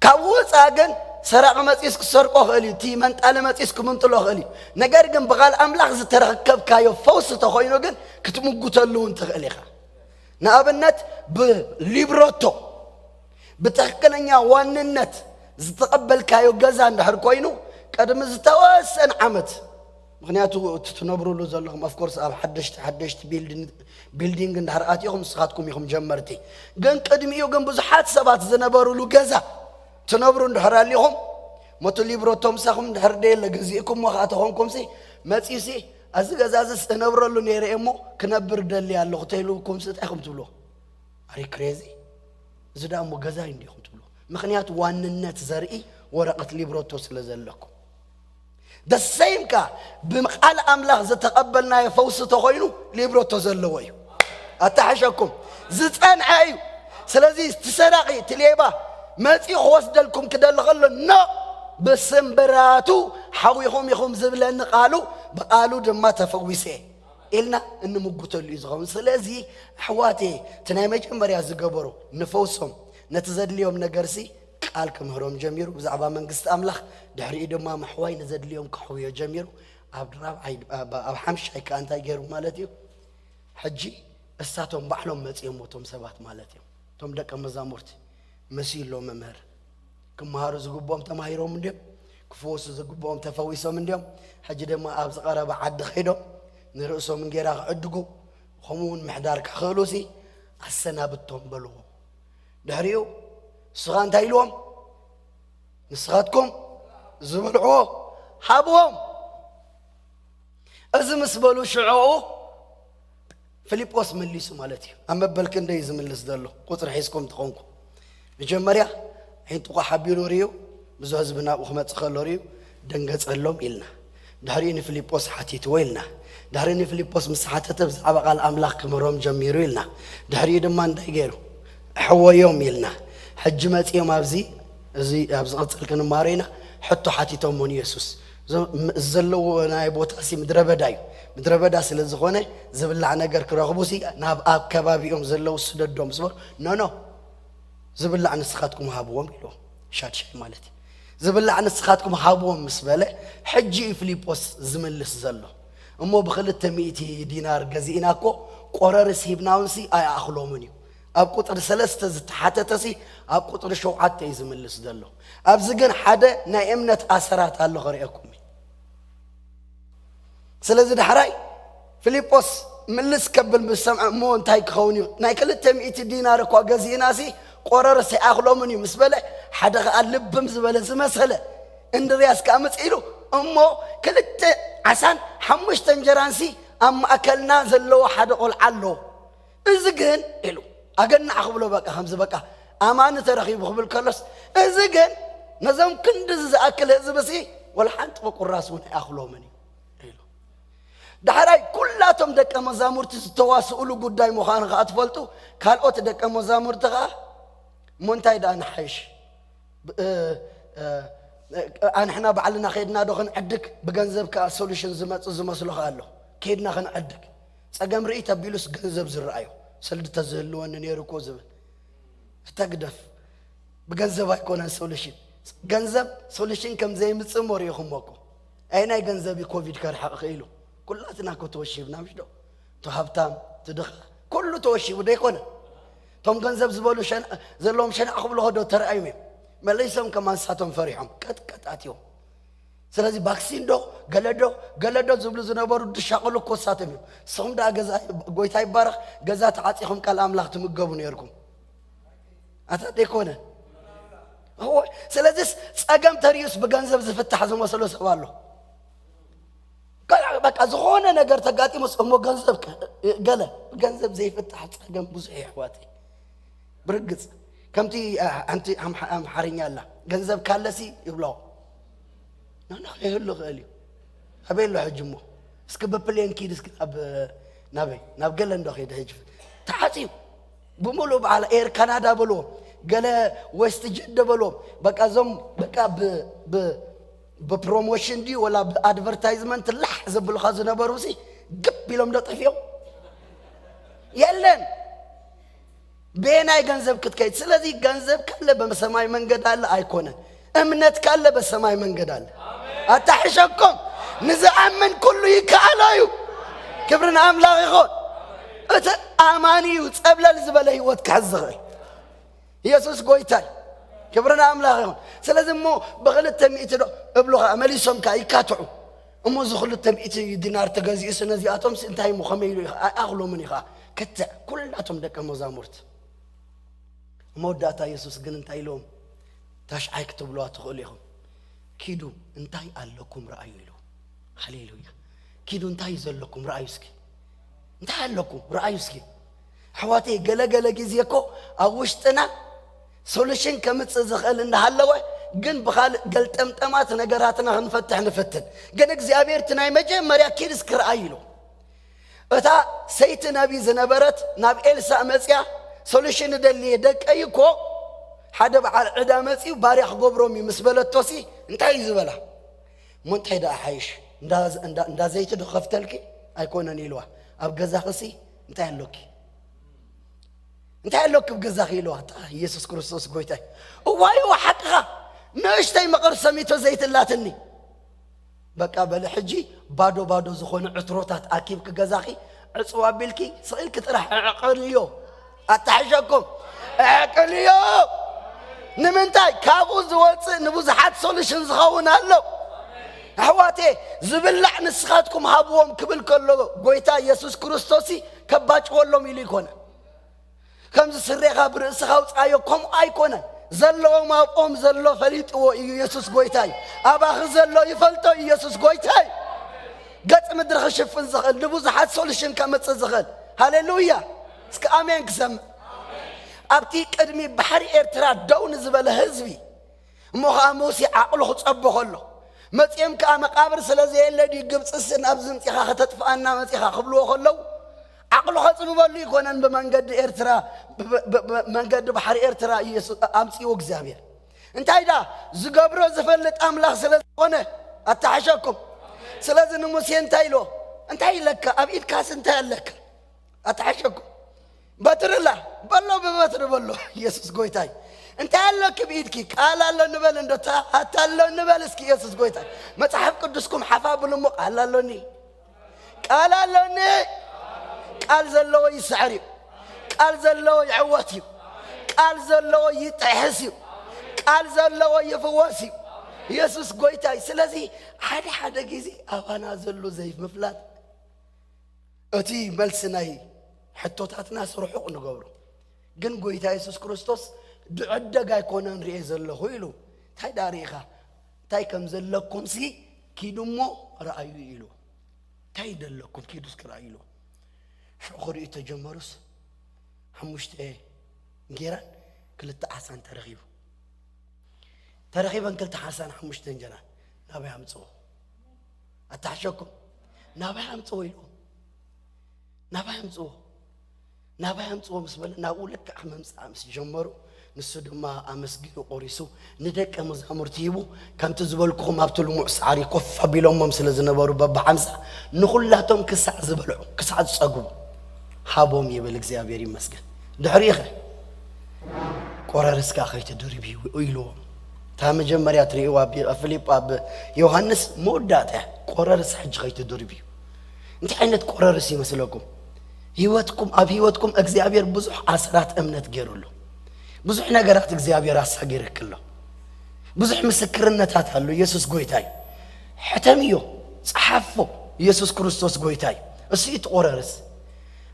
ካብኡ ወፃእ ግን ሰራቂ መፂኡስ ክሰርቆ ክእል እዩ፣ እቲ መንጣሊ መፂኡስ ክምንጥሎ ክእል እዩ። ነገር ግን ብቃል ኣምላኽ ዝተረከብካዮ ፈውሲ ተኾይኑ ግን ክትምጉተሉ እውን ትኽእል ኢኻ። ንኣብነት ብሊብሮቶ ብትኽክለኛ ዋንነት ዝተቐበልካዮ ገዛ እንድሕር ኮይኑ ቅድሚ ዝተወሰነ ዓመት፣ ምኽንያቱ እቲ ትነብሩሉ ዘለኹም ኦፍኮርስ ኣብ ሓደሽቲ ሓደሽቲ ቢልዲንግ እንድሕር ኣቲኹም ንስኻትኩም ኢኹም ጀመርቲ። ግን ቅድሚኡ ግን ብዙሓት ሰባት ዝነበሩሉ ገዛ ትነብሩ እንድሕር ኣሊኹም፣ ሞቱ ሊብሮቶ ምሳኹም እንድሕር ደየለ ገዚእኩምዎ ከዓ ተኾንኩምሲ፣ መፂኡሲ፣ "እዚ ገዛ እዚስ እነብረሉ ነይረ እየ እሞ ክነብር ደሊ ኣለኹ" ተይልኩምሲ እንታይ ኢኹም ትብልዎ? ኣሪ ክሬዚ፣ እዚ ደኣ እሞ ገዛይ እንዲኹም ትብልዎ። ምኽንያቱ ዋንነት ዘርኢ ወረቐት ሊብሮቶ ስለ ዘለኩም። ደሰይም ከ ብቃል ኣምላኽ ዝተቐበልናዮ ፈውሲ ተኾይኑ ሊብሮቶ ዘለዎ እዩ። ኣተሓሸኩም፣ ዝጸንዐ እዩ። ስለዚ እቲ ሰራቒ፣ እቲ ሌባ መጺኡ ክወስደልኩም ክደሊ ከሎ፣ ኖ፣ ብስምብራቱ ሓዊኹም ኢኹም ዝብለኒ ቃሉ፣ ብቃሉ ድማ ተፈዊሰ ኢልና እንምጉተሉ እዩ ዝኸውን። ስለዚ ኣሕዋቴ፣ እቲ ናይ መጀመርያ ዝገበሩ ንፈውሶም፣ ነቲ ዘድልዮም ነገርሲ ቃል ክምህሮም ጀሚሩ ብዛዕባ መንግስቲ ኣምላኽ። ድሕሪኡ ድማ ምሕዋይ ንዘድልዮም ከሕውዮ ጀሚሩ። ኣብ ራብዓይ፣ ኣብ ሓምሻይ ከኣ እንታይ ገይሩ ማለት እዩ? ሕጂ እሳቶም ባዕሎም መጺኦም፣ እቶም ሰባት ማለት እዮም። እቶም ደቀ መዛሙርቲ መሲሎ መምህር፣ ክመሃሩ ዝግብኦም ተማሂሮም እንድዮም፣ ክፍወሱ ዝግብኦም ተፈዊሶም እንድዮም። ሕጂ ድማ ኣብ ዝቐረበ ዓዲ ከይዶም ንርእሶም እንጌራ ክዕድጉ፣ ከምኡ እውን ምሕዳር ክኽእሉ ሲ ኣሰናብቶም በልዎ። ድሕሪኡ ንስኻ እንታይ ኢልዎም? ንስኻትኩም ዝበልዕዎ ሃብዎም። እዚ ምስ በሉ ሽዕኡ ፊልጶስ መሊሱ ማለት እዩ። ኣብ መበል ክንደይ እዩ ዝምልስ ዘሎ? ቁፅሪ ሒዝኩም ትኾንኩ። መጀመርያ ዒንጥቆ ሓቢሩ ርእዩ፣ ብዙ ህዝቢ ናብኡ ክመጽእ ከሎ ርእዩ፣ ደንገጸሎም ኢልና። ድሕሪኡ ንፊልጶስ ሓቲትዎ ኢልና። ድሕሪኡ ንፊልጶስ ምስ ሓተተ ብዛዕባ ቃል ኣምላኽ ክምህሮም ጀሚሩ ኢልና። ድሕሪኡ ድማ እንታይ ገይሩ? ሕወዮም ኢልና። ሕጂ መጺኦም ኣብዚ፣ እዚ ኣብ ዝቕጽል ክንማሮ ኢና። ሕቶ ሓቲቶሞ ንየሱስ። እዞም ም-፣ ዘለዎ ናይ ቦታ ሲ ምድረ በዳ እዩ። ምድረ በዳ ስለ ዝኾነ ዝብላዕ ነገር ክረኽቡ ሲ ናብ ኣብ ከባቢኦም ዘለዉ ስደዶም ስበሉ። ኖ፣ ኖ፣ ዝብላዕ ንስኻትኩም ሃብዎም ኢልዎም። ሻድሻይ ማለት እዩ። ዝብላዕ ንስኻትኩም ሃብዎም ምስ በለ፣ ሕጂ እዩ ፊልጶስ ዝምልስ ዘሎ። እሞ ብኽልተ ሚእቲ ዲናር ገዚእና እኮ ቆረርስ ሂብናውን ሲ ኣይኣኽሎምን እዩ። ኣብ ቁፅሪ ሰለስተ ዝተሓተተ ሲ ኣብ ቁፅሪ ሸውዓተ እዩ ዝምልስ ዘሎ። ኣብዚ ግን ሓደ ናይ እምነት ኣሰራት ኣሎ፣ ከርእየኩም እዩ። ስለዚ ዳሕራይ ፊልጶስ ምልስ ከብል ምስ ሰምዐ፣ እሞ እንታይ ክኸውን እዩ? ናይ ክልተ ሚእቲ ዲናር እኳ ገዚእና ሲ ቆረርስ ኣይኣኽሎምን እዩ ምስ በለ፣ ሓደ ኸኣ ልብም ዝበለ ዝመሰለ እንድርያስ ከኣ መጺኡ ኢሉ፣ እሞ ክልተ ዓሳን ሓሙሽተ እንጀራን ሲ ኣብ ማእከልና ዘለዎ ሓደ ቆልዓ ኣሎ። እዚ ግን ኢሉ፣ ኣገናዕ ክብሎ በቃ፣ ከምዚ በቃ ኣማኒ ተረኺቡ ክብል ከሎስ፣ እዚ ግን ነዞም ክንድዚ ዝኣክል ህዝቢ ሲ ወላ ሓንቲ ቁራስ እውን ኣይኣኽሎምን እዩ ኢሉ። ዳሕራይ ኩላቶም ደቀ መዛሙርቲ ዝተዋስኡሉ ጉዳይ ምዃኑ ኸኣ ትፈልጡ። ካልኦት ደቀ መዛሙርቲ ኸኣ፣ እሞ እንታይ ደኣ ንሓይሽ? ብ-፣ እ፣ እ፣ ኣንሕና ባዕልና ኸይድና ዶ ክንዕድግ? ብገንዘብ ከኣ ሶሉሽን ዝመጽእ ዝመስሎ ኸኣ ኣሎ። ከይድና ክንዕድግ። ጸገም ርእይ ተቢሉስ ገንዘብ ዝረኣዮ። ሰልዲ ተዝህልወኒ ነይሩ እኮ ዝብል። እታ ግደፍ። ብገንዘብ ኣይኮነን ሶሉሽን። ገንዘብ ሶሉሽን ከም ዘይምጽእ እሞ ርኢኹሞ እኮ። ኣይ ናይ ገንዘብ እዩ ኮቪድ ከርሕቕ ኽኢሉ። ኩላትና እኮ ተወሺብና ምሽ ዶ? እቲ ሃብታም፣ እቲ ድኻ፣ ኩሉ ተወሺቡ ዶ ኣይኮነን? እቶም ገንዘብ ዝበሉ ሸን-፣ ዘለዎም ሸናዕ ክብሉ ኸዶ ተረኣዮም እዮም። መለይሶም ከማን ንሳቶም ፈሪሖም። ቀጥቀጥ ኣትዮም። ስለዚ ቫክሲን ዶ፣ ገለ ዶ፣ ገለ ዶ ዝብሉ ዝነበሩ ድሻቕሉ እኮ ንሳቶም እዮም። ንስኹም ደኣ ገዛ፣ ጎይታ ይባረኽ፣ ገዛ ተዓጺኹም ቃል ኣምላኽ ትምገቡ ነይርኩም። ኣታ ደይኮነ? እወ። ስለዚስ ጸገም ተርእዩስ ብገንዘብ ዝፍታሕ ዝመስሎ ሰብ ኣሎ። ገ-፣ በቃ ዝኾነ ነገር ተጋጢሙስ እሞ ገንዘብ ከ-፣ ገለ፣ ገንዘብ ዘይፍታሕ ጸገም ብዙሕ እዩ ኣሕዋተይ። ብርግጽ ከምቲ፣ አ፣ ሓንቲ ኣምሓ-፣ ኣምሓርኛ ኣላ፣ "ገንዘብ ካለሲ ይብሎ። ናና ከይህሉ ይኽእል እዩ። ኣበይ ኣሎ ሕጂ እሞ? እስኪ ብፕሌን ኪድ እስኪ ናብ፣ ናበይ? ናብ ገለ እንዶ ከይደ ሕጂ። ተዓጽዩ። ብምሉእ በዓል ኤር ካናዳ በልዎም፣ ገለ ዌስት ጀት ዶ በልዎም። በቃ እዞም በቃ ብ-፣ ብ-፣ ብፕሮሞሽን ድዩ ወላ ብኣድቨርታይዝመንት ላሕ ዘብሉኻ ዝነበሩ ሲ ግብ ኢሎም ዶ ጠፊኦም? የለን። በየናይ ገንዘብ ክትከይድ? ስለዚ ገንዘብ ካለ በሰማይ መንገድ ኣለ ኣይኮነን። እምነት ካለ በሰማይ መንገድ ኣለ። ኣታሕሸኩም፣ ንዝኣምን ኩሉ ይከኣሎ እዩ። ክብሪ ንኣምላኽ ይኹን። እቲ ኣማኒ እዩ ጸብለል ዝበለ ህይወት ክሕዝ ዝኽእል። ኢየሱስ ጎይታ እዩ። ክብሪ ንኣምላኽ ይኹን። ስለዚ እሞ ብኽልተ ሚእቲ ዶ እብሉ ኸኣ መሊሶም ከኣ ይካትዑ። እሞ እዚ ክልተ ሚእቲ ዲናር ተገዚኡስ ነዚኣቶምስ እንታይ እሞ ከመይ ኢሉ ይኸ-፣ ኣይኣኽሎምን እዩ ኸኣ። ክትዕ ኩላቶም ደቀ መዛሙርት። መወዳእታ የሱስ ግን እንታይ ኢሎም? ታሽዓይ ክትብልዋ ትኽእሉ ኢኹም። "ኪዱ እንታይ ኣለኩም ረኣዩ" ኢሉ። ሃሌሉያ። "ኪዱ እንታይ እዩ ዘለኩም ረኣዩ እስኪ። እንታይ ኣለኩም ረኣዩ እስኪ።" ኣሕዋተይ፣ ገለ ገለ ግዜ እኮ ኣብ ውሽጥና ሶሉሽን ከምጽእ ዝኽእል እንዳሃለወ፣ ግን ብኻልእ ገልጠምጠማት ነገራትና ክንፈትሕ ንፍትን። ግን እግዚኣብሔር እቲ ናይ መጀመርያ "ኪድ እስኪ ረኣዩ" ኢሉ። እታ ሰይቲ ነቢ ዝነበረት ናብ ኤልሳእ መጽያ፣ "ሶሉሽን እደሊ እየ፣ ደቀይ እኮ ሓደ በዓል ዕዳ መጺኡ ባርያ ክገብሮም እዩ ምስ በለቶሲ፣ እንታይ እዩ ዝበላ? እሞ እንታይ ደኣ ሓይሽ? እንዳ ዘይትዶ ከፍተልኪ ኣይኮነን ኢልዋ። ኣብ ገዛኽሲ እንታይ ኣሎኪ? እንታይ ኣሎኪ ኣብ ገዛኺ ኢልዋ። ኢየሱስ ክርስቶስ ጎይታይ። እዋይ እዋ ሓቅኻ፣ ንእሽተይ መቐር ሰሚቶ ዘይትላትኒ። በቃ በለ ሕጂ፣ ባዶ ባዶ ዝኾነ ዕትሮታት ኣኪብኪ ገዛኺ ዕፅዋ ኣቢልኪ ስቕ ኢልኪ ጥራሕ ዕዕቕልዮ። ኣታሕሸኩም ዕዕቅልዮ። ንምንታይ? ካብኡ ዝወፅእ ንብዙሓት ሶሉሽን ዝኸውን ኣሎ። ኣሕዋቴ፣ ዝብላዕ ንስኻትኩም ሃብዎም ክብል ከሎ ጎይታ ኢየሱስ ክርስቶስ ከባጭወሎም ኢሉ ይኮነ። ከምዚ ስሬኻ ብርእስኻ ኣውፅኣዮ፣ ከምኡ ኣይኮነን። ዘለዎም ኣብኦም ዘሎ ፈሊጥዎ እዩ። ኢየሱስ ጎይታ እዩ። ኣባኺ ዘሎ ይፈልጦ። ኢየሱስ ጎይታ እዩ። ገጽ ምድሪ ክሽፍን ዝኽእል፣ ንብዙሓት ሶሉሽን ከምጽእ ዝኽእል። ሃሌሉያ። እስከ ኣሜን ክሰምዕ። ኣብቲ ቅድሚ ባሕሪ ኤርትራ ደው ንዝበለ ህዝቢ፣ እሞ ኸዓ ሙሴ ዓቕሉ ክጸቦ ከሎ፣ መጺኦም ከኣ መቃብር ስለ ዘየለ ድዩ ግብጽስ ናብዚ ምጺኻ ከተጥፍኣና መጺኻ ክብልዎ ከለዉ፣ ዓቕሉ ከጽብበሉ ይኮነን። ብመንገዲ ኤርትራ፣ ብ-፣ ብ-፣ ብ-፣ መንገዲ ባሕሪ ኤርትራ ኢየሱስ ኣምጺኡ እግዚኣብሔር። እንታይ ደኣ ዝገብሮ ዝፈልጥ ኣምላኽ ስለ ዝኾነ ኣተሓሸኩም። ስለዚ ንሙሴ እንታይ ኢልዎ? እንታይ ኢለካ? ኣብ ኢድካስ እንታይ ኣለካ? ኣተሓሸኩም። በትርላ በሎ፣ ብበትሪ በሎ። ኢየሱስ ጎይታይ። እንታይ ኣለኪ ብኢድኪ? ቃል ኣሎ ንበል እንዶ፣ ታ-፣ ኣታ ኣሎ ንበል እስኪ። ኢየሱስ ጎይታይ። መጽሓፍ ቅዱስኩም ሓፋ ብሉ እሞ፣ ቃል ኣሎኒ። ቃል ኣሎኒ። ቃል ዘለዎ ይስዕር እዩ። ቃል ዘለዎ ይዕወት እዩ። ቃል ዘለዎ ይጥሕስ እዩ። ቃል ዘለዎ ይፍወስ እዩ። ኢየሱስ ጎይታይ። ስለዚ ሓደ ሓደ ግዜ ኣባና ዘሎ ዘይምፍላጥ እቲ መልሲ ናይ ሕቶታትናስ ርሑቕ ንገብሮ። ግን ጎይታ የሱስ ክርስቶስ ድዕደግ ኣይኮነን ርኤ ዘለኹ ኢሉ። እንታይ ደኣ ርኢኻ? እንታይ ከም ዘለኩምሲ ኪዱ እሞ ረኣዩ ኢሉ። እንታይ ደለኩም ኪዱ እስኪ ረኣዩ ኢሉ። ሽዑ ክርእዩ ተጀመሩስ ሓሙሽተ እንጌራን ክልተ ዓሳን ተረኺቡ። ተረኺበን ክልተ ዓሳን ሓሙሽተ እንጀራን ናበይ ኣምጽዎ? ኣተሓሸኩም። ናበይ ኣምጽዎ ኢልዎም። ናበይ ኣምጽዎ? ናበይ ኣምጽዎ ምስ በለ ናብኡ ልክዕ ምምጻእ ምስ ጀመሩ፣ ንሱ ድማ ኣመስጊኑ ቆሪሱ ንደቀ መዛሙርቲ ሂቡ፣ ከምቲ ዝበልኩኹም ኣብቲ ልሙዕ ሳዕሪ ኮፍ ኣቢሎሞም ስለ ዝነበሩ በብሓምሳ ንኹላቶም ክሳዕ ዝበልዑ፣ ክሳዕ ዝጸግቡ ሃቦም ይብል። እግዚኣብሔር ይመስገን። ድሕሪኡ ኸ? ቆረርስ ከኣ ከይትድርብዩ ኢልዎም። እታ መጀመርያ ትርእይዋ ኣብ ፊልጶ፣ ኣብ ዮሃንስ መወዳእታ እያ። ቆረርስ ሕጂ ከይትድርብዩ። እንታይ ዓይነት ቆረርስ ይመስለኩም? ህይወትኩም፣ ኣብ ህይወትኩም እግዚኣብሔር ብዙሕ ኣሰራት እምነት ገይሩ ኣሎ። ብዙሕ ነገራት እግዚኣብሔር ኣሳጊርክ ኣሎ። ብዙሕ ምስክርነታት ኣሎ። ኢየሱስ ጎይታ እዩ። ሕተምዮ፣ ጸሓፎ። ኢየሱስ ክርስቶስ ጎይታ እዩ። እሱ እዩ እቲ ቆረርስ።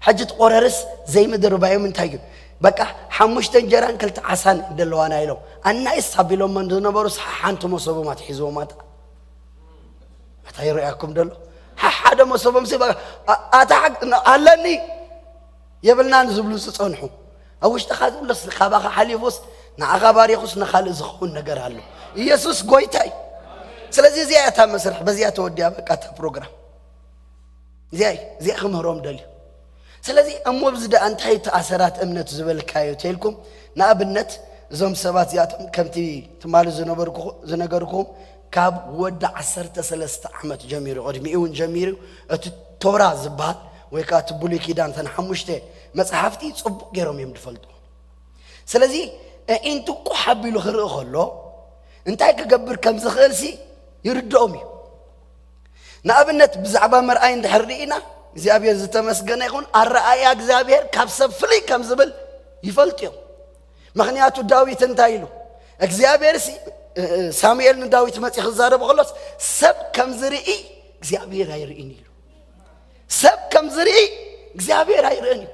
ሕጂ እቲ ቆረርስ ዘይምድርባዮም እንታይ እዩ? በቃ ሓሙሽተ እንጀራን ክልተ ዓሳን ደለዋና ኢሎም። ኣናይስ ኣቢሎሞ ዝነበሩ ሓንቲ መሶቦም ኣትሒዝዎም ኣታ። ኣታ ይረኣኩም ደሎ? ሓ-፣ ሓደ መሶቦም ሲ በቃ፣ ኣ-፣ ኣታ ሓግ-፣ ን-፣ ኣለኒ የብልናን ዝብሉ ዝጸንሑ። ኣብ ውሽጥኻ ዘሎስ ካባኻ ሓሊፉስ ንዓኻ ባሪኹስ ንኻልእ ዝኸውን ነገር ኣሎ። ኢየሱስ ጎይታ እዩ። ስለዚ እዚኣ እያ እታ መስርሕ፣ በዚኣ ተወዲኣ በቃ እታ ፕሮግራም። እዚኣ እያ፣ እዚኣ ክምህሮም ደልዩ። ስለዚ እሞ ኣብዚ ደኣ እንታይ እቲ ኣሰራት እምነት ዝበልካዮ ተልኩም፣ ንኣብነት እዞም ሰባት እዚኣቶም ከምቲ ትማሊ ዝነበርኩ-፣ ዝነገርኩም ካብ ወዲ ዓሰርተ ሰለስተ ዓመት ጀሚሩ፣ ቅድሚኡ እውን ጀሚሩ እቲ ቶራ ዝበሃል ወይ ከዓ እቲ ብሉይ ኪዳን እተን ሓሙሽተ መጽሓፍቲ ጽቡቕ ገይሮም እዮም ዝፈልጡ። ስለዚ ኣዒንቱ ቁሕ ኣቢሉ ክርኢ ከሎ እንታይ ክገብር ከም ዝኽእል ሲ ይርድኦም እዩ። ንኣብነት ብዛዕባ መርኣይ እንድሕር ርኢና እግዚኣብሔር ዝተመስገነ ይኹን፣ ኣረኣእያ እግዚኣብሔር ካብ ሰብ ፍልይ ከም ዝብል ይፈልጡ እዮም። ምኽንያቱ ዳዊት እንታይ ኢሉ? እግዚኣብሔር ሲ፣ እ፣ እ፣ ሳሙኤል ንዳዊት መጺኡ ክዛረቡ ከሎስ ሰብ ከም ዝርኢ እግዚኣብሔር ኣይርእን ኢሉ። ሰብ ከም ዝርኢ እግዚኣብሔር ኣይርእን እዩ።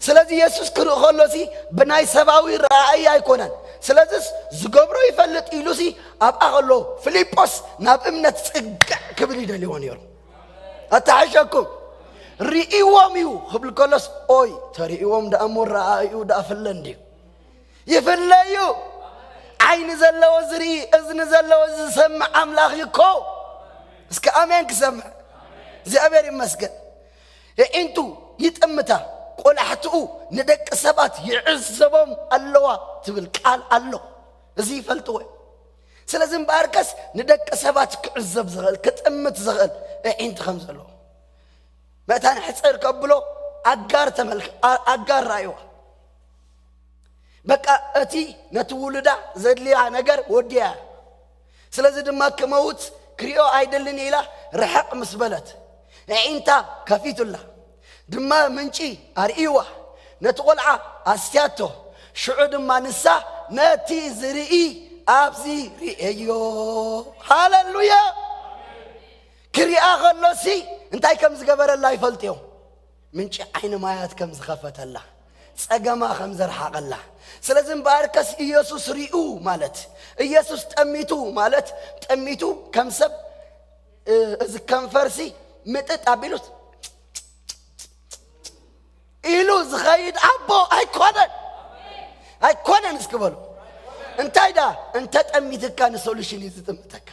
ስለዚ የሱስ ክርኢ ከሎ ሲ ብናይ ሰብኣዊ ረኣይ ኣይኮነን። ስለዚስ ዝገብሮ ይፈልጥ ኢሉ ሲ ኣብኣ ከሎ ፊልጶስ ናብ እምነት ጽግዕ ክብል ይደልዎ ነይሩ። ኣተሓሸኩም ርእይዎም እዩ ክብል ከሎስ ኦይ ተርእይዎም ደኣ እሞ ረኣዩ ደኣ ፍለ እንድዩ። ይፍለዩ። ዓይኒ ዘለዎ ዝርኢ፣ እዝኒ ዘለዎ ዝሰምዕ ኣምላኽ እዩ እኮ። እስከ ኣሜን ክሰምዕ። እግዚኣብሔር ይመስገን። የዒንቱ ይጥምታ፣ ቆላሕትኡ ንደቂ ሰባት ይዕዘቦም ኣለዋ ትብል ቃል ኣሎ። እዚ ይፈልጥዎ እዮም። ስለዚ እምበኣርከስ ንደቂ ሰባት ክዕዘብ ዝኽእል፣ ክጥምት ዝኽእል ኣዒንቲ ከም ዘለዎ መታን ሕጽር ከብሎ ኣጋር ተመልክ-፣ ኣ-፣ ኣጋር ረኣይዋ። በቃ እቲ ነቲ ውሉዳ ዘድልያ ነገር ወዲያ። ስለዚ ድማ ክመውት ክሪኦ ኣይደልን ኢላ ርሕቕ ምስ በለት፣ ኣዒንታ ከፊቱላ ድማ ምንጪ ኣርእይዋ፣ ነቲ ቆልዓ ኣስትያቶ። ሽዑ ድማ ንሳ ነቲ ዝርኢ ኣብዚ ርእዮ። ሃሌሉያ! ክሪኣ ከሎሲ እንታይ ከም ዝገበረላ ይፈልጥዮ። ምንጪ ዓይኒ ማያት ከም ዝኸፈተላ፣ ጸገማ ከም ዘርሓቐላ። ስለዚ እምበኣርከስ ኢየሱስ ሪኡ ማለት፣ ኢየሱስ ጠሚቱ ማለት፣ ጠሚቱ ከም ሰብ፣ እ፣ እዚ ከንፈርሲ ምጥጥ ኣቢሉት ኢሉ ዝኸይድ ኣቦ ኣይኮነን፣ ኣይኮነን። እስኪ በሉ፣ እንታይ ደኣ እንተ ጠሚትካ ንሶሉሽን እዩ ዝጥምተካ።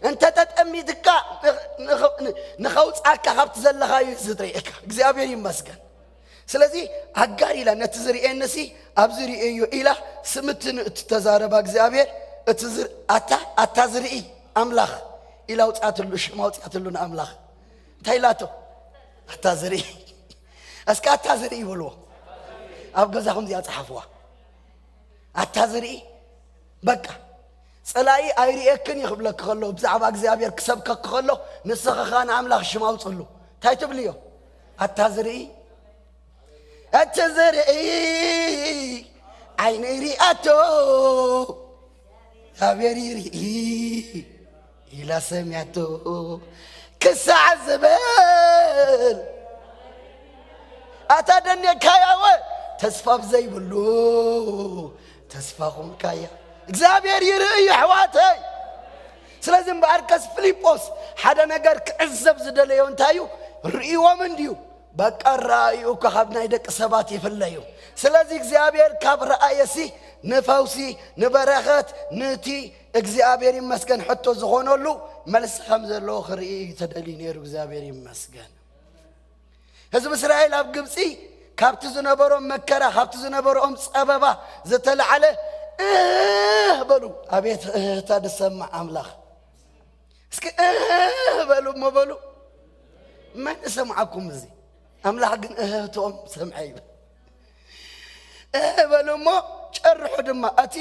እንተ ተጠሚትካ ንኸ-፣ ንኸ-፣ ንኸውፅኣካ ካብቲ ዘለኻዩ ዝርእየካ። እግዚኣብሔር ይመስገን። ስለዚ ኣጋር ኢላ ነቲ ዝርእየንሲ ኣብዚ ርእየዮ ኢላ ስምቲ ንእትተዛረባ እግዚኣብሔር እቲ ዝር-፣ ኣታ፣ ኣታ ዝርኢ ኣምላኽ ኢላ ኣውፅኣትሉ፣ ሽም ኣውፅኣትሉ ንኣምላኽ። እንታይ ኢላቶ? ኣታ ዝርኢ። እስከ ኣታ ዝርኢ ይበልዎ። ኣብ ገዛኹም እዚኣ ጸሓፍዋ። ኣታ ዝርኢ፣ በቃ፣ ጸላኢ ኣይርእየክን እዩ ክብለኪ ከሎ፣ ብዛዕባ እግዚኣብሔር ክሰብከኪ ከሎ፣ ንስኺ ኸኣ ንኣምላኽ ሽም ኣውጽሉ። እንታይ ትብልዮ? ኣታ ዝርኢ፣ እቲ ዝርኢ ዓይነይ ሪኣቶ፣ እግዚኣብሔር ይርኢ ኢላ ሰሚያቶ ክሳዕ ዝብል፣ ኣታ ደንየካያ ወ ተስፋ ብዘይብሉ ተስፋ ኹንካያ። እግዚኣብሔር ይርኢ እዩ፣ ኣሕዋተይ። ስለዚ እምበኣርከስ ፊልጶስ ሓደ ነገር ክዕዘብ ዝደለዮ እንታይ እዩ? ርእይዎም እንድዩ። በቃ ኣረኣእዩ እኮ ካብ ናይ ደቂ ሰባት ይፍለ እዩ። ስለዚ እግዚኣብሔር ካብ ረኣየሲ ንፈውሲ፣ ንበረኸት፣ ንቲ እግዚኣብሔር ይመስገን ሕቶ ዝኾነሉ መልሲ ከም ዘለዎ ክርኢ እዩ ተደልዩ ነይሩ። እግዚኣብሔር ይመስገን። ህዝቢ እስራኤል ኣብ ግብፂ ካብቲ ዝነበሮም መከራ፣ ካብቲ ዝነበሮም ጸበባ ዝተላዕለ እህ በሉ። ኣቤት እህህታ ዝሰምዕ ኣምላኽ። እስኪ እህ በሉ እሞ በሉ። መን ሰምዓኩም እዚ? ኣምላኽ ግን እህህትኦም ሰምዐ ይብል። እህ በሉ እሞ ጨርሑ ድማ። እቲ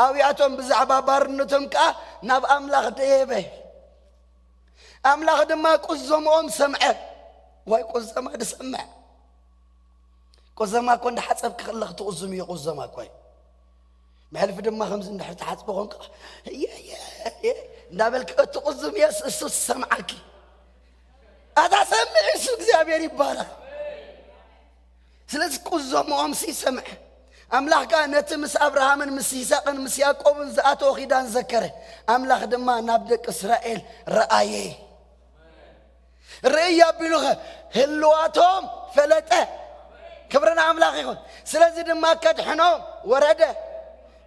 ኣብያቶም ብዛዕባ ባርነቶም ከኣ ናብ ኣምላኽ ደየበ። ኣምላኽ ድማ ቁዘምኦም ሰምዐ። ዋይ ቁዘማ ድሰምዕ። ቁዘማ እኮ እንዳሓጸብኪ ከለኺ ትቑዝምዮ ቁዘማ እኮ እዩ። ብሕልፊ ድማ ከምዚ እንድሕር ትሓጽቢ ኮንካ፣ እየ፣ እየ፣ እየ እንዳበልኪ እትቑዝምዮስ እሱ ዝሰምዓኪ። ኣታ ሰምዒ እሱ እግዚኣብሔር ይባረኽ። ስለዚ ቁዘምኦምሲ ሰምዐ። ኣምላኽ ከኣ ነቲ ምስ ኣብርሃምን ምስ ይስሐቅን ምስ ያዕቆብን ዝኣተዎ ኪዳን ዘከረ። ኣምላኽ ድማ ናብ ደቂ እስራኤል ረኣየ። ርእይ ኣቢሉኸ ህልዋቶም ፈለጠ። ክብሪ ንኣምላኽ ይኹን። ስለዚ ድማ ከድሕኖም ወረደ።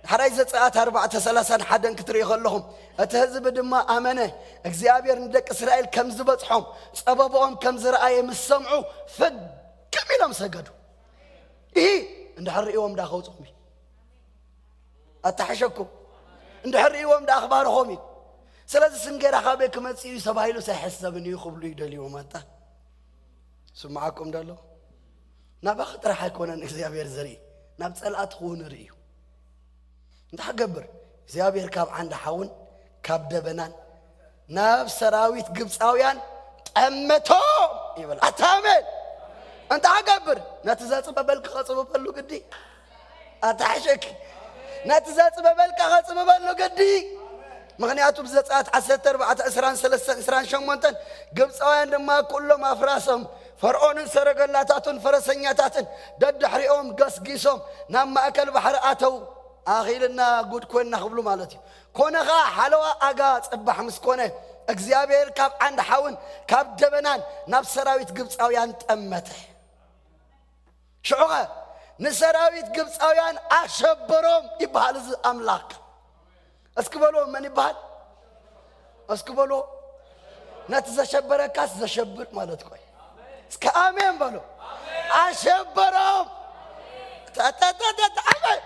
ዳሕራይ ዘጸኣት ኣርባዕተ ሰላሳን ሓደን ክትርእዩ ከለኹም፣ እቲ ህዝቢ ድማ ኣመነ። እግዚኣብሔር ንደቂ እስራኤል ከም ዝበጽሖም፣ ጸበብኦም ከም ዝረኣየ ምስ ሰምዑ፣ ፍግም ኢሎም ሰገዱ። ይሂ እንድሕር ርእይዎም ዳ ከውጽኦም እዩ። ኣታሕሸኩም። እንድሕር ርእይዎም ዳ ክባርኾም እዩ። ስለዚ ስንጌራ ካበይ ክመጽእ እዩ ተባሂሉስ ኣይሕሰብን እዩ ክብሉ ይደልይዎም። ኣታ ስምዓኩም ዶ ኣሎ? ናባኺ ጥራሕ ኣይኮነን እግዚኣብሔር ዝርኢ፣ ናብ ጸላእትኺ እውን ይርኢ እዩ። እንታይ ክገብር? እግዚኣብሔር ካብ ዓንዲ ሓውን ካብ ደበናን ናብ ሰራዊት ግብፃውያን ጠመቶም ይብል። ኣታ ኣሜን። እንታይ ክገብር? ነቲ ዘፅበበልኪ ከፅብበሉ ግዲ። ኣታ ሕሸኪ። ነቲ ዘፅበበልካ ከፅብበሉ ግዲ። ምኽንያቱ ብዘፀኣት ዓሰርተ ኣርባዕተ ዕስራን ሰለስተን ዕስራን ሸሞንተን፣ ግብፃውያን ድማ ኩሎም ኣፍራሶም፣ ፈርዖንን ሰረገላታቱን ፈረሰኛታትን ደድሕሪኦም ገስጊሶም ናብ ማእከል ባሕሪ ኣተው። ኣኺልና ጉድ ኮይና ክብሉ ማለት እዩ። ኮነ ኸኣ ሓለዋ ኣጋ ጽባሕ ምስ ኮነ፣ እግዚኣብሔር ካብ ዓንዲ ሓውን ካብ ደበናን ናብ ሰራዊት ግብፃውያን ጠመተ። ሽዑኸ ንሰራዊት ግብፃውያን ኣሸበሮም ይበሃል። እዚ ኣምላኽ እስኪ በልዎ፣ መን ይበሃል? እስኪ በልዎ። ነቲ ዘሸበረካስ ዘሸብር ማለት እኮ እዩ። እስኪ ኣሜን በሉ። ኣሸበሮም። ተ-፣ ተ-፣ ተ-፣ ተ-፣ ተ-፣ ኣሜን።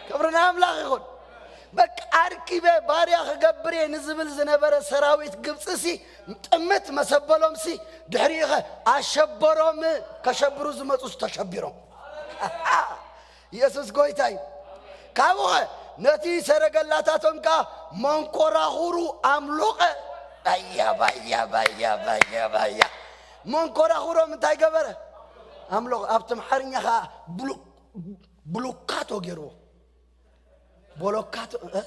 ክብሪ ንኣምላኽ ይኹን። በቃ ኣርኪበ ባርያ ክገብር እየ ንዝብል ዝነበረ ሰራዊት ግብፂ ሲ ጥምት መሰበሎም ሲ ድሕሪኡ ኸ ኣሸበሮም። ከሸብሩ ዝመፁ ሲ ተሸቢሮም። ኢየሱስ ጎይታ እዩ። ካብኡ ኸ ነቲ ሰረገላታቶም ከኣ መንኮራኹሩ ኣምሎቐ። ባያ ባያ ባያ ባያ ባያ መንኮራኹሮም እንታይ ገበረ? ኣምሎቐ። ኣብቲ ኣምሓርኛ ኸኣ ብሉ- ብሉካቶ ገይርዎ። ቦሎካቶ እ?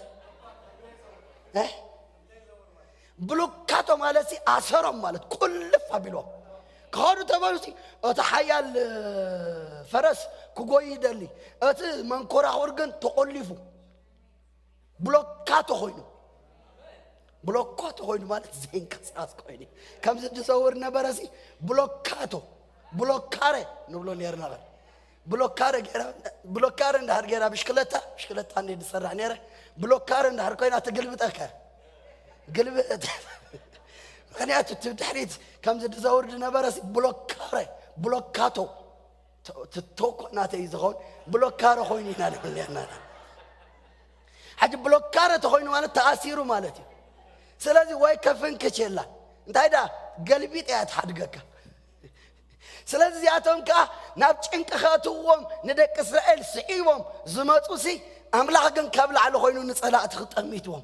እ? ብሉካቶ ማለት ሲ ኣሰሮም ማለት ቁልፍ ኣቢሎም ክኸዱ ተበሉ ሲ እቲ ሓያል ፈረስ ክጎይ ይደሊ፣ እቲ መንኮራኹር ግን ተቆሊፉ ብሎካቶ ኮይኑ። ብሎካቶ ኮይኑ ማለት ዘይንቀሳቀስ ኮይኑ ከምዚ ዝዘውር ነበረ ሲ ብሎካቶ ብሎካረ ንብሎ ነርና። ብሎካረ ገይራ ብሎካረ እንዳሃር ገይራ ብሽክለታ ብሽክለታ እንደ ዝሰራሕ ነረ። ብሎካረ እንዳሃር ኮይና ትግልብጠካ ግልብጥ ምክንያቱ እቲ ድሕሪት ከምዚ ዝዘውር ዝነበረ ሲ ብሎካረ ብሎካቶ ትቶኮ ናተይ ዝኸውን ብሎካረ ኮይኑ ኢና ንብል ነርና። ሕጂ ብሎካረ ተኮይኑ ማለት ተኣሲሩ ማለት እዩ። ስለዚ ወይ ከፍንክች የላን። እንታይ ደኣ ገልቢጥ እያ ትሓድገካ። ስለዚ እዚኣቶም ከኣ ናብ ጭንቂ ከእትዎም ንደቂ እስራኤል ስዒቦም ዝመፁ ሲ ኣምላኽ ግን ካብ ላዕሊ ኮይኑ ንፀላእቲ ክጠሚትዎም።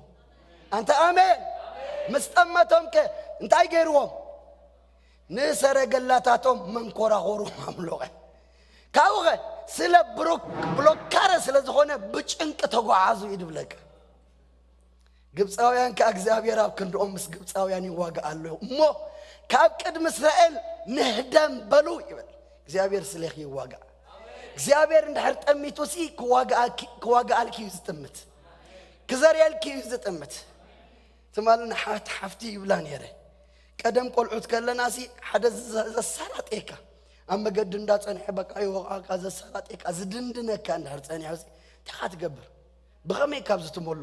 ኣንተ ኣሜን። ምስ ጠመቶም ከ እንታይ ገይርዎም? ንሰረገላታቶም መንኮራኾሩ ኣምሎቐ። ካብኡ ኸ ስለ ብሎካረ ስለ ዝኾነ ብጭንቂ ተጓዓዙ እዩ ድብለካ። ግብፃውያን ከኣ እግዚኣብሔር ኣብ ክንድኦም ምስ ግብፃውያን ይዋጋእ ኣሎ እሞ ካብ ቅድሚ እስራኤል ንህደም በሉ ይብል። እግዚኣብሔር ስሌኺ ይዋጋእ። እግዚኣብሔር እንድሕር ጠሚቱ ሲ ክዋጋኣልኪ እዩ ዝጥምት። ክዘርየልኪ እዩ ዝጥምት። ትማል ንሓት ሓፍቲ ይብላ ነይረ። ቀደም ቆልዑት ከለና ሲ ሓደ ዘሳላጤካ ኣብ መገዲ እንዳፀንሐ በቃ ይወቃቃ ዘሳላጤካ ዝድንድነካ እንድሕር ፀኒሑ ሲ እንታይ ትገብር? ብኸመይ ካብዚ ትመሎ?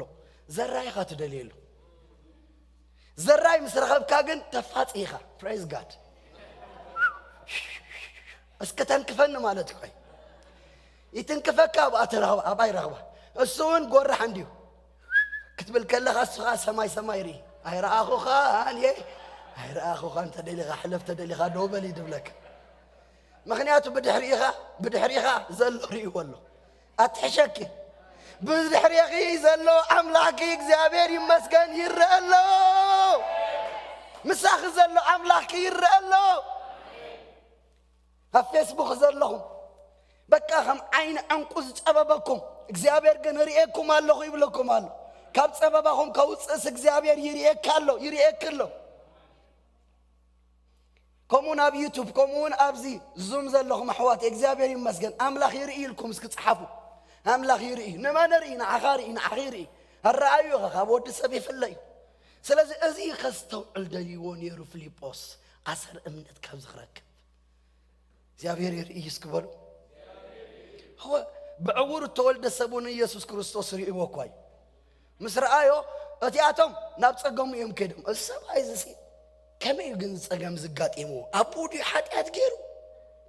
ዘራይኻ ትደልየሉ። ዘራይ ምስ ረኸብካ ግን ተፋጺኻ። Praise God። እስከ ተንክፈኒ ማለት እኮ እዩ። ይትንክፈካ ኣብኣ ትረኽባ ኣብኣ ይረኽባ። እሱ እውን ጎራሕ እንድዩ ክትብል ከለኻ እሱ ኸዓ ሰማይ ሰማይ ርኢ። ኣይረኣኹኻን እየ ኣይረኣኹኻን ተደሊኻ ሕለፍ ተደሊኻ ደው በል እዩ ድብለካ። ምክንያቱ ብድሕሪኻ ብድሕሪኻ ዘሎ ርእይዎ ኣሎ። ኣትሕሸኪ። ብድሕሬኺ ዘሎ ኣምላኽኪ እግዚኣብሔር ይመስገን ይረአ ኣሎ። ምሳኺ ዘሎ ኣምላኽኪ ይረአ ኣሎ። ኣብ ፌስቡክ ዘለኹም በቃ ከም ዓይኒ ዕንቁ ዝጸበበኩም እግዚኣብሔር ግን ርእየኩም ኣለኹ ይብለኩም ኣሎ። ካብ ጸበባኹም ከውፅእስ እግዚኣብሔር ይርእየካ ኣሎ ይርእየኪ ኣሎ። ከምኡ ናብ ዩቱብ ከምኡ እውን ኣብዚ ዙም ዘለኹም ኣሕዋት እግዚኣብሔር ይመስገን ኣምላኽ ይርኢ ኢልኩም እስኪ ጸሓፉ። ኣምላኽ ይርኢ። ንመን ርኢ? ንዓኻ ርኢ ንዓኺ ርኢ። ኣረኣዩ ኢኻ ካብ ወዲ ሰብ ይፍለ እዩ። ስለዚ እዚ ከስተውዕል ደልይዎ ነይሩ ፊልጶስ ኣሰር እምነት ካብዚ ክረክብ እግዚኣብሔር ይርኢ እስኪ በሉ። እወ፣ ብዕውር እተወልደ ሰብ እውን ኢየሱስ ክርስቶስ ርእይዎ እኳ እዩ። ምስ ረኣዮ እቲኣቶም ናብ ጸገሙ እዮም ከይዶም። እዚ ሰብኣይ እዚ ሲ ከመይ እዩ ግን ጸገም ዝጋጢምዎ? ኣቦኡ ድዩ ሓጢኣት ገይሩ?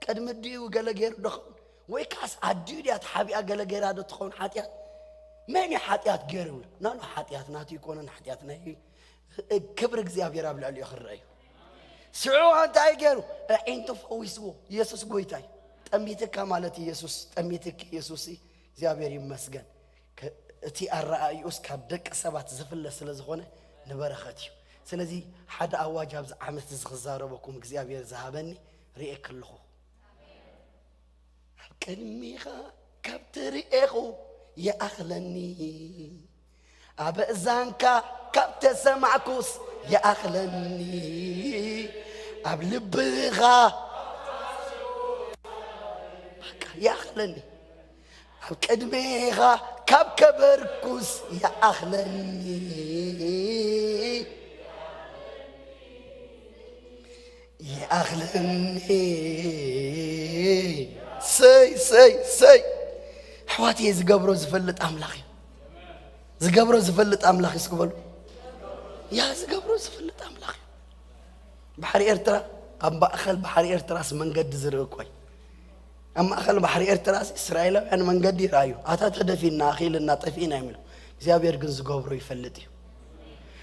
ቅድሚ ድዩ ገለ ገይሩ ዶ ኸውን? ወይ ከዓስ ኣዲኡ ድያ ተሓቢኣ ገለ ገይራ ዶ ትኸውን ሓጢኣት? መን እዩ ሓጢኣት ገይሩ? ናኖ ሓጢኣት ናቱ ይኮነን ሓጢኣት ናይ ክብሪ እግዚኣብሔር ኣብ ልዕሊኡ ክረአ እዩ። ስዑ እንታይ ገይሩ? ኣዒንቱ ፈዊስዎ። ኢየሱስ ጎይታ እዩ። ጠሚትካ ማለት ኢየሱስ ጠሚትኪ ኢየሱስ እግዚኣብሔር ይመስገን። ከ- እቲ ኣረኣእዩስ ካብ ደቂ ሰባት ዝፍለ ስለ ዝኾነ ንበረኸት እዩ። ስለዚ ሓደ ኣዋጅ ኣብዚ ዓመት እዚ ክዛረበኩም እግዚኣብሔር ዝሃበኒ ርእየ ከለኹ ኣብ ቅድሚኻ ካብ ትርእየኹ ይኣኽለኒ ኣብ እዛንካ ካብ ተሰማዕኩስ ይኣኽለኒ ኣብ ልብኻ በቃ ይኣኽለኒ ኣብ ቅድሜኻ ካብ ከበርኩስ ይኣኽለኒ ይኣኽለኒ ሰይ ሰይ ሰይ ኣሕዋትየ ዝገብሮ ዝፈልጥ ኣምላኽ እዩ ዝገብሮ ዝፈልጥ ኣምላኽ እዩ እስክበሉ ያ ዝገብሮ ዝፈልጥ ኣምላኽ እዩ ባሕሪ ኤርትራ ኣብ ማእኸል ባሕሪ ኤርትራስ መንገዲ ዝርኢ እኮ እዩ ኣብ ማእኸል ባሕሪ ኤርትራስ እስራኤላውያን መንገዲ ይረኣዩ ኣታ ተደፊና ኣኺልና ጠፊእና እዮም ኢሎም እግዚኣብሔር ግን ዝገብሮ ይፈልጥ እዩ።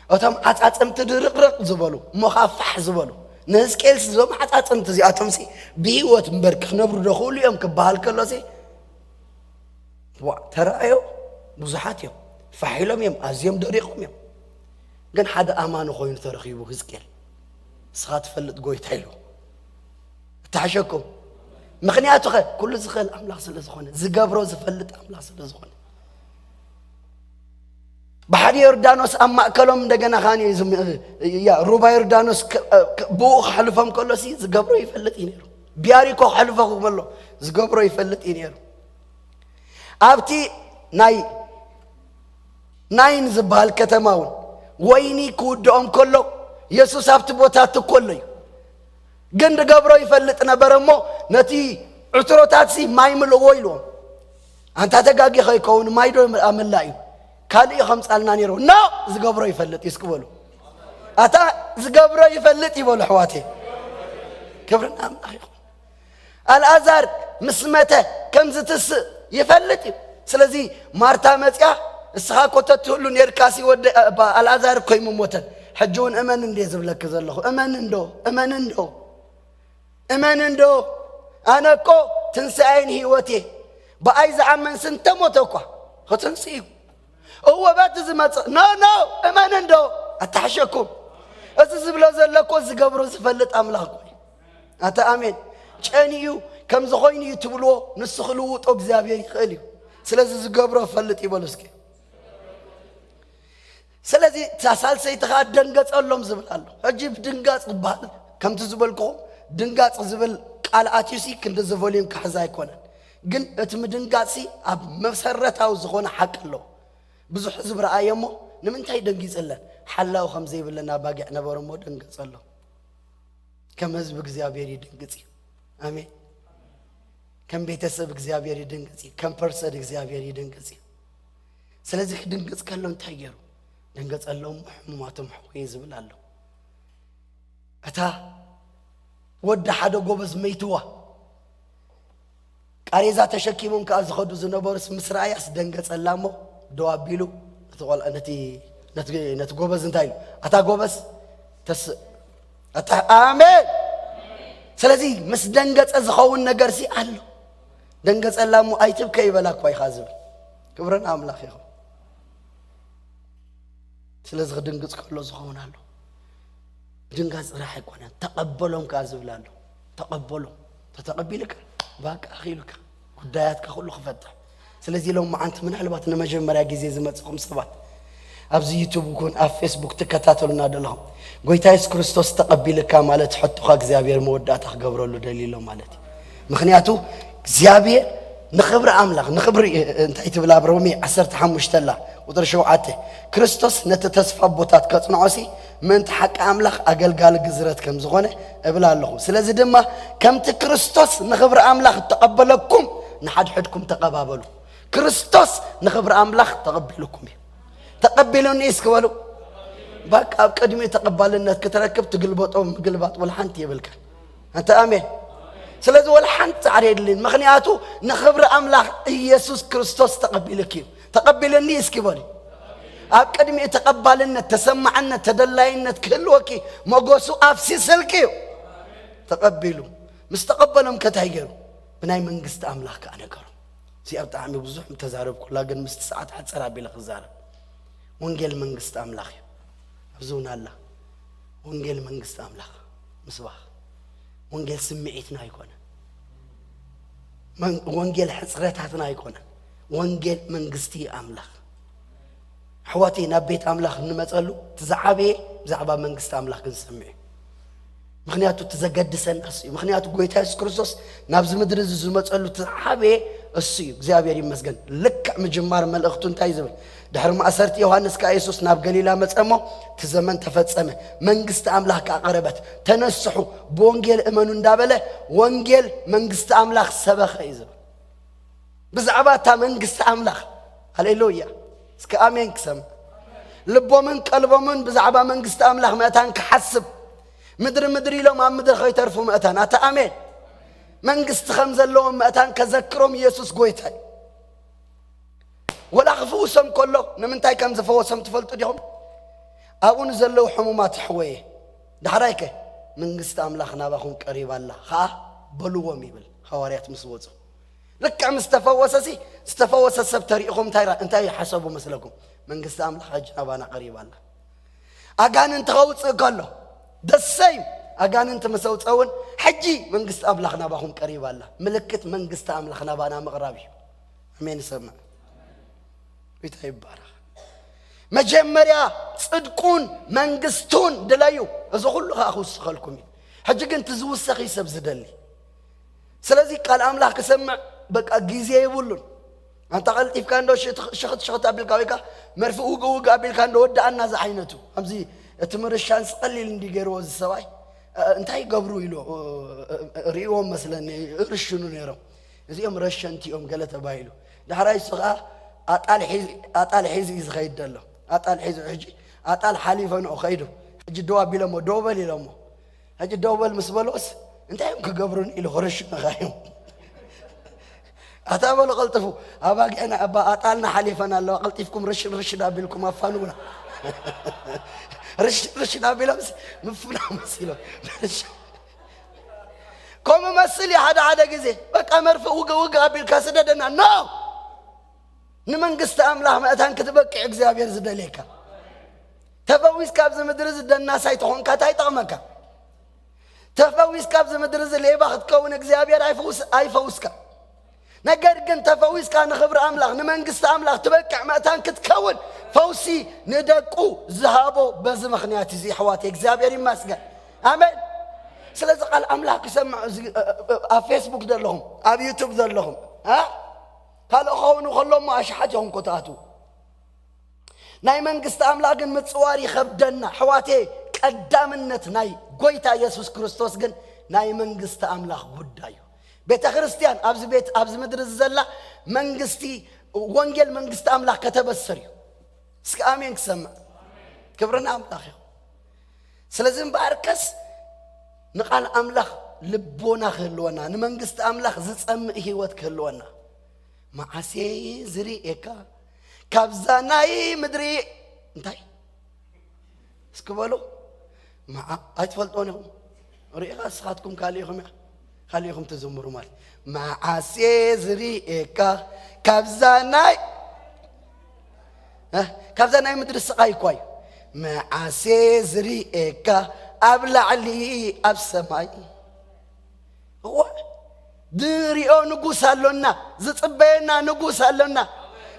እቶም ዓጻጽምቲ ድርቕርቕ ዝበሉ፣ እሞ ኸዓ ፋሕ ዝበሉ፣ ንህዝቅኤልሲ እዞም ዓጻጽምቲ እዚኣቶምሲ ብህይወት እምበር ክነብሩ ዶ ክእሉ እዮም ክበሃል ከሎሲ፣ ዋ፣ ተረኣዮ፣ ብዙሓት እዮም። ፋሕ ኢሎም እዮም፣ ኣዝዮም ደሪቖም እዮም። ግን ሓደ ኣማኒ ኮይኑ ተረኺቡ ህዝቅኤል፣ "ንስኻ ትፈልጥ ጎይታ" ኢሉ። እተሓሸኩም። ምኽንያቱ ኸ፣ ኩሉ ዝኽእል ኣምላኽ ስለ ዝኾነ፣ ዝገብሮ ዝፈልጥ ኣምላኽ ስለ ዝኾነ። ባሕሪ ዮርዳኖስ ኣብ ማእከሎም እንደገና ኻን እዩ ዝም-፣ ያ፣ ሩባ ዮርዳኖስ ከ-፣ ከ-፣ ብኡ ክሕልፎም ከሎሲ ዝገብሮ ይፈልጥ እዩ ነይሩ። ብያሪኮ ክሕልፎ ከሎ ዝገብሮ ይፈልጥ እዩ ነይሩ። ኣብቲ ናይ ናይን ዝበሃል ከተማ እውን ወይኒ ክውድኦም ከሎ የሱስ ኣብቲ ቦታ ትኮሎ እዩ። ግን ዝገብሮ ይፈልጥ ነበረ እሞ ነቲ ዕትሮታትሲ ማይ ምልእዎ ኢልዎም። ኣንታ ተጋጊ ከይከውን ማይ ዶ ኣመላ እዩ? ካልእ እዩ ከምጻልና ነይሩ። ኖ፣ ዝገብሮ ይፈልጥ እዩ እስኪ በሉ። ኣታ ዝገብሮ ይፈልጥ ይበሉ ኣሕዋተይ። ክብሪ ንኣምላኽ ይኹን። ኣልኣዛር ምስ መተ ከም ዝትስእ ይፈልጥ እዩ። ስለዚ ማርታ መጽያ፣ "እስኻ እኮ ተትህሉ ኔርካሲ ወደ ኣባ ኣልኣዛር እኮ ኣይምሞተን። ሕጂ እውን እመን እንዴ ዝብለኪ ዘለኹ? እመን እንዶ፣ እመን እንዶ፣ እመን እንዶ። ኣነ እኮ ትንሳኤን ህይወት እየ። ብኣይ ዝኣመንሲ እንተሞተ እኳ ክትንስእ እዩ። እወ፣ በቲ ዝመጽእ፣ ኖ፣ ኖ፣ እመን እንዶ፣ ኣተሓሸኩም። እዚ ዝብሎ ዘሎ እኮ ዝገብሮ ዝፈልጥ ኣምላኽ እኮ እዩ። ኣታ ኣሜን። ጨንዩ ከምዚ ኮይኑ እዩ ትብልዎ፣ ንሱ ክልውጦ እግዚኣብሔር ይኽእል እዩ። ስለዚ ዝገብሮ ፈልጥ ይበሉ እስኪ። ስለዚ እታ ሳልሰይቲ ኸዓ ደንገጸሎም ዝብል ኣሎ። ሕጂ ብድንጋጽ ዝበሃል ከምቲ ዝበልኩኹም ድንጋጽ ዝብል ቃል ኣትዩሲ ክንዲ እዚ ቮሊዩም ክሕዝ ኣይኮነን። ግን እቲ ምድንጋጽሲ ኣብ መሰረታዊ ዝኾነ ሓቂ ኣለዎ። ብዙሕ ህዝቢ ረኣዮ እሞ ንምንታይ ደንጊጸለን? ሓላዊ ከም ዘይብለን ኣባጊዕ ነበሩ እሞ ደንገጸሎም። ከም ህዝቢ እግዚኣብሔር ይድንግጽ እዩ። ኣሜን። ከም ቤተሰብ እግዚኣብሔር ይድንግጽ እዩ። ከም ፐርሰን እግዚኣብሔር ይድንግጽ እዩ። ስለዚ ክድንግጽ ከሎ እንታይ ገይሩ? ደንገጸሎም፣ ሕሙማቶም ሕወየ ዝብል ኣሎ። እታ ወዲ ሓደ ጎበዝ መይትዋ። ቃሬዛ ተሸኪሞም ከኣ ዝኸዱ ዝነበሩስ ምስ ረኣያስ ደንገጸላ እሞ ደው ኣቢሉ ነቲ ቆልዓ፣ ነቲ፣ ነቲ፣ ነቲ ጎበዝ እንታይ ኢሉ? ኣታ ጎበዝ ተስ-፣ ኣታ፣ ኣሜን። ስለዚ ምስ ደንገጸ ዝኸውን ነገርሲ ኣሎ። ደንገጸላ እሞ ኣይትብከ ይበላ እኳ ኢኻ ዝብል። ክብሪ ንኣምላኽ ይኹን። ስለዚ ክድንግጽ ከሎ ዝኸውን ኣሎ። ድንጋጽ ጥራሕ ኣይኮነን፣ ተቐበሎም ከኣ ዝብል ኣሎ። ተቐበሎም። ተተቐቢልካ፣ ባቃ ኣኺሉካ፣ ጉዳያትካ ኩሉ ክፈትሕ። ስለዚ ሎም መዓንቲ ምናልባት ንመጀመርያ ግዜ ዝመጽኹም ሰባት፣ ኣብዚ ዩቱብ ይኹን ኣብ ፌስቡክ ትከታተሉና ዘለኹም፣ ጎይታ የሱስ ክርስቶስ ተቐቢልካ ማለት ሕቶኻ እግዚኣብሔር መወዳእታ ክገብረሉ ደልዩ ኣሎ ማለት እዩ። ምኽንያቱ እግዚኣብሔር ንኽብሪ ኣምላኽ፣ ንኽብሪ፣ እንታይ ትብል ኣብ ሮሜ ዓሰርተ ሓሙሽተ ኣላ፣ ቁጽሪ ሸውዓተ፣ ክርስቶስ ነቲ ተስፋ ኣቦታት ከጽንዖሲ፣ ምእንቲ ሓቂ ኣምላኽ ኣገልጋሊ ግዝረት ከም ዝኾነ እብል ኣለኹ። ስለዚ ድማ ከምቲ ክርስቶስ ንኽብሪ ኣምላኽ እተቐበለኩም፣ ንሓድሕድኩም ተቐባበሉ። ክርስቶስ ንኽብሪ ኣምላኽ ተቐቢልኩም እዩ። ተቐቢሉኒ እስኪ በሉ። በቃ ኣብ ቅድሚኡ ተቐባልነት ክትረክብ ትግልበጦ ምግልባጥ ወላ ሓንቲ የብልካን። ኣንተ ኣሜን። ስለዚ ወላ ሓንቲ ጻዕሪ የድልን። ምኽንያቱ ንኽብሪ ኣምላኽ ኢየሱስ ክርስቶስ ተቐቢልኪ እዩ። ተቐቢሉኒ እስኪ በሉ። ኣብ ቅድሚኡ ተቐባልነት፣ ተሰማዕነት፣ ተደላይነት ክህልወኪ መጎሱ ኣፍሲስልኪ እዩ። ተቐቢሉ። ምስ ተቐበሎም ከ እንታይ ገይሩ? ብናይ መንግስቲ ኣምላኽ ከኣ ነገሮም። እዚኣ ብጣዕሚ ብዙሕ ምተዛረብኩላ፣ ግን ምስቲ ሰዓት ሓጸር ኣቢለ ክዛረብ። ወንጌል መንግስቲ ኣምላኽ እዩ። ኣብዚ እውን ኣላ። ወንጌል መንግስቲ ኣምላኽ ምስባኽ። ወንጌል ስምዒትና ኣይኮነ። መን-፣ ወንጌል ሕጽረታትና ኣይኮነ። ወንጌል መንግስቲ ኣምላኽ። ኣሕዋተይ፣ ናብ ቤት ኣምላኽ እንመጸሉ እቲ ዝዓበየ ብዛዕባ መንግስቲ ኣምላኽ ክንሰምዕ እዩ። ምኽንያቱ እቲ ዘገድሰና እሱ እዩ። ምኽንያቱ ጎይታ የሱስ ክርስቶስ ናብዚ ምድሪ እዚ ዝመጸሉ እቲ ዝዓበየ እሱ እዩ። እግዚኣብሔር ይመስገን። ልክዕ ምጅማር መልእኽቱ እንታይ ዝብል? ድሕሪ ማእሰርቲ ዮሃንስ ከኣ የሱስ ናብ ገሊላ መጸ እሞ፣ "እቲ ዘመን ተፈጸመ፣ መንግስቲ ኣምላኽ ከኣ ቀረበት፣ ተነስሑ፣ ብወንጌል እመኑ" እንዳበለ ወንጌል መንግስቲ ኣምላኽ ሰበኸ እዩ ዝብል። ብዛዕባ እታ መንግስቲ ኣምላኽ። ሃሌሉያ። እስከ ኣሜን ክሰምዕ። ልቦምን ቀልቦምን ብዛዕባ መንግስቲ ኣምላኽ ምእታን ክሓስብ፣ ምድሪ ምድሪ ኢሎም ኣብ ምድሪ ከይተርፉ ምእታን። ኣታ ኣሜን። መንግስቲ ከም ዘለዎም ምእታን ከዘክሮም ኢየሱስ ጎይታ እዩ። ወላ ክፍውሶም ከሎ ንምንታይ ከም ዝፈወሶም ትፈልጡ ዲኹም? ኣብኡ ንዘለዉ ሕሙማት ኣሕወየ፣ ዳሕራይከ መንግስቲ ኣምላኽ ናባኹም ቀሪባ ኣላ ኸኣ በልዎም ይብል። ሃዋርያት ምስ ወጹ ልክዕ ምስ ተፈወሰሲ፣ ዝተፈወሰ ሰብ ተሪእኹም እንታይ ራ-፣ እንታይ ሓሰቡ መስለኩም? መንግስቲ ኣምላኽ ሕጂ ናባና ቀሪባ ኣላ። ኣጋንንቲ ከውፅእ ከሎ ደሰይ ኣጋንንቲ ምስ ኣውፀ እውን ሕጂ መንግስቲ ኣምላኽ ናባኹም ቀሪባ ኣላ። ምልክት መንግስቲ ኣምላኽ ናባና ምቕራብ እዩ። ኣሜን። ይሰምዕ ይታ ይባረኽ። መጀመርያ ጽድቁን መንግስቱን ድለዩ፣ እዚ ኩሉ ከዓ ክውስኸልኩም እዩ። ሕጂ ግን እቲ ዝውሰኽ እዩ ሰብ ዝደሊ። ስለዚ ቃል ኣምላኽ ክሰምዕ በቃ ግዜ የብሉን። ኣንታ ቀልጢፍካ እንዶ ሽት-፣ ሽኽት ሽኽት ኣቢልካ ወይ ከዓ መርፍእ ውግእ ውግእ ኣቢልካ እንዶ ወዳኣና ዝዓይነቱ። ከምዚ እቲ ምርሻንስ ቀሊል እንዲ ገይርዎ እዚ ሰብኣይ፣ እ፣ እንታይ ይገብሩ ኢሉ፣ እ፣ እ፣ ርእይዎም መስለኒ፣ እርሽኑ ነይሮም። እዚኦም ረሸንቲ እዮም ገለ ተባሂሉ። ዳሕራይ እሱ ከዓ ኣጣል ሒዙ፣ ኣጣል ሒዙ እዩ ዝኸይድ ዘሎ። ኣጣል ሒዙ ሕጂ፣ ኣጣል ሓሊፈ ንዑ ከይዱ። ሕጂ ደው ኣቢሎሞ፣ ደው በል ኢሎሞ። ሕጂ ደው በል ምስ በልዎስ፣ እንታይ እዮም ክገብሩን ኢሉ ክርሽኑኻ እዮም። ኣታ በሉ ቀልጥፉ፣ ኣባጊዕና፣ ኣባ ኣጣልና ሓሊፈን ኣለዋ፣ ቀልጢፍኩም ርሽን ርሽን ኣቢልኩም ኣፋንውና። ርሽን ርሽን ኣቢሎምስ ምፍና መሲሎም። ከምኡ መስል እዩ ሓደ ሓደ ግዜ። በቃ መርፍእ ውግእ ውግእ ኣቢልካ ስደደና። ኖ! ንመንግስቲ ኣምላኽ ምእታን ክትበቅዕ እግዚኣብሔር ዝደልየካ። ተፈዊስካ ኣብዚ ምድሪ እዚ ደናሳይ ተኾንካ እንታይ ይጠቕመካ? ተፈዊስካ ኣብዚ ምድሪ እዚ ሌባ ክትከውን እግዚኣብሔር ኣይፈውስ-፣ ኣይፈውስካ። ነገር ግን ተፈዊስካ ንኽብሪ ኣምላኽ፣ ንመንግስቲ ኣምላኽ ትበቅዕ ምእታን ክትከውን ፈውሲ ንደቁ ዝሃቦ በዚ ምኽንያት እዚ ኣሕዋተይ እግዚኣብሔር ይመስገን። ኣሜን። ስለዚ ቃል ኣምላኽ ክሰምዕ እዚ፣ እ፣ እ፣ ኣብ ፌስቡክ ዘለኹም፣ ኣብ ዩቱብ ዘለኹም፣ እ? ካልእ ክኸውን ከሎ እሞ ኣሽሓት ኢኹም እኮ ትኣትዉ። ናይ መንግስቲ ኣምላኽ ግን ምጽዋር ይኸብደና። ኣሕዋተይ፣ ቀዳምነት ናይ ጎይታ የሱስ ክርስቶስ ግን ናይ መንግስቲ ኣምላኽ ጉዳይ እዩ። ቤተ ክርስቲያን ኣብዚ ቤት፣ ኣብዚ ምድሪ እዚ ዘላ መንግስቲ፣ ወንጌል መንግስቲ ኣምላኽ ከተበስር እዩ። እስኪ ኣሜን ክሰምዕ። ክብሪ ንኣምላኽ እዩ። ስለዚ እምበኣርከስ ንቃል ኣምላኽ ልቦና ክህልወና፣ ንመንግስቲ ኣምላኽ ዝጸምእ ህይወት ክህልወና። መዓስ እየ ዝርእየካ ካብዛ ናይ ምድሪ፣ እንታይ? እስኪ በሉ። መዓ-፣ ኣይትፈልጦን ኢኹም። ርኢኻ እስኻትኩም ካልእ ኢኹም እያ። ካልእ ኢኹም ትዝምሩ ማለት። መዓስ እየ ዝርእየካ ካብዛ ናይ፣ እ? ካብዛ ናይ ምድሪ ስቓይ እኳ እዩ። መዓስ እየ ዝርእየካ ኣብ ላዕሊ ኣብ ሰማይ። እወ፣ ድሪኦ ንጉስ ኣሎና፣ ዝጽበየና ንጉስ ኣሎና።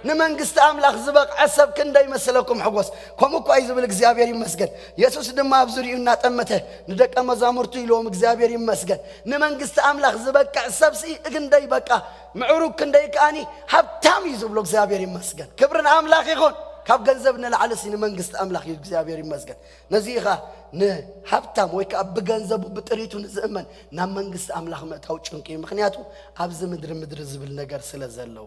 ንመንግስቲ ኣምላኽ ዝበቕዐ ሰብ ክንደይ መሰለኩም ሕጎስ። ከምኡ እኳ እዩ ዝብል እግዚኣብሔር ይመስገን። የሱስ ድማ ኣብ ዙሪኡ እናጠመተ ንደቀ መዛሙርቱ ኢልዎም እግዚኣብሔር ይመስገን። ንመንግስቲ ኣምላኽ ዝበቅዕ ሰብሲ ክንደይ በቃ ምዕሩግ ክንደይ ከኣኒ ሃብታም እዩ ዝብሎ እግዚኣብሔር ይመስገን። ክብሪ ንኣምላኽ ይኹን። ካብ ገንዘብ ንላዕሊ ሲ ንመንግስቲ ኣምላኽ እዩ እግዚኣብሔር ይመስገን። ነዚ ኢኻ ንሃብታም ወይ ከዓ ብገንዘቡ ብጥሪቱ ንዝእመን ናብ መንግስቲ ኣምላኽ ምእታው ጭንቂ እዩ። ምኽንያቱ ኣብዚ ምድሪ ምድሪ ዝብል ነገር ስለ ዘለዎ።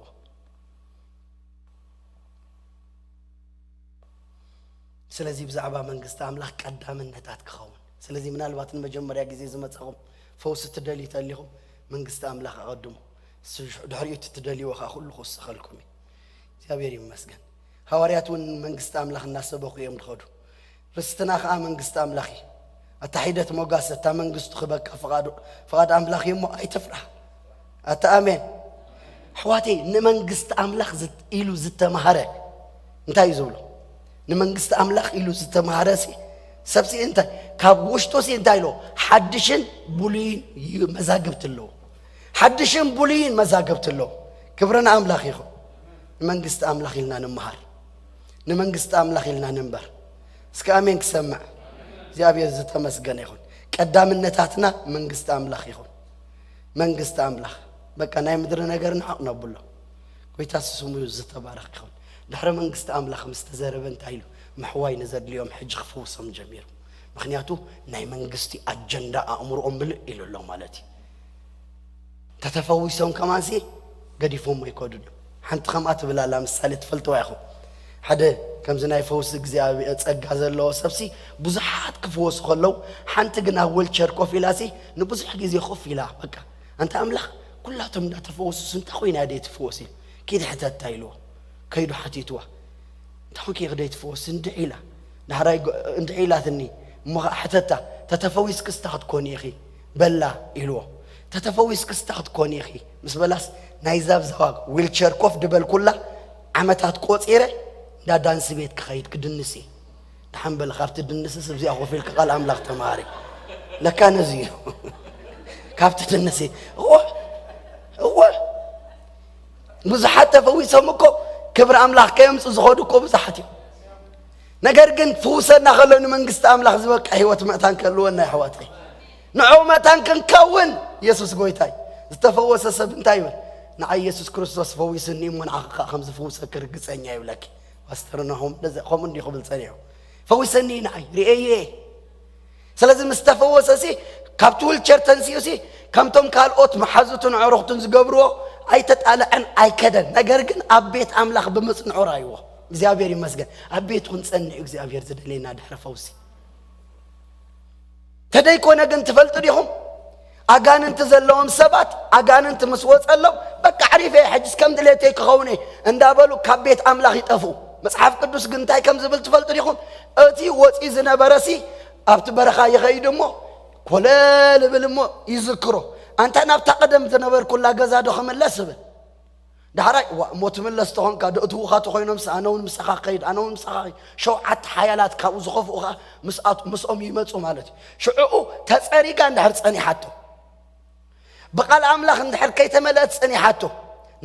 ስለዚ ብዛዕባ መንግስቲ ኣምላኽ ቀዳምነታት ክኸውን። ስለዚ ምናልባት ንመጀመርያ ግዜ ዝመጻኹም ፈውሲ ትደልዩ ተሊኹም መንግስቲ ኣምላኽ ኣቐድሙ። እሱ ድሕሪኡ እቲ ትደልይዎ ከዓ ኩሉ ክውስኸልኩም እዩ። እግዚኣብሔር ይመስገን። ሃዋርያት እውን መንግስቲ ኣምላኽ እናሰበኹ እዮም ዝኸዱ። ርስትና ከዓ መንግስቲ ኣምላኽ እዩ። ኣታ ሒደት ሞጋስ፣ እታ መንግስቱ ክበካ ፍቓዱ፣ ፍቓድ ኣምላኽ እዩ እሞ ኣይትፍራህ። ኣታ ኣሜን። ኣሕዋተይ፣ ንመንግስቲ ኣምላኽ ዝት-፣ ኢሉ ዝተማሃረ እንታይ እዩ ዝብሎ? ንመንግስቲ ኣምላኽ ኢሉ ዝተማሃረ ሲ፣ ሰብሲ እንታይ? ካብ ውሽጡ ሲ እንታይ ኣሎ? ሓድሽን ብሉይን እዩ መዛግብቲ ኣለዎ። ሓድሽን ብሉይን መዛግብቲ ኣለዎ። ክብሪ ንኣምላኽ ይኹን። ንመንግስቲ ኣምላኽ ኢልና ንምሃር። ንመንግስቲ ኣምላኽ ኢልና ንንበር። እስከ ኣሜን ክሰምዕ። እግዚኣብሔር ዝተመስገነ ይኹን። ቀዳምነታትና መንግስቲ ኣምላኽ ይኹን። መንግስቲ ኣምላኽ። በቃ ናይ ምድሪ ነገር ንዓቕ ነብሎ። ጎይታ ስሙ ዝተባረኽ ይኹን። ድሕሪ መንግስቲ ኣምላኽ ምስ ተዘረበ እንታይ ኢሉ? ምሕዋይ ንዘድልዮም ሕጂ ክፍውሶም ጀሚሩ። ምኽንያቱ ናይ መንግስቲ ኣጀንዳ ኣእምሮኦም ምልእ ኢሉ ኣሎ ማለት እዩ። ተተፈዊሶም ከማንሲ ገዲፎም ኣይከዱን እዮም። ሓንቲ ከምኣ ትብል ኣላ ምሳሌ ትፈልጥዋ ኢኹም። ሓደ ከምዚ ናይ ፈውሲ እግዚኣብሔር ጸጋ ዘለዎ ሰብሲ ብዙሓት ክፍወሱ ከለዉ፣ ሓንቲ ግን ኣብ ዊልቸር ኮፍ ኢላሲ ንብዙሕ ግዜ ኮፍ ኢላ፣ በቃ፣ "ኣንታ ኣምላኽ፣ ኩላቶም እንዳተፈወሱስ እንታይ ኮይና ድየ ትፍወስ?" ኢሉ፣ "ኪድ ሕተታ" ኢልዎ። ከይዱ ሓቲትዋ። እንታይ ኮንኪ ኢኺ ደይትፍወስ? እንድዒ ኢላ። ዳሕራይ ጎ-፣ እንድዒ ኢላትኒ። እሞ ኸዓ ሕተታ፣ "ተተፈዊስክስ እንታይ ክትኮኒ ኢኺ?" በላ ኢልዎ። "ተተፈዊስክስ እንታይ ክትኮኒ ኢኺ?" ምስ በላስ፣ ናይዛ ብዛዋ ዊልቸር ኮፍ ድበልኩላ ዓመታት ቆጺረ፣ እንዳ ዳንስ ቤት ክኸይድ ክድንስ እየ። ደሓን በል፣ ካብቲ ድንስስ እብዚኣ ኮፍ ኢልካ ቃል ኣምላኽ ተማሃሪ። ለካ ነዚ እዩ። ካብቲ ድንስ እየ። እወ፣ እወ። ብዙሓት ተፈዊሶም እኮ ክብሪ ኣምላኽ ከየምፁ ዝኸዱ እኮ ብዙሓት እዮም። ነገር ግን ፍውሰና ከሎ ንመንግስቲ ኣምላኽ ዝበቅዕ ህይወት ምእታን ከልወና፣ ኣሕዋተይ። ንዕኡ መታን ክንከውን ኢየሱስ ጎይታ እዩ። ዝተፈወሰ ሰብ እንታይ ይብል? "ንዓይ ኢየሱስ ክርስቶስ ፈዊስኒ እሞ ንዓኺ ከኣ ከም ዝፍውሰኪ ርግጸኛ እየ" ይብለኪ። ፓስተር ናሆም እንደዚ ከምኡ እንዲዩ ክብል ጸኒሑ። "ፈዊሰኒ ንዓይ፣ ርእየዮ እየ።" ስለዚ ምስ ተፈወሰሲ፣ ካብቲ ዊልቸር ተንሲኡሲ፣ ከምቶም ካልኦት መሓዙቱን ኣዕሩኽቱን ዝገብርዎ ኣይተጣልዐን ኣይከደን። ነገር ግን ኣብ ቤት ኣምላኽ ብምጽንዑ ራእይዎ። እግዚኣብሔር ይመስገን። ኣብ ቤት እውን ጸኒዑ እግዚኣብሔር ዝደለየና ድሕሪ ፈውሲ። ተደይኮነ ግን ትፈልጡ ዲኹም? ኣጋንንቲ ዘለዎም ሰባት ኣጋንንቲ ምስ ወጸሎም፣ "በቃ ዓሪፈ እየ፣ ሕጅስ ከም ድሌተይ ክኸውን እየ" እንዳበሉ ካብ ቤት ኣምላኽ ይጠፍኡ። መጽሓፍ ቅዱስ ግን እንታይ ከም ዝብል ትፈልጡ ዲኹም? እቲ ወጺኡ ዝነበረሲ ኣብቲ በረኻ ይኸይድ እሞ፣ ኮለል እብል እሞ ይዝክሮ። "ኣንታ ናብታ ቀደም ዝነበርኩላ ገዛ ዶ ክምለስ?" እብል። ዳሕራይ፣ "ዋ፣ እሞ ትምለስ ተኾንካ፣ ዶ እትውኻ ተኾይኖምስ፣ ኣነ እውን ምሳኻ ክኸይድ፣ ኣነ እውን ምሳኻ ክኸይድ።" ሸውዓተ ሓያላት ካብኡ ዝኸፍኡ ኸኣ ምስኣቱ-፣ ምስኦም ይመጹ ማለት እዩ። ሽዕኡ ተጸሪጋ እንድሕር ጸኒሓቶ፣ ብቓል ኣምላኽ እንድሕር ከይተመልአት ጸኒሓቶ፣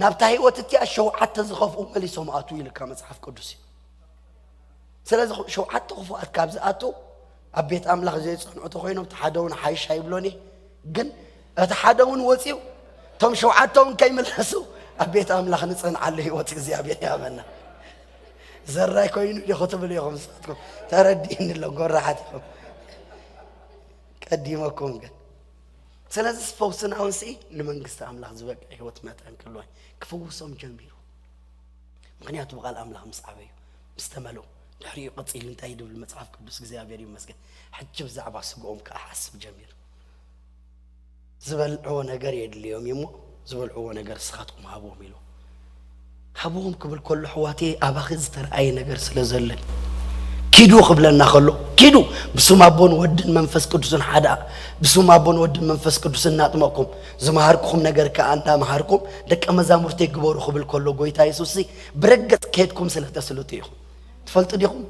ናብታ ህይወት እቲኣ ሸውዓተ ዝኸፍኡ መሊሶም ኣትዉ ኢልካ መጽሓፍ ቅዱስ እዩ። ስለዚ ሸውዓተ ክፉኣት ካብ ዝኣትዉ፣ ኣብ ቤት ኣምላኽ ዘይጸንዑ ተኾይኖም፣ እቲ ሓደ እውን ሓይሽ ኣይብሎን እየ። ግን እቲ ሓደ እውን ወጺኡ፣ እቶም ሸውዓተ እውን ከይምለሱ፣ ኣብ ቤት ኣምላኽ ንጸንዓሉ ህይወት እግዚኣብሔር ይሃበና። ዘራይ ኮይኑ ዲኹ ትብሉ ኢኹም ንስኻትኩም። ተረዲእኒ ኣሎ፣ ጎራሓት ኢኹም። ቀዲመኩም ግን። ስለዚ ፈውስና እውን ስኢ ንመንግስቲ ኣምላኽ ዝበቅዕ ህይወት መጠን ክህልዎ ክፍውሶም ጀሚሩ። ምኽንያቱ ብቓል ኣምላኽ ምስ ዓበዩ፣ ምስ ተመልኡ፣ ድሕሪኡ ቀጺሉ እንታይ ድብል መጽሓፍ ቅዱስ? እግዚኣብሔር ይመስገን። ሕጂ ብዛዕባ ስግኦም ከኣ ሓስብ ጀሚሩ። ዝበልዕዎ ነገር የድልዮም እዩ እሞ፣ ዝበልዕዎ ነገር ንስኻትኩም ሃብዎም ኢሉ። ሃብዎም ክብል ከሎ፣ ኣሕዋተየ፣ ኣባኺ ዝተረኣየ ነገር ስለ ዘሎ እዩ። ኪዱ ክብለና ከሎ፣ ኪዱ፣ ብስም ኣቦን ወድን መንፈስ ቅዱስን ሓደ፣ ብስም ኣቦን ወድን መንፈስ ቅዱስን እናጥመቕኩም፣ ዝመሃርኩኹም ነገር ከኣ እንዳመሃርኩም፣ ደቀ መዛሙርተይ ግበሩ ክብል ከሎ፣ ጎይታ የሱስ፣ ብረገጽ ከድኩም ስለ ተስልጡ ኢኹም። ትፈልጡ ዲኹም?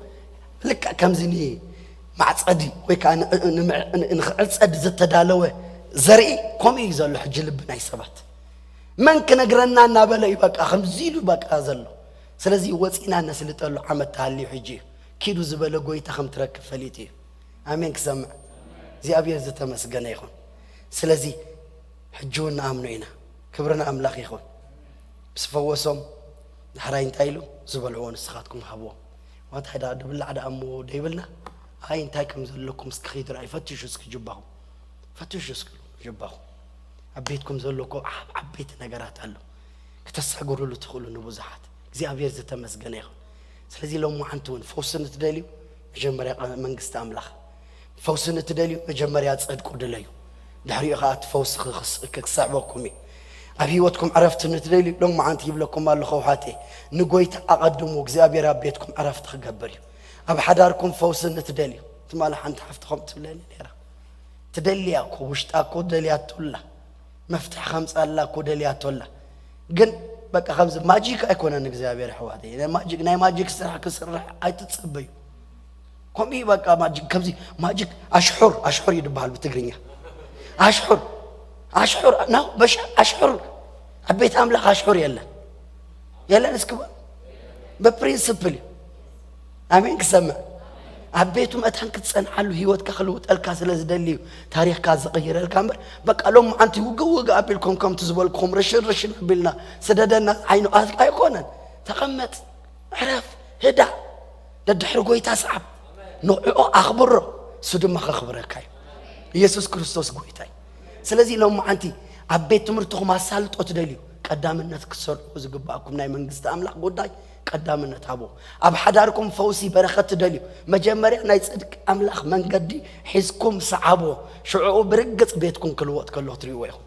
ልክዕ ከምዚ ንማዕጸዲ ወይ ከኣ ን-፣ ን-፣ ን-፣ ንኽዕጸድ ዝተዳለወ ዘርኢ፣ ከምኡ እዩ ዘሎ ሕጂ ልቢ ናይ ሰባት። መን ክነግረና እናበለ እዩ በቃ ከምዚ ኢሉ በቃ ዘሎ። ስለዚ ወጺእና ነስልጠሉ ዓመት ተሃልዩ ሕጂ እዩ። ኪዱ ዝበለ ጎይታ ከም ትረክብ ፈሊጡ እዩ። ኣሜን ክሰምዕ። እግዚኣብሔር ዝተመስገነ ይኹን። ስለዚ ሕጂ እውን ንኣምኖ ኢና። ክብሪ ንኣምላኽ ይኹን። ምስ ፈወሶም፣ ዳሕራይ እንታይ ኢሉ? ዝበልዕዎ ንስኻትኩም ሃብዎም። ዋንታይ ደኣ ድብላዕ ደኣ እሞ ደይብልና? ኣይ፣ እንታይ ከም ዘለኩም እስኪ ኺድ ርኣይ፣ ፈትሹ እስኪ ጅባኹም። ፈትሹ እስኪ ጅባኹም። ኣብ ቤትኩም ዘሎ እኮ ዓብ-፣ ዓበይቲ ነገራት ኣሎ። ክተሳግሩሉ ትኽእሉ ንብዙሓት። እግዚኣብሔር ዝተመስገነ ይኹን። ስለዚ ሎማዓንቲ እውን ፈውሲ ንትደልዩ፣ መጀመርያ ቐ-፣ መንግስቲ ኣምላኽ። ፈውሲ ንትደልዩ፣ መጀመርያ ጽድቁ ድለዩ። ድሕሪኡ ኸኣ እቲ ፈውሲ ክክስ-፣ ክስዕበኩም እዩ። ኣብ ህይወትኩም ዕረፍቲ ንትደልዩ፣ ሎማዓንቲ ይብለኩም ኣለኹ ኣሕዋተይ፣ ንጎይታ ኣቐድሙ፣ እግዚኣብሔር ኣብ ቤትኩም ዕረፍቲ ክገብር እዩ። ኣብ ሓዳርኩም ፈውሲ ንትደልዩ፣ ትማሊ ሓንቲ ሓፍቲ ከምኡ ትብለኒ ነይራ። ትደልያ እኮ፣ ውሽጣ እኮ ደልያቶ ኣላ። መፍትሒ ከምጻላ እኮ ደልያቶ ኣላ። ግን በቃ ከምዚ ማጂክ ኣይኮነን እግዚኣብሔር ኣሕዋተይ። ናይ ማጂክ፣ ናይ ማጂክ ስራሕ ክስራሕ ኣይትጸበዩ። ከምኡ እዩ በቃ ማጂክ፣ ከምዚ ማጂክ ኣሽሑር፣ ኣሽሑር እዩ ዝበሃል ብትግርኛ። ኣሽሑር፣ ኣሽሑር፣ ናው በሻ ኣሽሑር። ኣብ ቤት ኣምላኽ ኣሽሑር የለን። የለን እስኪ በሉ። ብፕሪንስፕል እዩ። ኣሜን ክሰምዕ። ኣብ ቤቱ መታን ክትጸንዓሉ ህይወትካ ክልውጠልካ ስለ ዝደሊ እዩ ታሪኽካ ዝቕይረልካ እምበር፣ በቃ ሎማዓንቲ ውግእ ውግእ ኣቢልኩም ከምቲ ዝበልኩኹም ርሽን ርሽን ኣቢልና ስደደና ዓይኑ ኣት-፣ ኣይኮነን። ተቐመጥ፣ ዕረፍ፣ ህዳእ፣ ደድሕሪ ጎይታ ሰዓብ፣ ንዕኡ ኣኽብሮ፣ እሱ ድማ ከኽብረካ እዩ። ኢየሱስ ክርስቶስ ጎይታ እዩ። ስለዚ ሎማዓንቲ ኣብ ቤት ትምህርትኹም ኣሳልጦ ትደልዩ፣ ቀዳምነት ክትሰርሑ ዝግባኣኩም ናይ መንግስቲ ኣምላኽ ጉዳይ ቀዳምነት ሃቦ። ኣብ ሓዳርኩም ፈውሲ በረኸት ትደልዩ፣ መጀመርያ ናይ ጽድቂ ኣምላኽ መንገዲ ሒዝኩም ሰዓቦ። ሽዕኡ ብርግጽ ቤትኩም ክልወጥ ከሎ ክትርእይዎ ኢኹም።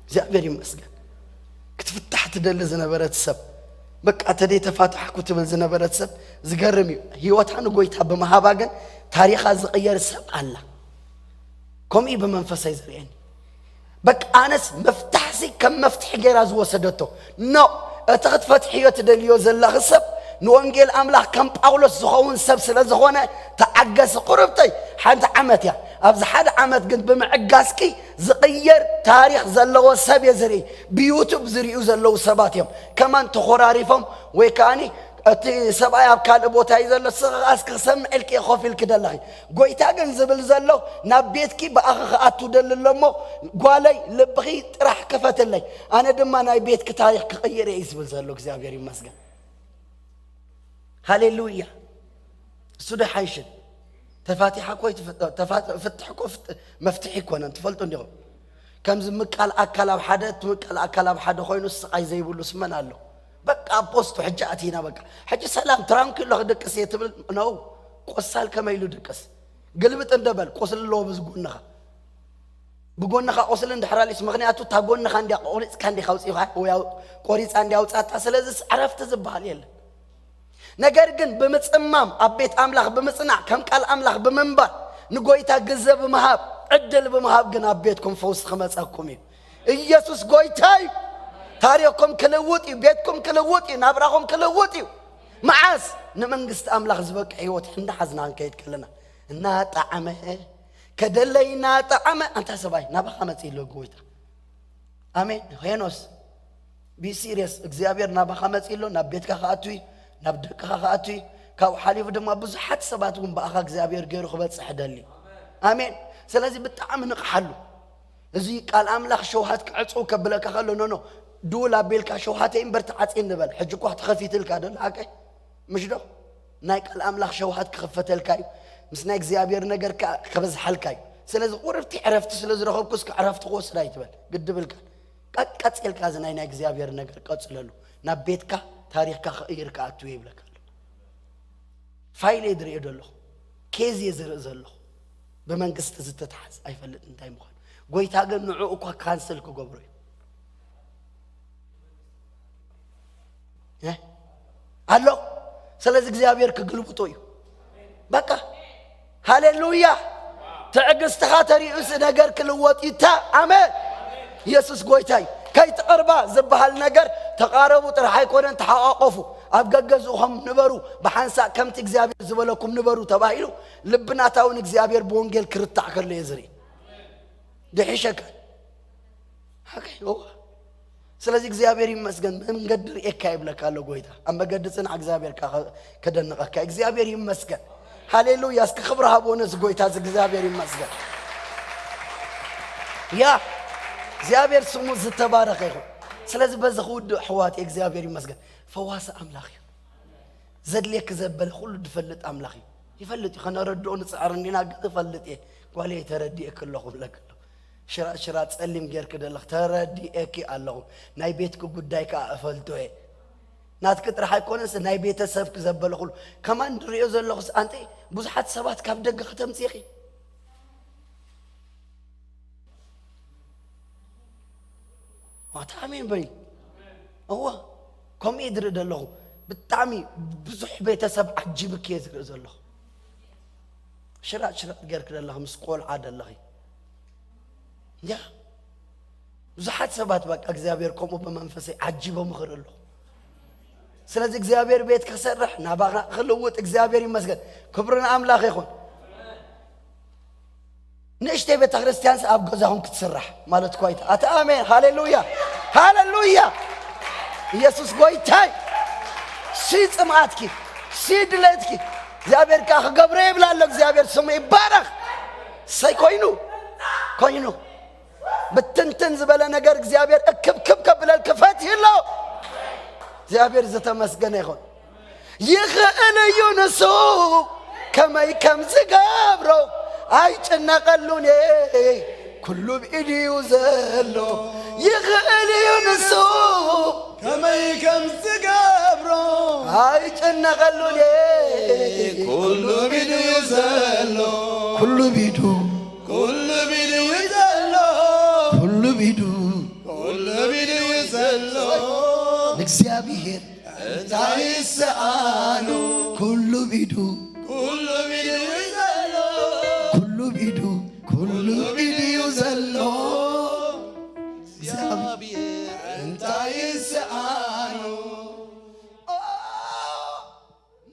እግዚኣብሔር ይመስገን። ክትፍታሕ ትደሊ ዝነበረት ሰብ በቃ ተደይ ተፋታሕኩ ትብል ዝነበረት ሰብ ዝገርም እዩ። ህይወታ ንጎይታ ብምሃባ ግን ታሪኻ ዝቕየር ሰብ ኣላ። ከምኡ እዩ ብመንፈሰይ ዝርእየኒ። በቃ ኣነስ መፍታሕሲ ከም መፍትሒ ገይራ ዝወሰደቶ። ኖ፣ እቲ ክትፈትሕዮ ትደልዮ ዘለኺ ሰብ ንወንጌል ኣምላኽ ከም ጳውሎስ ዝኸውን ሰብ ስለ ዝኾነ ተዓገሲ ቁርብተይ። ሓንቲ ዓመት እያ። ኣብዚ ሓደ ዓመት ግን ብምዕጋስኪ ዝቕየር ታሪኽ ዘለዎ ሰብ እየ ዝርኢ። ብዩቱብ ዝርእዩ ዘለዉ ሰባት እዮም። ከማን ተኾራሪፎም ወይ ከኣኒ እቲ ሰብኣይ ኣብ ካልእ ቦታ እዩ ዘሎ፣ ስኻ እስኪ ክሰምዕ ኢልኪ ኮፍ ኢልኪ ደለኺ። ጎይታ ግን ዝብል ዘሎ ናብ ቤትኪ ብኣኺ ክኣቱ ደሊ ኣሎ እሞ ጓለይ ልብኺ ጥራሕ ክፈትለይ፣ ኣነ ድማ ናይ ቤትኪ ታሪኽ ክቕይር እየ እዩ ዝብል ዘሎ። እግዚኣብሔር ይመስገን። ሃሌሉያ። እሱ ዶ ሓይሽን ተፋቲሓ እኮ ይትፍ-፣ ተፋ-፣ ፍትሕ እኮ ፍት-፣ መፍትሒ ይኮነን። ትፈልጡ እንዲኹም ከምዚ ምቃል ኣካል ኣብ ሓደ፣ እቲ ምቃል ኣካል ኣብ ሓደ ኮይኑ ስቓይ ዘይብሉ ስመን ኣሎ። በቃ ኣብ ፖስቱ ሕጂ ኣቲና በቃ ሕጂ ሰላም ትራንኩሎ ክድቅስ እየ ትብል ነው። ቆሳል ከመይ ኢሉ ድቅስ? ግልብጥ እንደበል ቁስሊ ኣለዎ ብዝጎንኻ። ብጎንኻ ቁስሊ እንድሕር ኣሊስ፣ ምኽንያቱ እታ ጎንኻ እንዲያ ቆሪፅካ እንዲኻ ኣውፂኻ ወይ ኣው-፣ ቆሪፃ እንዲያ ኣውፃታ። ስለዚ ዕረፍቲ ዝበሃል የለን። ነገር ግን ብምጽማም ኣብ ቤት ኣምላኽ ብምጽናዕ ከም ቃል ኣምላኽ ብምንባር ንጎይታ ግዘ ብምሃብ ዕድል ብምሃብ ግን ኣብ ቤትኩም ፈውሲ ክመጸኩም እዩ። ኢየሱስ ጎይታ እዩ። ታሪኽኩም ክልውጥ እዩ። ቤትኩም ክልውጥ እዩ። ናብራኹም ክልውጥ እዩ። መዓስ ንመንግስቲ ኣምላኽ ዝበቅዕ ህይወት እንዳሓዝና ክንከይድ ከለና እናጣዕመ ከደለይ እናጣዕመ ኣንታ ሰብኣይ ናባኻ መጽእ ኣሎ ጎይታ። ኣሜን። ሄኖስ፣ ቢ ሲሪየስ። እግዚኣብሔር ናባኻ መጺእ ኣሎ፣ ናብ ቤትካ ክኣቱ እዩ፣ ናብ ደቅኻ ክኣቱ እዩ። ካብኡ ሓሊፉ ድማ ብዙሓት ሰባት እውን ብኣኻ እግዚኣብሔር ገይሩ ክበጽሕ ደሊ። ኣሜን። ስለዚ ብጣዕሚ ንቕሓሉ። እዚ ቃል ኣምላኽ ሸውሃት ክዕጽው ከብለካ ከሎ ኖ ኖ፣ ድውል ኣቢልካ ሸውሃተይ እምበር ተዓጽየ ንበል። ሕጂ እኳ ተኸፊትልካ ደሎ ሓቀይ ምሽ ዶ? ናይ ቃል ኣምላኽ ሸውሃት ክኽፈተልካ እዩ። ምስ ናይ እግዚኣብሔር ነገር ከ-፣ ከበዝሓልካ እዩ። ስለዚ ቁርብቲ ዕረፍቲ ስለ ዝረኸብኩ እስከ ዕረፍቲ ክወስድ ኣይትበል። ግድብልካ ቀቀጽልካ እዚ ናይ ናይ እግዚኣብሔር ነገር ቀጽለሉ። ናብ ቤትካ ታሪኽካ ክቕይር ክኣቱ እየ ይብለካ ኣሎ። ፋይል እየ ዝርእዮ ዘለኹ፣ ኬዝ እየ ዝርኢ ዘለኹ። ብመንግስቲ ዝተተሓዝ ኣይፈልጥ እንታይ ምዃኑ። ጎይታ ግን ንዕኡ እኳ ካንስል ክገብሮ እዩ። እ? ኣሎ። ስለዚ እግዚኣብሔር ክግልብጦ እዩ። በቃ ሃሌሉያ። ትዕግስትኻ ተሪኡስ ነገር ክልወጥ ይታ። ኣሜን። ኢየሱስ ጎይታ እዩ። ከይትቐርባ ዝበሃል ነገር ተቓረቡ ጥራሕ ኣይኮነን፣ ተሓቋቆፉ። ኣብ ገገዝእኹም ንበሩ፣ ብሓንሳእ ከምቲ እግዚኣብሔር ዝበለኩም ንበሩ ተባሂሉ። ልብናታ እውን እግዚኣብሔር ብወንጌል ክርታዕ ከሎ እየ ዝርኢ። ድሒሸካ ሓቀይ እዋ። ስለዚ እግዚኣብሔር ይመስገን፣ መንገዲ ርእየካ ይብለካ ኣሎ ጎይታ። ኣብ መገዲ ጽናዕ እግዚኣብሔር ከ-፣ ከደንቐካ። እግዚኣብሔር ይመስገን። ሃሌሉያ። እስኪ ክብሪ ሃብዎ ነዚ ጎይታ እዚ። እግዚኣብሔር ይመስገን። ያ እግዚኣብሔር ስሙ ዝተባረኸ ይኹን። ስለዚ በዚ ክውድእ ኣሕዋት እግዚኣብሔር ይመስገን። ፈዋሲ ኣምላኽ እዩ። ዘድልየኪ ዘበለ ኩሉ ዝፈልጥ ኣምላኽ እዩ። ይፈልጥ እዩ። ከነረድኦ ንጽዕር እንዲና ግን እፈልጥ እየ። ጓለይ ተረዲኤኪ ኣለኹ እብለኪ ኣለኹ። ሽራጥ ሽራጥ ጸሊም ጌርኪ ዘለኽ ተረዲኤኪ ኣለኹ። ናይ ቤትኪ ጉዳይ ከኣ እፈልጦ እየ። ናትኪ ጥራሕ ኣይኮነስ ናይ ቤተሰብኪ ዘበለ ኩሉ። ከማን ድሪኦ ዘለኹስ ኣንቲ ብዙሓት ሰባት ካብ ደገ ከተምጽኢኺ። ዋታ ኣሜን በይ። እወ ከምኡ እየ ዝርኢ ዘለኹ። ብጣዕሚ ብዙሕ ቤተሰብ ዓጂብኪ እየ ዝርኢ ዘለኹ። ሽራጥ ሽራጥ ጌርኪ ዘለኺ ምስ ቆልዓ ዘለኺ። ያ ብዙሓት ሰባት በቃ እግዚኣብሔር ከምኡ ብመንፈሰይ ዓጂቦም ይኽእል ኣለኹ። ስለዚ እግዚኣብሔር ቤት ክሰርሕ ናባኻ ክልውጥ እግዚኣብሔር ይመስገን። ክብሪ ንኣምላኽ ይኹን። ንእሽተይ ቤተ ክርስቲያንስ ኣብ ገዛኹም ክትስራሕ ማለት እኳ ኣይተ-፣ ኣታ ኣሜን። ሃሌሉያ ሃሌሉያ። ኢየሱስ ጎይታይ። ሲ ጽምኣትኪ ሲ ድሌትኪ እግዚኣብሔር ከኣ ክገብረ ይብላ ኣሎ። እግዚኣብሔር ስሙ ይባረኽ። ሰይ ኮይኑ ኮይኑ ብትንትን ዝበለ ነገር እግዚኣብሔር እክብክብ ከብለል ክፈት ይሎ። እግዚኣብሔር ዝተመስገነ ይኹን። ይኽእል እዩ ንሱ ከመይ ከም ዝገብሮ ኣይጭነቐሉን እየ። ኩሉ ብኢዱ እዩ ዘሎ። ይኽእል እዩ ንሱ ከመይ ከም ዝገብሮ ኣይጭነቐሉን እየ። ኩሉ ብኢዱ እዩ ዘሎ። ኩሉ ብኢዱ ኩሉ ብኢዱ እዩ ዘሎ። ኩሉ ብኢዱ ኩሉ ብኢዱ እዩ ዘሎ። እግዚኣብሔር እንታይ ይስኣኖ? ኩሉ ብኢዱ፣ ኩሉ ብኢዱ እዩ ዘሎ። ኩሉ ብኢዱ፣ ኩሉ ብኢዱ እዩ ዘሎ። እግዚኣብሔር እንታይ ይስኣኖ? ኦ፣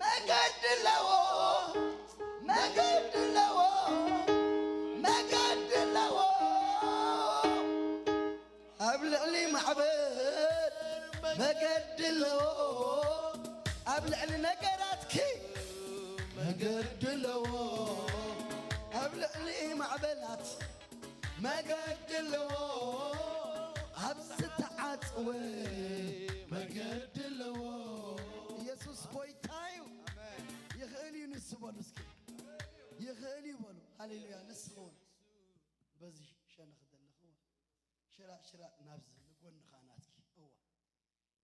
መገዲ ኣለዎ፣ መገዲ ኣለዎ፣ መገዲ ኣለዎ። ኣብ ልዕሊ ማዕበል መገዲ ኣለዎ፣ ኣብ ልዕሊ ነገራትኪ መገዲ ኣለዎ። ኣብ ልዕሊ ማዕበላት መገዲ ኣለዎ፣ ኣብ ዝተዓጽወ መገዲ ኣለዎ። ኢየሱስ ጎይታ እዩ። ይኽእል እዩ ንሱ በሉ እስኪ። ይኽእል እዩ በሉ። ሃሌሉያ። ንስኹም በዚ ሸነኽ ዘለኹም ሽራቕ ሽራቕ ናብዚ ንጎንኻ ናትኪ። እዋ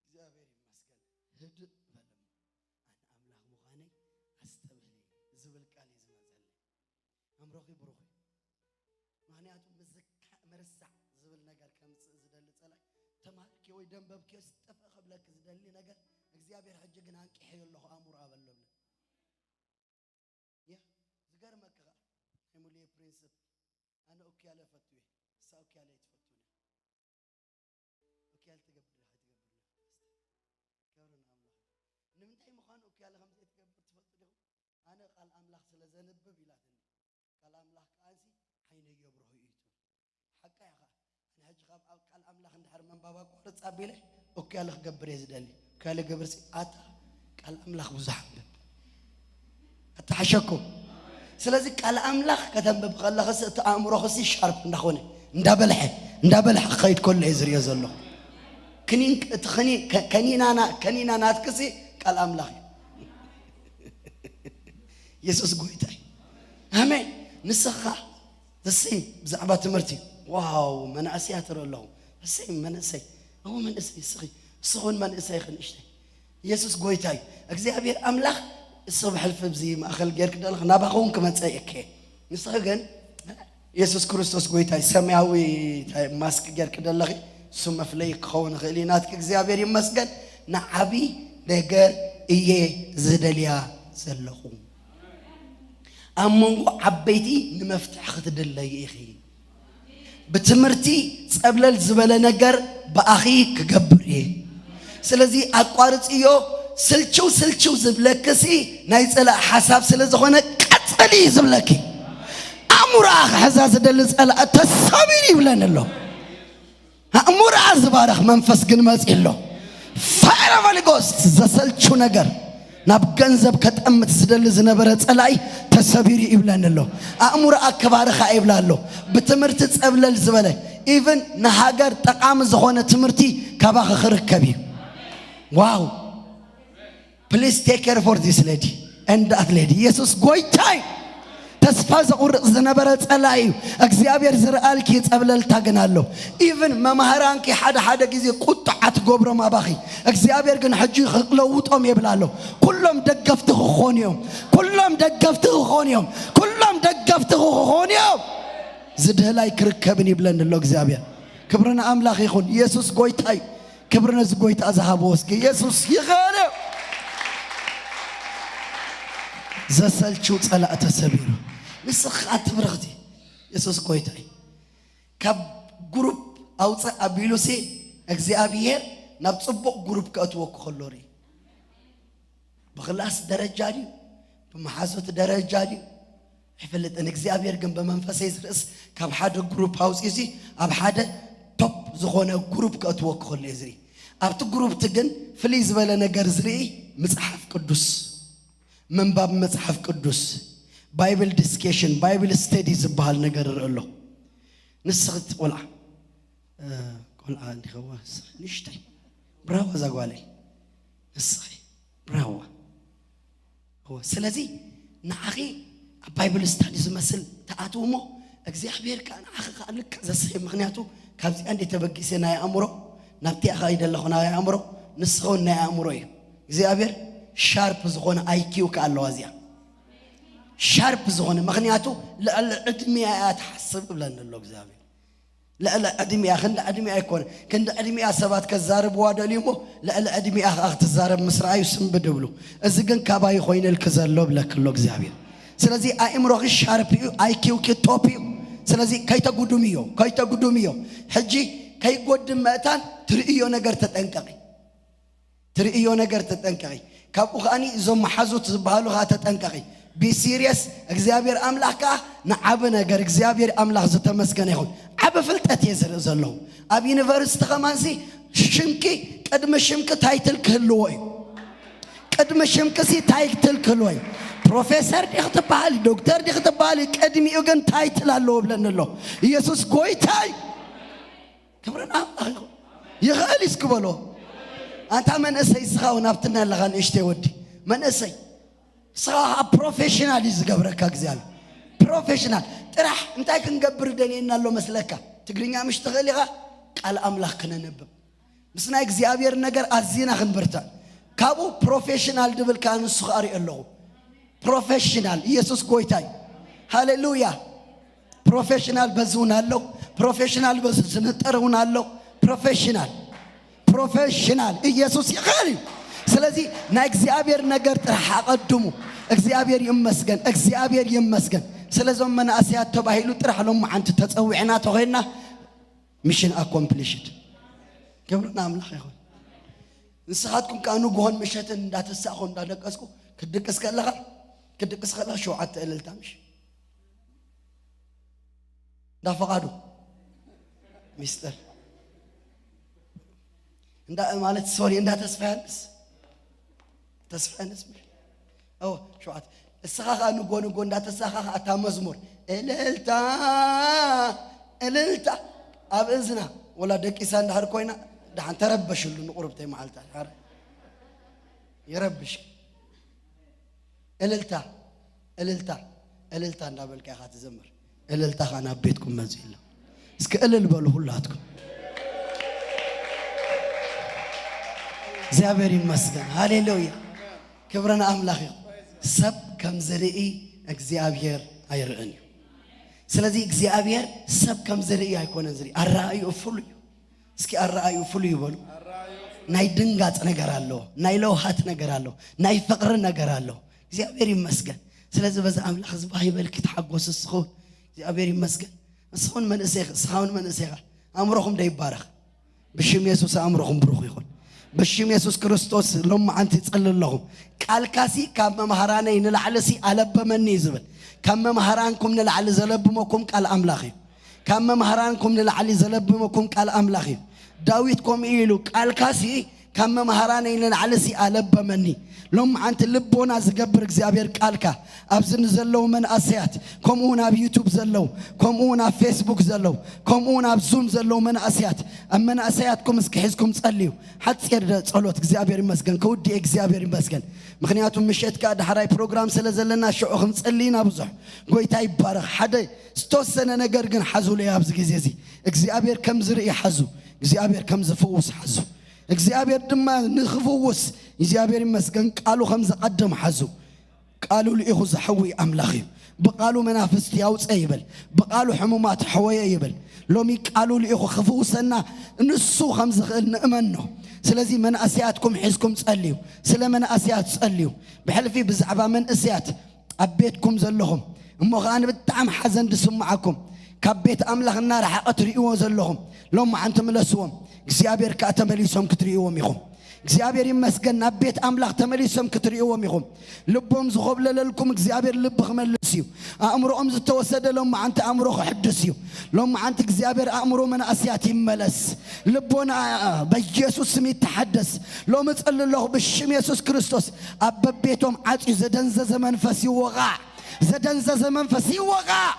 እግዚኣብሔር ይመስገን። ህድእ በል እሞ ኣነ ኣምላኽ ምዃነይ ኣስተብህሊ ዝብል ቃል እዩ ዝመጸለይ። ኣእምሮኺ ብሩኽ እዩ። ምኽንያቱ ምዝካእ ምርሳዕ ዝብል ነገር ከምጽእ ዝደሊ ጸላኢ ተማሪኪ ወይ ደንበብኪዮ ዝጠፍእ ከብለኪ ዝደሊ ነገር እግዚኣብሔር ሕጂ ግን ኣንቂሐዮ ኣለኹ ኣእምሮ ኣበሎብለ። ያ ዝገርመኪ ኸዓ ናይ ሙሉየ ፕሪንስፕ ኣነ ኦኪያለ እፈቱ እየ፣ እሳ ኦኪያለ ኣይትፈቱን እያ። ኦኪያለ ትገብር ዲኻ ኣይትገብርን ኢኻ ፓስተር? ክብሪ ንኣምላኽ ይኹን። ንምንታይ ምዃኑ ኦኪያለ ከም ዘይትገብር ትፈልጡ ዲኹም? ኣነ ቃል ኣምላኽ ስለ ዘንብብ ኢላትኒ። ቃል ኣምላኽ ከኣ ኣንሲ ዓይነይ የብርሆ እዩ ትብል። ሓቃ እያ ኸዓ። ኣነ ሕጂ ካብ ኣብ ቃል ኣምላኽ እንድሕር መንባብ ኣቋርጽ ኣቢለ ኦኪያለ ክገብር እየ ዝደሊ። ኦኪያለ ገብርሲ ኣታ ቃል ኣምላኽ ብዙሕ ኣንብብ። ኣተሓሸኩም። ስለዚ ቃል ኣምላኽ ከተንብብ ከለኽስ እቲ ኣእምሮኽሲ ሻርፕ እንዳኾነ እንዳበልሐ እንዳበልሐ ክኸይድ ከሎ እየ ዝሪኦ ዘለኹ። ክኒን እቲ ክኒ- ከ- ከኒናና ከኒና ናትክሲ ቃል ኣምላኽ እዩ። የሱስ ጎይታ እዩ። ኣሜን። ንስኻ ዘሰይ ብዛዕባ ትምህርቲ ዋው መናእሰይ ኣትረ ኣለኹ። ዘሰይ መንእሰይ እው መንእሰይ እስኺ እስኹን መንእሰይ ክንእሽተይ የሱስ ጎይታ እዩ። እግዚኣብሔር ኣምላኽ እሱ ብሕልፊ ኣብዚ ማእኸል ጌርክ ደለኽ ናባኸውን ክመጸ እየ። ንስኺ ግን የሱስ ክርስቶስ ጎይታ እዩ። ሰማያዊ ማስክ ጌርክ ደለኺ እሱ መፍለይ ክኸውን ይኽእል እዩ ናትኪ። እግዚኣብሔር ይመስገን። ንዓቢ ነገር እየ ዝደልያ ዘለኹ። ኣብ መንጎ ዓበይቲ ንመፍትሒ ክትድለይ ኢኺ። ብትምህርቲ ጸብለል ዝበለ ነገር ብኣኺ ክገብር እየ። ስለዚ ኣቋርጽዮ። ስልችው ስልችው ዝብለክሲ ናይ ጸላእ ሓሳብ ስለ ዝኾነ ቀጽሊ እዩ ዝብለኪ። ኣእምሮኣ ክሕዛ ዝደሊ ጸላእ ተሳቢሩ ይብለኒ ኣሎ። ኣእምሮኣ ዝባረኽ መንፈስ ግን መጺ ኣሎ። ፋየር ኦፍ ሆሊ ጎስት ዘሰልቹ ነገር ናብ ገንዘብ ከጠምት ዝደሊ ዝነበረ ጸላኢ ተሰቢሩ ይብለኒ ኣሎ። ኣእምሮኣ ክባርኻ ይብላ ኣሎ። ብትምህርቲ ጸብለል ዝበለ ኢቭን ንሃገር ጠቓሚ ዝኾነ ትምህርቲ ካባኺ ክርከብ እዩ። ዋው please take care for this lady and that lady። ኢየሱስ ጎይታ እዩ። ተስፋ ዘቑርጽ ዝነበረ ጸላኢ እዩ። እግዚኣብሔር ዝረኣልኪ ጸብለልታ ግን ኣሎ። ኢቭን መማህራንኪ ሓደ ሓደ ግዜ ቁጡዓት ትገብሮም ኣባኺ እግዚኣብሔር ግን ሕጂ ክለውጦም የብል ኣሎ። ኩሎም ደገፍቲ ክኾኑ እዮም። ኩሎም ደገፍቲ ክኾኑ እዮም። ኩሎም ደገፍቲ ክኾኑ እዮም። ዝድህላይ ክርከብን ይብለኒ ኣሎ እግዚኣብሔር። ክብሪ ንኣምላኽ ይኹን። ኢየሱስ ጎይታ እዩ። ክብሪ ነዚ ጎይታ ዝሃብዎ እስኪ። ኢየሱስ ይኽእል እዩ። ዘሰልችው ጸላእ ተሰቢሩ። ንስኻ ኣትብረኽቲ። ኢየሱስ ጎይታ እዩ። ካብ ግሩፕ ኣውፅእ ኣቢሉሲ እግዚኣብሔር ናብ ፅቡቕ ግሩፕ ከእትወኩ ከሎ ርኢ። ብክላስ ደረጃ ድዩ ብመሓዙት ደረጃ ድዩ ኣይፈልጥን። እግዚኣብሔር ግን ብመንፈሰይ ዝርእስ ካብ ሓደ ግሩፕ ኣውፅእሲ ኣብ ሓደ ቶፕ ዝኾነ ግሩፕ ከእትወኩ ከሎ እየ ዝርኢ። ኣብቲ ግሩፕቲ ግን ፍልይ ዝበለ ነገር ዝርኢ መፅሓፍ ቅዱስ ምንባብ መፅሓፍ ቅዱስ ባይብል ዲስኬሽን ባይብል ስተዲ ዝበሃል ነገር እርኢ ኣሎ። ንስኺ እቲ ቆልዓ ቆልዓ እንዲኸዋ ንሽተይ ብራዋ እዛ ጓለይ ንስኺ ብራዋ። ስለዚ ንዓኺ ኣብ ባይብል ስታዲ ዝመስል ተኣትው እሞ እግዚኣብሔር ከዓ ንዓኺ ከዓ ልክዕ ዘሰይ ምክንያቱ ካብዚኣ እንደ ተበጊሰ ናይ ኣእምሮ ናብቲኣ ከዓ ይደለኹ ናይ ኣእምሮ ንስኸውን ናይ ኣእምሮ እዩ እግዚኣብሔር ሻርፕ ዝኾነ ኣይኪው ከዓ ኣለዋ እዚኣ ሻርፕ ዝኾነ ምክንያቱ ልዕሊ ዕድሚያ እያ ትሓስብ እብለኒ ኣሎ እግዚኣብሔር። ልዕሊ ዕድሚኣ፣ ክንዲ ዕድሚኣ ኣይኮነ፣ ክንዲ ዕድሚኣ ሰባት ከዛርብዋ ደልዩ እሞ፣ ልዕሊ ዕድሚኣ ከዓ ክትዛረብ ምስ ረኣዩ ስምብድ ብሉ። እዚ ግን ካባይ ኮይነልኪ ዘሎ ብለኪ ኣሎ እግዚኣብሔር። ስለዚ ኣእምሮኺ ሻርፕ እዩ፣ ኣይኪውኪ ቶፕ እዩ። ስለዚ ከይተጉድምዮ፣ ከይተጉድምዮ። ሕጂ ከይጎድም መእታን ትርእዮ ነገር ተጠንቀቂ። ትርእዮ ነገር ተጠንቀቂ። ካብኡ ከኣኒ እዞም መሓዙት ዝበሃሉ ከዓ ተጠንቀቂ። ቢ ሲሪየስ። እግዚኣብሔር ኣምላኽ ከዓ ንዓቢ ነገር፣ እግዚኣብሔር ኣምላኽ ዝተመስገነ ይኹን። ዓቢ ፍልጠት እየ ዝርኢ ዘለኹ። ኣብ ዩኒቨርሲቲ ከማንሲ ሽምኪ፣ ቅድሚ ሽምኪ ታይትል ክህልዎ እዩ። ቅድሚ ሽምኪ ሲ ታይትል ክህልዎ እዩ። ፕሮፌሰር ዲኽ ትበሃል፣ ዶክተር ዲኽ ትበሃል፣ ቅድሚኡ ግን ታይትል ኣለዎ ብለኒ ኣሎ። ኢየሱስ ጎይታ እዩ። ክብርን ኣምላኽ ይኹን። ይኽእል እዩ እስኪ በሎ። ኣንታ መንእሰይ፣ እስኻ እውን ኣብትና ኣለኻ ንእሽተይ ወዲ። መንእሰይ፣ እስኻ ኣብ ፕሮፌሽናል እዩ ዝገብረካ እግዚኣብሔር። ፕሮፌሽናል ጥራሕ። እንታይ ክንገብር ደልየና ኣሎ መስለካ? ትግርኛ ምሽ ትኽእል ኢኻ? ቃል ኣምላኽ ክነንብብ። ምስ ናይ እግዚኣብሔር ነገር ኣዚና ክንብርትዕ። ካብኡ ፕሮፌሽናል ድብል ከኣ ንሱ ከኣ ሪኦ ኣለኹ። ፕሮፌሽናል። ኢየሱስ ጎይታ እዩ። ሃሌሉያ። ፕሮፌሽናል በዚ እውን ኣሎ። ፕሮፌሽናል በዚ ዝንጠር እውን ኣሎ። ፕሮፌሽናል፣ ፕሮፌሽናል። ኢየሱስ ይኽእል እዩ። ስለዚ ናይ እግዚኣብሔር ነገር ጥራሕ ኣቐድሙ። እግዚኣብሔር ይመስገን፣ እግዚኣብሔር ይመስገን። ስለዞም መናእሰያት ተባሂሉ ጥራሕ ሎማዓንቲ ተጸዊዕና ተኾይንና ሚሽን ኣኮምፕሊሽድ። ክብሪ ንኣምላኽ ይኹን። ንስኻትኩም ከኣ ንግሆን ምሸትን እንዳተሳእኹ እንዳደቀስኩ፣ ክድቅስ ከለኻ፣ ክድቅስ ከለኻ ሸውዓተ እልልታ ምሽ እንዳ ፈቓዱ ሚስጥር እንዳ፣ ማለት ሶሪ፣ እንዳ ተስፋ ያንስ፣ ተስፋ ያንስ ምሽ። ኦ፣ ሸውዓተ። እስኻ ከኣ ንጎ ንጎ እንዳተሳኻ ከኣ እታ መዝሙር እልልታ፣ እልልታ ኣብ እዝና ወላ ደቂሳ እንዳሃር ኮይና ደሓን ተረበሽሉ ንቁርብተይ መዓልታ። ኧረ ይረብሽ። እልልታ፣ እልልታ፣ እልልታ እንዳበልካ ኢኻ ትዘምር። እልልታ ኸኣ ናብ ቤትኩም መጺኡ ኣሎ። እስኪ እልል በሉ ሁላትኩም። እግዚኣብሔር ይመስገን። ሃሌሉያ። ክብሪ ንኣምላኽ ይኹን። ሰብ ከም ዝርኢ እግዚኣብሔር ኣይርእን እዩ። ስለዚ እግዚኣብሔር ሰብ ከም ዝርኢ ኣይኮነን ዝርኢ። ኣረኣእይኡ ፍሉይ እዩ። እስኪ ኣረኣእይኡ ፍሉይ ይበሉ። ናይ ድንጋጽ ነገር ኣሎ፣ ናይ ለውሃት ነገር ኣሎ፣ ናይ ፍቕሪ ነገር ኣሎ። እግዚኣብሔር ይመስገን። ስለዚ በዚ ኣምላኽ እዚ ባህ ይበልኪ፣ ተሓጎሲ እስኺ እውን። እግዚኣብሔር ይመስገን። ንስኻ እውን መንእሰይ ኢኻ፣ እስኻ እውን መንእሰይ ኢኻ። ኣእምሮኹም ዶ ይባረኽ? ብሽም የሱስ ኣእምሮኹም ብሩኽ ይኹን። ብሽም የሱስ ክርስቶስ ሎማዓንቲ ይጽሊ ኣለኹ። ቃልካሲ ካብ መምሃራነይ ንላዕሊሲ ኣለበመኒ እዩ ዝብል። ካብ መምሃራንኩም ንላዕሊ ዘለብመኩም ቃል ኣምላኽ እዩ። ካብ መምሃራንኩም ንላዕሊ ዘለብመኩም ቃል ኣምላኽ እዩ። ዳዊት ከምኡ ኢሉ፣ ቃልካሲ ካብ መምሃራነይ ንላዕሊሲ ኣለበመኒ። ሎማዓንቲ ልቦና ዝገብር እግዚኣብሔር ቃልካ ኣብዚ ንዘለዉ መናእሰያት፣ ከምኡ እውን ኣብ ዩቱብ ዘለዉ፣ ከምኡ እውን ኣብ ፌስቡክ ዘለዉ፣ ከምኡ እውን ኣብ ዙም ዘለዉ መናእሰያት፣ ኣብ መናእሰያትኩም እስኪ ሒዝኩም ጸልዩ። ሓጺር ደ-፣ ጸሎት። እግዚኣብሔር ይመስገን፣ ክውድእ እግዚኣብሔር ይመስገን። ምኽንያቱ ምሸት ከኣ ዳሕራይ ፕሮግራም ስለ ዘለና ሽዑ ክንጸሊ ኢና ብዙሕ። ጎይታ ይባረኽ። ሓደ ዝተወሰነ ነገር ግን ሓዙለይ ኣብዚ ግዜ እዚ። እግዚኣብሔር ከም ዝርኢ ሓዙ፣ እግዚኣብሔር ከም ዝፍውስ ሓዙ። እግዚኣብሔር ድማ ንኽፍውስ እግዚኣብሔር ይመስገን ቃሉ ከም ዘቐድም ሓዙ። ቃሉ ልኢኹ ዝሕዊ ኣምላኽ እዩ። ብቃሉ መናፍስቲ ያውፀ ይብል፣ ብቃሉ ሕሙማት ሕወየ ይብል። ሎሚ ቃሉ ልኢኹ ክፍውሰና ንሱ ከም ዝኽእል ንእመኖ። ስለዚ መንእሰያትኩም ሒዝኩም ጸልዩ፣ ስለ መንእሰያት ጸልዩ። ብሕልፊ ብዛዕባ መንእሰያት ኣብ ቤትኩም ዘለኹም እሞ ኸኣ ንብጣዕሚ ሓዘን ዝስምዓኩም ካብ ቤት ኣምላኽ እናረሓቐ ትርእይዎ ዘለኹም ሎማዓንቲ ምለስዎም። እግዚኣብሔር ከኣ ተመሊሶም ክትርእይዎም ኢኹም። እግዚኣብሔር ይመስገን፣ ናብ ቤት ኣምላኽ ተመሊሶም ክትርእይዎም ኢኹም። ልቦም ዝኾብለለልኩም እግዚኣብሔር ልቢ ክመልስ እዩ። ኣእምሮኦም ዝተወሰደ ሎማዓንቲ ኣእምሮ ክሕድስ እዩ። ሎማዓንቲ እግዚኣብሔር ኣእምሮ መናእሰያት ይመለስ። ልቦና በኢየሱስ ስም ይተሓደስ። ሎሚ ጸሊ ኣለኹ ብሽም የሱስ ክርስቶስ ኣብ በቤቶም ዓጽዩ ዘደንዘዘ መንፈስ ይወቓዕ። ዘደንዘዘ መንፈስ ይወቓዕ።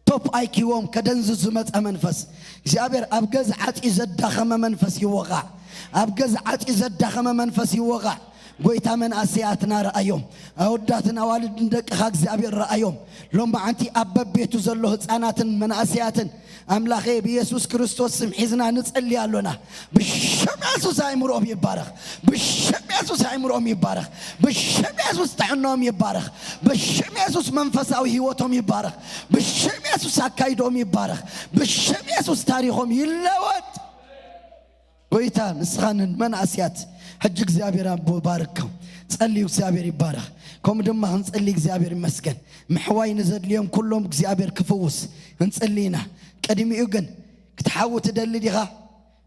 ቶፕ ኣይኪዎም ከደንዝዝ ዝመጸ መንፈስ እግዚኣብሔር ኣብ ገዝ ዓጽዩ ዘዳኸመ መንፈስ ይወቓዕ። ኣብ ገዝ ዓጽዩ ዘዳኸመ መንፈስ ይወቓዕ። ጎይታ መንእሰያትና ረኣዮም። ኣወዳትን ኣዋልድን ደቅኻ እግዚኣብሔር ረኣዮም። ሎማዓንቲ ኣብ በቤቱ ዘሎ ህፃናትን መናእሰያትን ኣምላኸ ብኢየሱስ ክርስቶስ ስም ሒዝና ንጸሊ ኣሎና። ብሽም የሱስ ኣእምሮኦም ይባረኽ። ብሽም የሱስ ኣእምሮኦም ይባረኽ። ብሽም የሱስ ጥዕኖም ይባረኽ። ብሽም የሱስ መንፈሳዊ ህይወቶም ይባረኽ። ብሽም የሱስ ኣካይዶም ይባረኽ። ብሽም የሱስ ታሪኾም ይለወጥ። ጎይታ ንስኻን መናእስያት ሕጂ እግዚኣብሔር ኣቦ ባርኮም። ጸልዩ እግዚኣብሔር ይባረኽ። ከምኡ ድማ ክንጸሊ እግዚኣብሔር ይመስገን። ምሕዋይ ንዘድልዮም ኩሎም እግዚኣብሔር ክፍውስ ክንጸሊ ኢና። ቅድሚኡ ግን ክትሓዊ ትደሊ ዲኻ?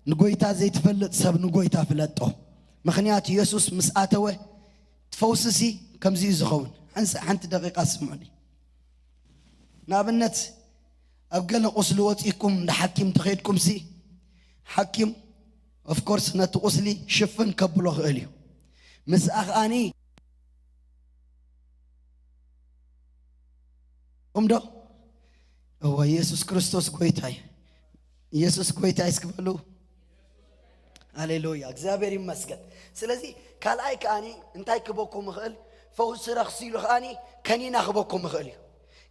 ንጎይታ ዘይትፈልጥ ሰብ ንጎይታ ፍለጦ። ምኽንያቱ የሱስ ምስ ኣተወ ፈውስሲ ከምዚ እዩ ዝኸውን። ሓንስ-፣ ሓንቲ ደቂቃ ስምዑኒ። ንኣብነት ኣብ ገለ ቁስሊ ወፂእኩም እንዳ ሓኪም ተኸይድኩም ሲ ሓኪም ኦፍኮርስ ነቲ ቁስሊ ሽፍን ከብሎ ክእል እዩ። ምስኣ ከኣኒ ቁም ዶ እወ ኢየሱስ ክርስቶስ ጎይታይ ኢየሱስ ጎይታይ እስክበሉ። ሃሌሉያ፣ እግዚኣብሔር ይመስገን። ስለዚ ካልኣይ ከኣኒ እንታይ ክበኩም ይኽእል? ፈውሲ ረኽሲ ኢሉ ከኣኒ ከኒና ክበኩም ይኽእል እዩ።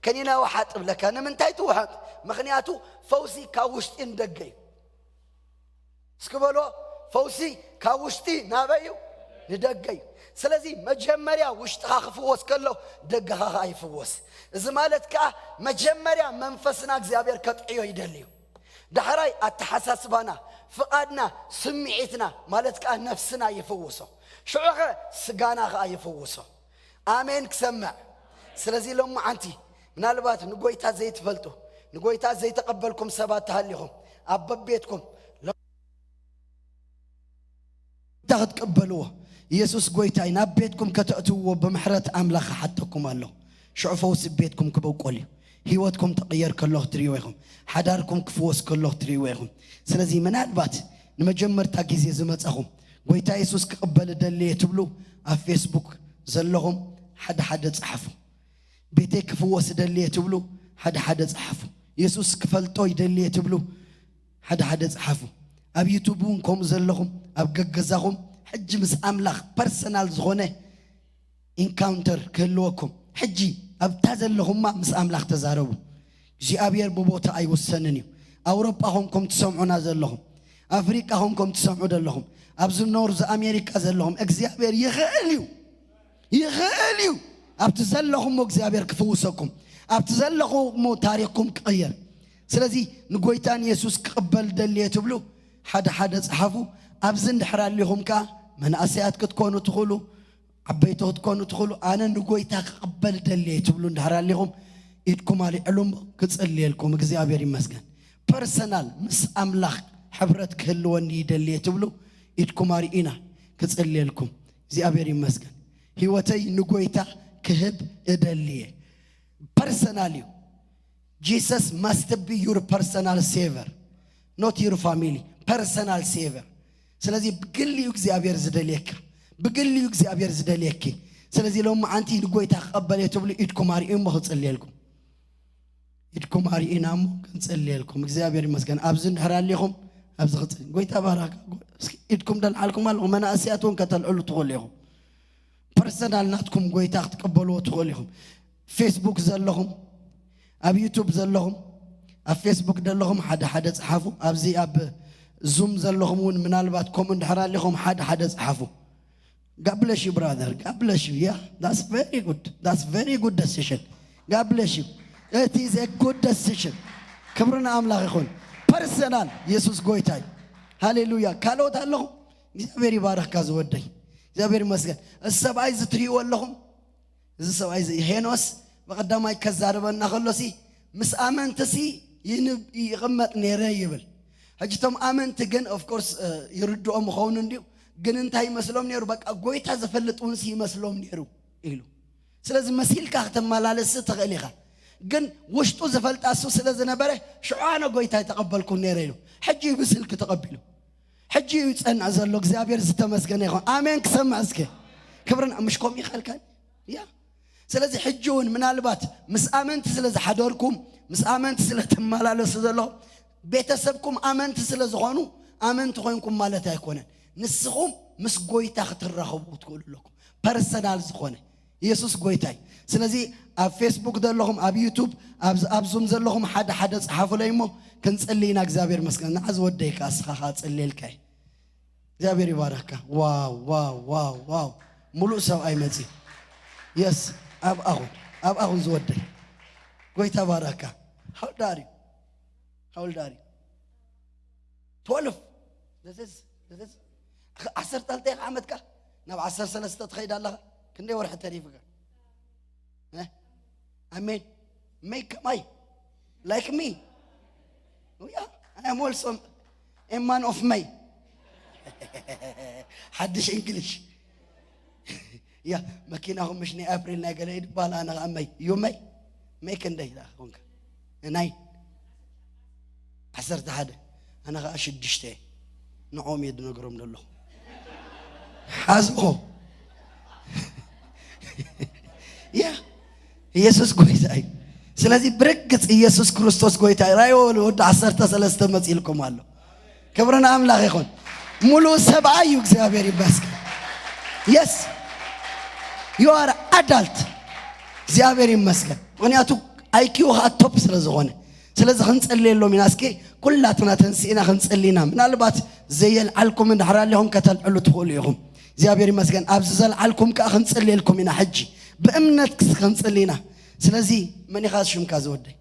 ከኒና ውሓጥ ብለካ። ንምንታይ ትውሓጥ? ምኽንያቱ ፈውሲ ካብ ውሽጢ ንደገ እዩ። እስኪ በሎ፣ ፈውሲ ካብ ውሽጢ ናበይ እዩ? ንደገ እዩ። ስለዚ መጀመርያ ውሽጥኻ ክፍወስ ከሎ ደገኻ ኸኣ ይፍወስ። እዚ ማለት ከኣ መጀመርያ መንፈስና እግዚኣብሔር ከጥዕዮ ይደሊ እዩ። ዳሕራይ ኣተሓሳስባና፣ ፍቓድና፣ ስምዒትና ማለት ከኣ ነፍስና ይፍውሶ። ሽዑኸ ስጋና ከኣ ይፍውሶ። ኣሜን ክሰምዕ። ስለዚ ሎማዓንቲ ምናልባት ንጎይታ ዘይትፈልጡ ንጎይታ ዘይተቐበልኩም ሰባት ተሃሊኹም ኣብ በቤትኩም ጎይታ ክትቀበልዎ ኢየሱስ ጎይታይ ናብ ቤትኩም ከተእትውዎ ብምሕረት ኣምላኽ ሓተኩም ኣለኹ። ሽዑ ፈውሲ ቤትኩም ክበቆል እዩ። ህይወትኩም ትቕየር ከሎ ክትርእይዎ ኢኹም። ሓዳርኩም ክፍወስ ከሎ ክትርእይዎ ኢኹም። ስለዚ ምናልባት ንመጀመርታ ግዜ ዝመጻኹም ጎይታ የሱስ ክቕበል እደሊ እየ ትብሉ ኣብ ፌስቡክ ዘለኹም ሓደ ሓደ ጸሓፉ። ቤተይ ክፍወስ እደሊ እየ ትብሉ ሓደ ሓደ ጸሓፉ። የሱስ ክፈልጦ ይደሊ እየ ትብሉ ሓደ ሓደ ጸሓፉ። ኣብ ዩቱብ እውን ከምኡ ዘለኹም ኣብ ገገዛኹም ሕጂ ምስ ኣምላኽ ፐርሰናል ዝኾነ ኢንካውንተር ክህልወኩም ሕጂ ኣብታ ዘለኹማ ምስ ኣምላኽ ተዛረቡ። እግዚኣብሔር ብቦታ ኣይውሰንን እዩ። ኣውሮጳ ኾንኩም ትሰምዑና ዘለኹም ኣፍሪቃ ኾንኩም ትሰምዑ ዘለኹም ኣብዚ ኖርዝ ኣሜሪካ ዘለኹም እግዚኣብሔር ይኽእል እዩ። ይኽእል እዩ። ኣብቲ ዘለኹሞ እግዚኣብሔር ክፍውሰኩም። ኣብቲ ዘለኹሞ ታሪኽኩም ክቕየር። ስለዚ ንጎይታ ንየሱስ ክቕበል ደልየ ትብሉ ሓደ ሓደ ጸሓፉ። ኣብዚ እንድሕር ኣሊኹም ከኣ መናእሰያት ክትኮኑ ትኽእሉ፣ ዓበይቲ ክትኮኑ ትኽእሉ። ኣነ ንጎይታ ክቕበል ደልየ ትብሉ እንድሕር ኣሊኹም ኢድኩም ኣልዕሉ እሞ ክጽልየልኩም። እግዚኣብሔር ይመስገን። ፐርሰናል ምስ ኣምላኽ ሕብረት ክህልወኒ ይደልየ ትብሉ ኢድኩም ኣርኢና ክጽልየልኩም። እግዚኣብሔር ይመስገን። ህይወተይ ንጎይታ ክህብ እደልየ። ፐርሰናል እዩ። Jesus must be your personal savior, not your family, personal savior። ስለዚ ብግሊ እዩ እግዚኣብሔር ዝደልየካ፣ ብግሊ እዩ እግዚኣብሔር ዝደልየኪ። ስለዚ ሎማዓንቲ ንጎይታ ክቐበል እየ ትብሉ ኢድኩም ኣርኢዩ እሞ ክጽልየልኩም። ኢድኩም ኣርኢና እሞ ክንጽልየልኩም። እግዚኣብሔር ይመስገን። ኣብዚ እንድሕር ኣሊኹም ኣብዚ ክጽል ጎይታ ባራካ። እስኪ ኢድኩም ደልዓልኩም ኣለኹም። መናእሰያት እውን ከተልዕሉ ትኽእሉ ኢኹም። ፐርሰናል ናትኩም ጎይታ ክትቀበልዎ ትኽእሉ ኢኹም። ፌስቡክ ዘለኹም፣ ኣብ ዩቱብ ዘለኹም፣ ኣብ ፌስቡክ ዘለኹም ሓደ ሓደ ጸሓፉ። ኣብዚ ኣብ ዙም ዘለኹም እውን ምናልባት ከምኡ እንድሕር ኣሊኹም ሓደ ሓደ ጸሓፉ። God bless you brother, God bless you. Yeah, that's very good, that's very good decision. God bless you. It is a good decision. ክብሪ ንኣምላኽ ይኹን። ፐርሰናል የሱስ ጎይታይ። ሃሌሉያ። ካልኦት ኣለኹም? እግዚኣብሔር ይባረኽካ ዝወደይ። እግዚኣብሔር ይመስገን። እዚ ሰብኣይ እዚ ትርእይዎ ኣለኹም? እዚ ሰብኣይ እዚ ሄኖስ ብቐዳማይ ከዛርበና ከሎሲ ምስ ኣመንትሲ ይንብ ይቕመጥ ነይረ ይብል። ሕጂ እቶም ኣመንቲ ግን ኦፍኮርስ ይርድኦም ይኸውን እንድዩ፣ ግን እንታይ ይመስሎም ነይሩ? በቃ ጎይታ ዝፈልጥ እውን ይመስሎም ነይሩ ኢሉ። ስለዚ መሲልካ ክትመላለስ ትኽእል ኢኻ፣ ግን ውሽጡ ዝፈልጣ እሱ ስለ ዝነበረ ሽዑ ኣነ ጎይታ ይተቐበልኩ ነይረ ኢሉ። ሕጂ እዩ ብስልኪ ተቐቢሉ። ሕጂ እዩ ይጸንዕ ዘሎ። እግዚኣብሔር ዝተመስገነ ይኹን። ኣሜን ክሰምዕ እስከ ክብርን ምሽ ከምኡ ይኸልካል እያ። ስለዚ ሕጂ እውን ምናልባት ምስ ኣመንቲ ስለ ዝሓደርኩም ምስ ኣመንቲ ስለ ትመላለሱ ዘለኹም ቤተሰብኩም ኣመንቲ ስለ ዝኾኑ ኣመንቲ ኮይንኩም ማለት ኣይኮነን። ንስኹም ምስ ጎይታ ክትራኸቡ ክትክእሉ ኣለኩም። ፐርሰናል ዝኾነ ኢየሱስ ጎይታይ። ስለዚ ኣብ ፌስቡክ ዘለኹም፣ ኣብ ዩቱብ፣ ኣብ ዙም ዘለኹም ሓደ ሓደ ጸሓፉለይ እሞ ክንጽሊ ኢና። እግዚኣብሔር መስገን ንዓ ዝወደይ ከኣ እስኻ ከኣ ጸልየልካ እየ። እግዚኣብሔር ይባረካ። ዋው ዋው ዋው ዋው፣ ሙሉእ ሰብኣይ መጺ። የስ፣ ኣብ ኣኹን ኣብ ኣኹን ዝወደይ። ጎይታ ባረካ። How old are you? How old are you? Twelve. This is this is ዓሰርተ ክልተ ዓመትካ ናብ ዓሰርተ ሰለስተ ትኸይድ ኣለኻ። ክንደይ ወርሒ ተሪፍካ? ኣሜን። መይ ከማይ? Like me? Yeah, I am also a man of May. ሓድሽ እንግሊሽ። ያ፣ መኪናኹም ምሽ ናይ ኣፕሪል ናይ ገለ ይድባል። ኣነ ኸዓ መይ ዩ መይ መይ ክንደይ ደኣ ኮንካ? ናይ ዓሰርተ ሓደ። ኣነ ኸዓ ሽዱሽተ እየ። ንዕኦም እየ ዝነግሮም ዘለኹ። ሓዝኹ። ያ፣ ኢየሱስ ጎይታ እዩ። ስለዚ ብርግጽ ኢየሱስ ክርስቶስ ጎይታ እዩ። ራእይ ወዲ ዓሰርተ ሰለስተ መጺእልኩም ኣሎ። ክብሪ ንኣምላኽ ይኹን። ሙሉእ ሰብኣይ እዩ። እግዚኣብሔር ይመስገን። Yes, you are adult። እግዚኣብሔር ይመስገን። ምኽንያቱ ኣይኪው ከዓ ቶፕ ስለ ዝኾነ፣ ስለዚ ክንጸልየሎም ኢና። እስኪ ኩላትና ተንስእና ክንጸሊ ኢና። ምናልባት ዘየልዓልኩም እንድሕር ኣሊኹም ከተልዕሉ ትኽእሉ ኢኹም። እግዚኣብሔር ይመስገን። ኣብዚ ዘልዓልኩም ከዓ ክንጸልየልኩም ኢና። ሕጂ ብእምነት ክስ- ክንጸሊ ኢና። ስለዚ መን ኢኻ ሽምካ ዝወደይ?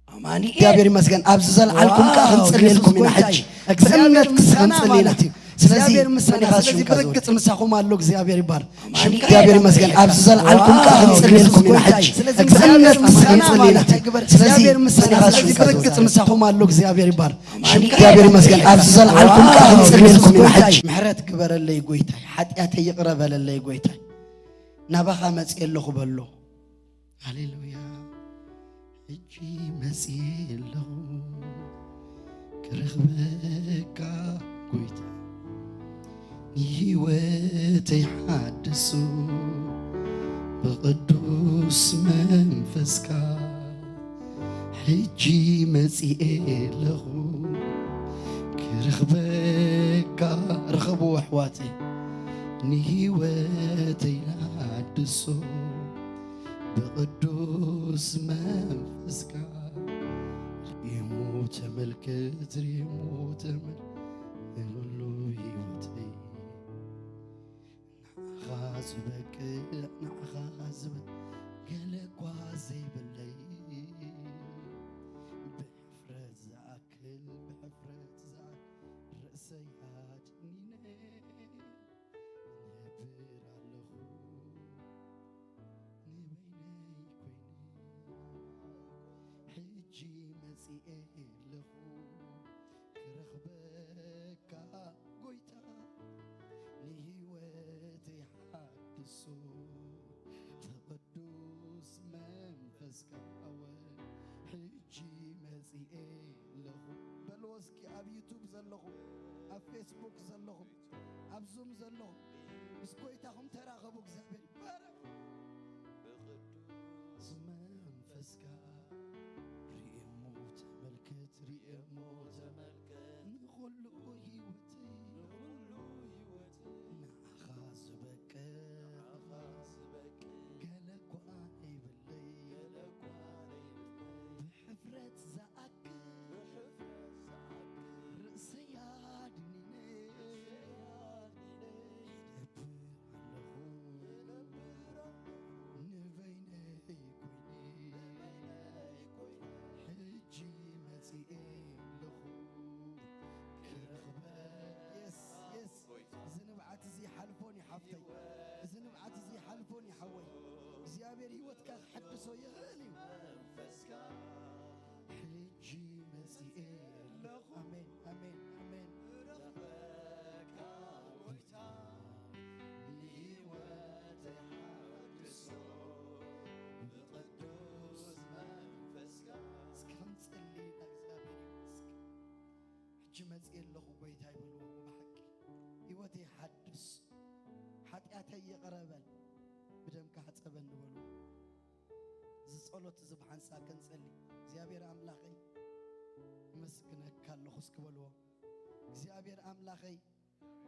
ኣማኑኤል። እግዚኣብሔር ይመስገን። ኣብዚ ዘልዓልኩም ከዓ ዋው፣ ክንጸልየልኩም ኢና። ኢየሱስ ጎይታ ሕጂ እዩ። እግዚኣብሔር ብእምነት ምስጋና ክንጸሊ ኢና። ማለት እዩ። ስለዚ እግዚኣብሔር ምስጋና። መን ኢኻ ስለዚ ሽምካ ዝወደይ? ብርግጽ ምሳኹም ኣሎ። እግዚኣብሔር ይባረክ። ኣማኑኤል። እግዚኣብሔር ይመስገን። ኣብዚ ዘልዓልኩም ከዓ ዋው፣ ክንጸልየልኩም ኢና። ኢየሱስ ጎይታ ሕጂ እዩ። ስለዚ ብእምነት እግዚኣብሔር ምስጋና ክንጸሊ ኢና። ማለት እዩ። ስለዚ እግዚኣብሔር ምስጋና። መን ኢኻ ስለዚ ሽምካ ብርግጽ ዝወደይ? ምሳኹም ኣሎ። እግዚኣብሔር ይባረክ። ኣማኑኤል። እግዚኣብሔር ይመስገን። ኣብዚ ዘልዓልኩም ከዓ ዋው፣ ክንጸልየልኩም ኢና። ኢየሱስ ጎይታ እዩ። ሕጂ ምሕረት ግበረለይ ጎይታይ፣ ሓጢኣተይ ይቕረ በለለይ ጎይታይ። ናባኻ መጽየ ኣለኹ በሎ። ሃሌሉያ። ሕጂ መጽየ ኣለኹ ክረኽበካ ጎይታ፣ ንህይወተይ ሓድሶ ብቕዱስ መንፈስካ። ሕጂ መጽየ ኣለኹ ክረኽበካ። ርኸብዎ ኣሕዋተይ፣ ንህይወተይ ሓድሶ ብቕዱስ መንፈስካ። ርእሞ ተመልከት፣ ርእሞ ተመልከት፣ ንኹሉ ህይወተይ ንዓኻ ዝበቅዕ፣ ንዓኻ ዝበቅዕ፣ ገለ እኳ ዘይብለይ፣ ብሕፍረት ዝኣክል፣ ብሕፍረት ዝኣክል ርእሰይ ኣድኒነ። እነብር ኣለኹ ንበይነይ ኮይነ፣ ሕጂ መጺኤ ኣለኹ ክረኽበካ ጎይታ፣ ንህይወተይ ሓድሶ ብቕዱስ መንፈስካ። ሕጂ መጺኤ ኣለኹ በልዎ እስኪ፣ ኣብ ዩቱብ ዘለኹ፣ ኣብ ፌስቡክ ዘለኹ፣ ኣብ ዙም ዘለኹ፣ ምስ ጎይታኹም ተራኸቡ። እግዚኣብሔር ይባረክ። ብቕዱስ መንፈስካ ርእየሞ ተመልከት፣ ርእየሞ ተመልከት፣ ንኹሉ ህይወተይ፣ ንኹሉ ህይወተይ፣ ንዓኻ ዝበቅዕ፣ ንዓኻ ዝበቅዕ፣ ገለ እኳ ዘይብለይ፣ ገለ እኳ ዘይብለይ፣ ብሕፍረት ዝኣ- ርእሰይ ኣድኒነ እነብር ኣለኹ ንበይነይ ኮይነ፣ ሕጂ መጺኤ ኣለኹ ክረኽበ። የስ፣ የስ። እዚ ንብዓት እዚ ሓልፎን እዩ ሓፍተይ፣ እዚ ንብዓት እዚ ሓልፎን እዩ ሓወይ። እግዚኣብሔር ህይወትካ ክሕድሶ ይኽእል እዩ። ሕጂ መጺኤ ኣለኹ። ኣሜን፣ ኣሜን፣ ኣሜን። ክረኽበካ ጎይታ፣ ንህይወተይ ሓድሶ ብቅዱስ መንፈስካ። እስኪ ክንጽሊ ኢና። እግዚኣብሔር ይመስገን። ሕጂ መጺኤ ኣለኹ ጎይታይ በልዎ። ብሓቂ ህይወተይ ሓድስ፣ ሓጢኣተይ ይቕረ በል፣ ብደምካ ሕጸበኒ በልዎ። እዚ ጸሎት እዚ ብሓንሳብ ክንጸሊ። እግዚኣብሔር ኣምላኸይ፣ እመስግነካ ኣለኹ እስኪ በልዎ። እግዚኣብሔር ኣምላኸይ፣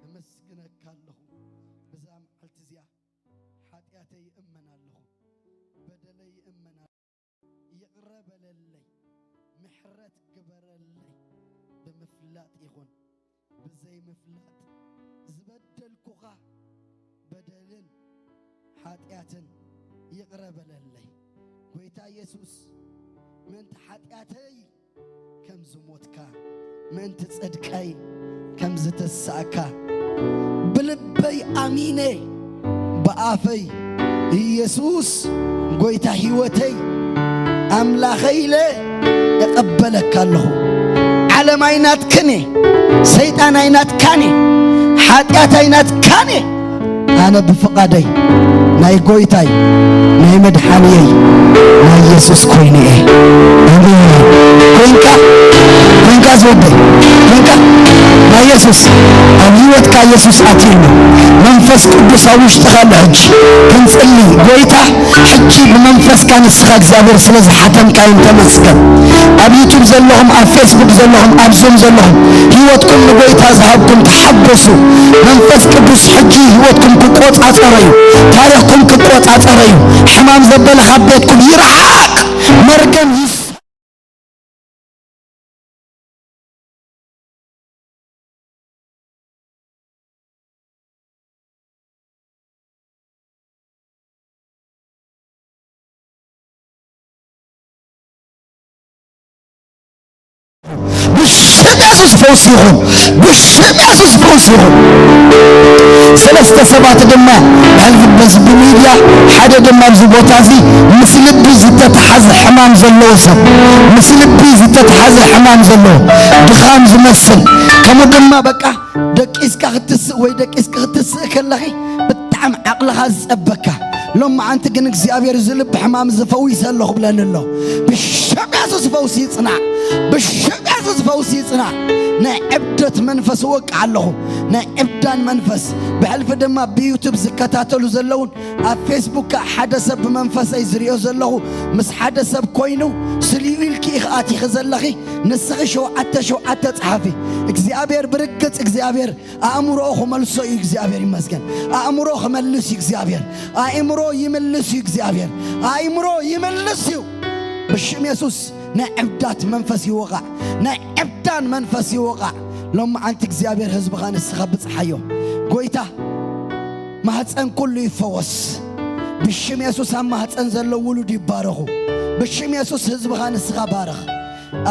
እመስግነካ ኣለኹ። ብዛ መዓልቲ እዚኣ ሓጢኣተይ ይእመን ኣለኹ፣ በደለይ ይእመን ኣለኹ። ይቕረ በለለይ፣ ምሕረት ግበረለይ። ብምፍላጥ ይኹን ብዘይምፍላጥ ዝበደልኩኻ በደልን ሓጢኣትን ይቕረ በለለይ። ጎይታ ኢየሱስ፣ ምእንቲ ሓጢኣተይ ከም ዝሞትካ፣ ምእንቲ ጽድቀይ ከም ዝተሳእካ፣ ብልበይ ኣሚነ፣ ብኣፈይ ኢየሱስ ጎይታ ህይወተይ ኣምላኸይ ኢለ እቐበለካ ኣለኹ። ዓለም ኣይናትክን እየ፣ ሰይጣን ኣይናትካን እየ፣ ሓጢኣት ኣይናትካን እየ። ኣነ ብፍቓደይ ናይ ጎይታይ ናይ መድሓንየይ ናይ ኢየሱስ ኮይኑ እየ። ኣሜን። ኮንካ፣ ኮንካ ዝወደይ፣ ኮንካ ናይ ኢየሱስ ኣብ ህይወትካ ኢየሱስ ኣትዩ ኣሎ። መንፈስ ቅዱስ ኣብ ውሽጥኻ ኣሎ። ሕጂ ክንጽሊ። ጎይታ፣ ሕጂ ብመንፈስካ ንስኻ እግዚኣብሔር ስለ ዝሓተምካዮም ተመስገን። ኣብ ዩቱብ ዘለኹም፣ ኣብ ፌስቡክ ዘለኹም፣ ኣብ ዙም ዘለኹም፣ ህይወትኩም ንጎይታ ዝሃብኩም ተሓጎሱ። መንፈስ ቅዱስ ሕጂ ህይወትኩም ክቆጻጸሮ እዩ። ታሪኽኩም ክቆጻጸሮ እዩ። ሕማም ዘበለ ካብ ቤትኩም ይርሓቕ። መርገም ይፍ- ብሽም የሱስ ፈውሲ ይኹን። ብሽም የሱስ ፈውሲ ይኹን። ሰለስተ ሰባት ድማ ብሕልፊ በዚ ብሚድያ፣ ሓደ ድማ ኣብዚ ቦታ እዚ ምስ ልቢ ዝተተሓዘ ሕማም ዘለዎ ሰብ፣ ምስ ልቢ ዝተተሓዘ ሕማም ዘለዎ፣ ድኻም ዝመስል፣ ከምኡ ድማ በቃ ደቂስካ ክትስእ ወይ ደቂስካ ክትስእ ከለኺ ብጣዕሚ ዓቕልኻ ዝጸበካ፣ ሎማዓንቲ ግን እግዚኣብሔር እዚ ልቢ ሕማም ዝፈዊሰ ኣለኹ ብለኒ ኣሎ። ብሽም የሱስ ፈውሲ ይጽናዕ። ብሽም የሱስ ፈውሲ ይጽናዕ። ናይ ዕብደት መንፈስ እወቅዕ ኣለኹ። ናይ ዕብዳን መንፈስ። ብሕልፊ ድማ ብዩቱብ ዝከታተሉ ዘለውን ኣብ ፌስቡክ ከዓ ሓደ ሰብ ብመንፈሰይ ዝሪኦ ዘለኹ ምስ ሓደ ሰብ ኮይኑ ስልዩ ኢልኪ ኢኺ ኣቲኺ ዘለኺ። ንስኺ ሸውዓተ ሸውዓተ ጸሓፊ። እግዚኣብሔር ብርግጽ እግዚኣብሔር ኣእምሮኡ ክመልሶ እዩ። እግዚኣብሔር ይመስገን። ኣእምሮ ክመልስ እዩ እግዚኣብሔር። ኣእምሮ ይምልስ እዩ እግዚኣብሔር። ኣእምሮ ይምልስ እዩ። ብሽም የሱስ ናይ ዕብዳት መንፈስ ይወቓዕ። ናይ ዕብዳን መንፈስ ይወቓዕ። ሎማዓንቲ እግዚኣብሔር ህዝብኻ ንስኻ ብጽሓዮ። ጎይታ ማህፀን ኩሉ ይፈወስ። ብሽም የሱስ ኣብ ማህፀን ዘለዉ ውሉድ ይባረኹ። ብሽም የሱስ ህዝብኻ ንስኻ ባርኽ።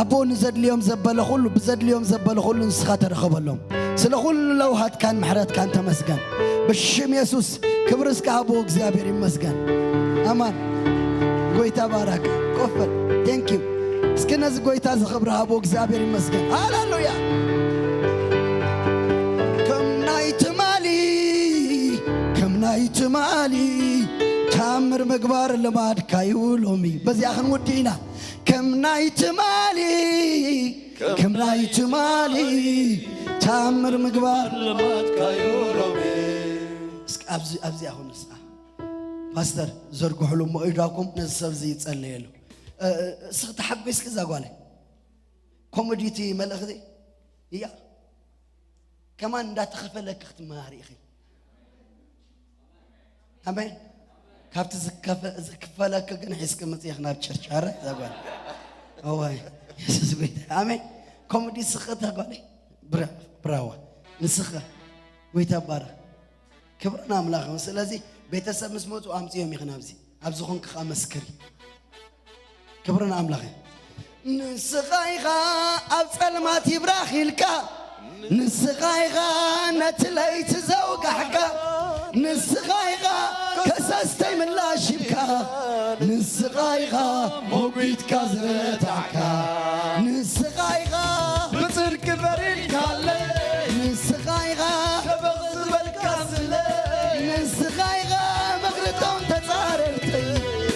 ኣቦ ንዘድልዮም ዘበለ ኩሉ፣ ብዘድልዮም ዘበለ ኩሉ ንስኻ ተረኸበሎም። ስለ ኩሉ ለውሃትካን ምሕረትካን ተመስገን። ብሽም የሱስ ክብሪ እስከ ሃቦ እግዚኣብሔር ይመስገን። ኣማን። ጎይታ ባረክ። ኮፈል። Thank you። እስኪ ነዚ ጎይታ እዚ ክብሪ ሃቦ እግዚኣብሔር ይመስገን። ሃሌሉያ። ከም ናይ ትማሊ፣ ከም ናይ ትማሊ ታምር ምግባር ልማድካ እዩ ሎሚ። በዚኣ ክንውዲ ኢና። ከም ናይ ትማሊ፣ ከም ናይ ትማሊ ታምር ምግባር ልማድካ እዩ ሎሚ። እስኪ ኣብዚ፣ ኣብዚ ኣሁን ንስኣ ፓስተር ዘርግሕሉ እሞ ኢዳኩም ነዚ ሰብ እዚ ይጸለየሉ። እ፣ እ፣ እስኺ ተሓጒስኪ እዛ ጓለይ። ኮሜዲ እቲ መልእኽቲ እያ። ከማን እንዳተኸፈለኪ ክትመሃሪ ኢኺ። ኣሜን። ካብቲ ዝከፈ-፣ ዝክፈለኪ ግን ሒዝኪ ምጽእኺ ናብ ቸርች። ኣረ እዛ ጓል። እዋይ፣ የሱስ ጎይታ። ኣሜን። ኮሜዲ ስኽእቲ ጓለይ። ብራ-፣ ብራዋ። ንስኻ ጎይታ ባረኽ። ክብሪ ንኣምላኽ ይኹን። ስለዚ ቤተሰብ ምስ መጹ ኣምጽዮም ኢኺ ናብዚ። ኣብዚ ኾንኪ ከኣ መስክሪ። ክብሪ ንኣምላኽ እዩ። ንስኻ ኢኻ ኣብ ጸልማት ይብራኽ ኢልካ፣ ንስኻ ኢኻ ነቲ ለይቲ ዘውጋሕካ፣ ንስኻ ኢኻ ከሰስተይ ምላሽ ሂብካ፣ ንስኻ ኢኻ ሞጒትካ ዝረታዕካ፣ ንስኻ ኢኻ ብጽድቂ ፈሪድካለይ፣ ንስኻ ኢኻ ተበቕ ዝበልካ ስለይ፣ ንስኻ ኢኻ ምኽሪ እቶም ተጻረርተይ፣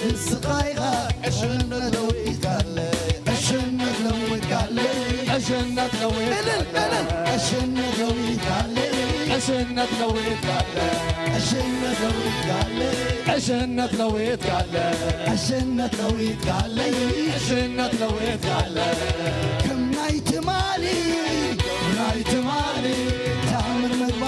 ንስኻ ኢኻ ዕሽነት ለዊጥካለይ፣ ዕሽነት ለዊጥካለይ፣ ዕሽነት ለዊጥካለይ፣ እልል፣ እልል። ዕሽነት ለዊጥካለይ፣ ዕሽነት ለዊጥካለይ፣ ዕሽነት ለዊጥካለይ፣ ዕሽነት ለዊጥካለይ፣ ዕሽነት ለዊጥካለይ፣ ዕሽነት ለዊጥካለይ። ከም ናይ ትማሊ፣ ናይ ትማሊ ታምር ምግባር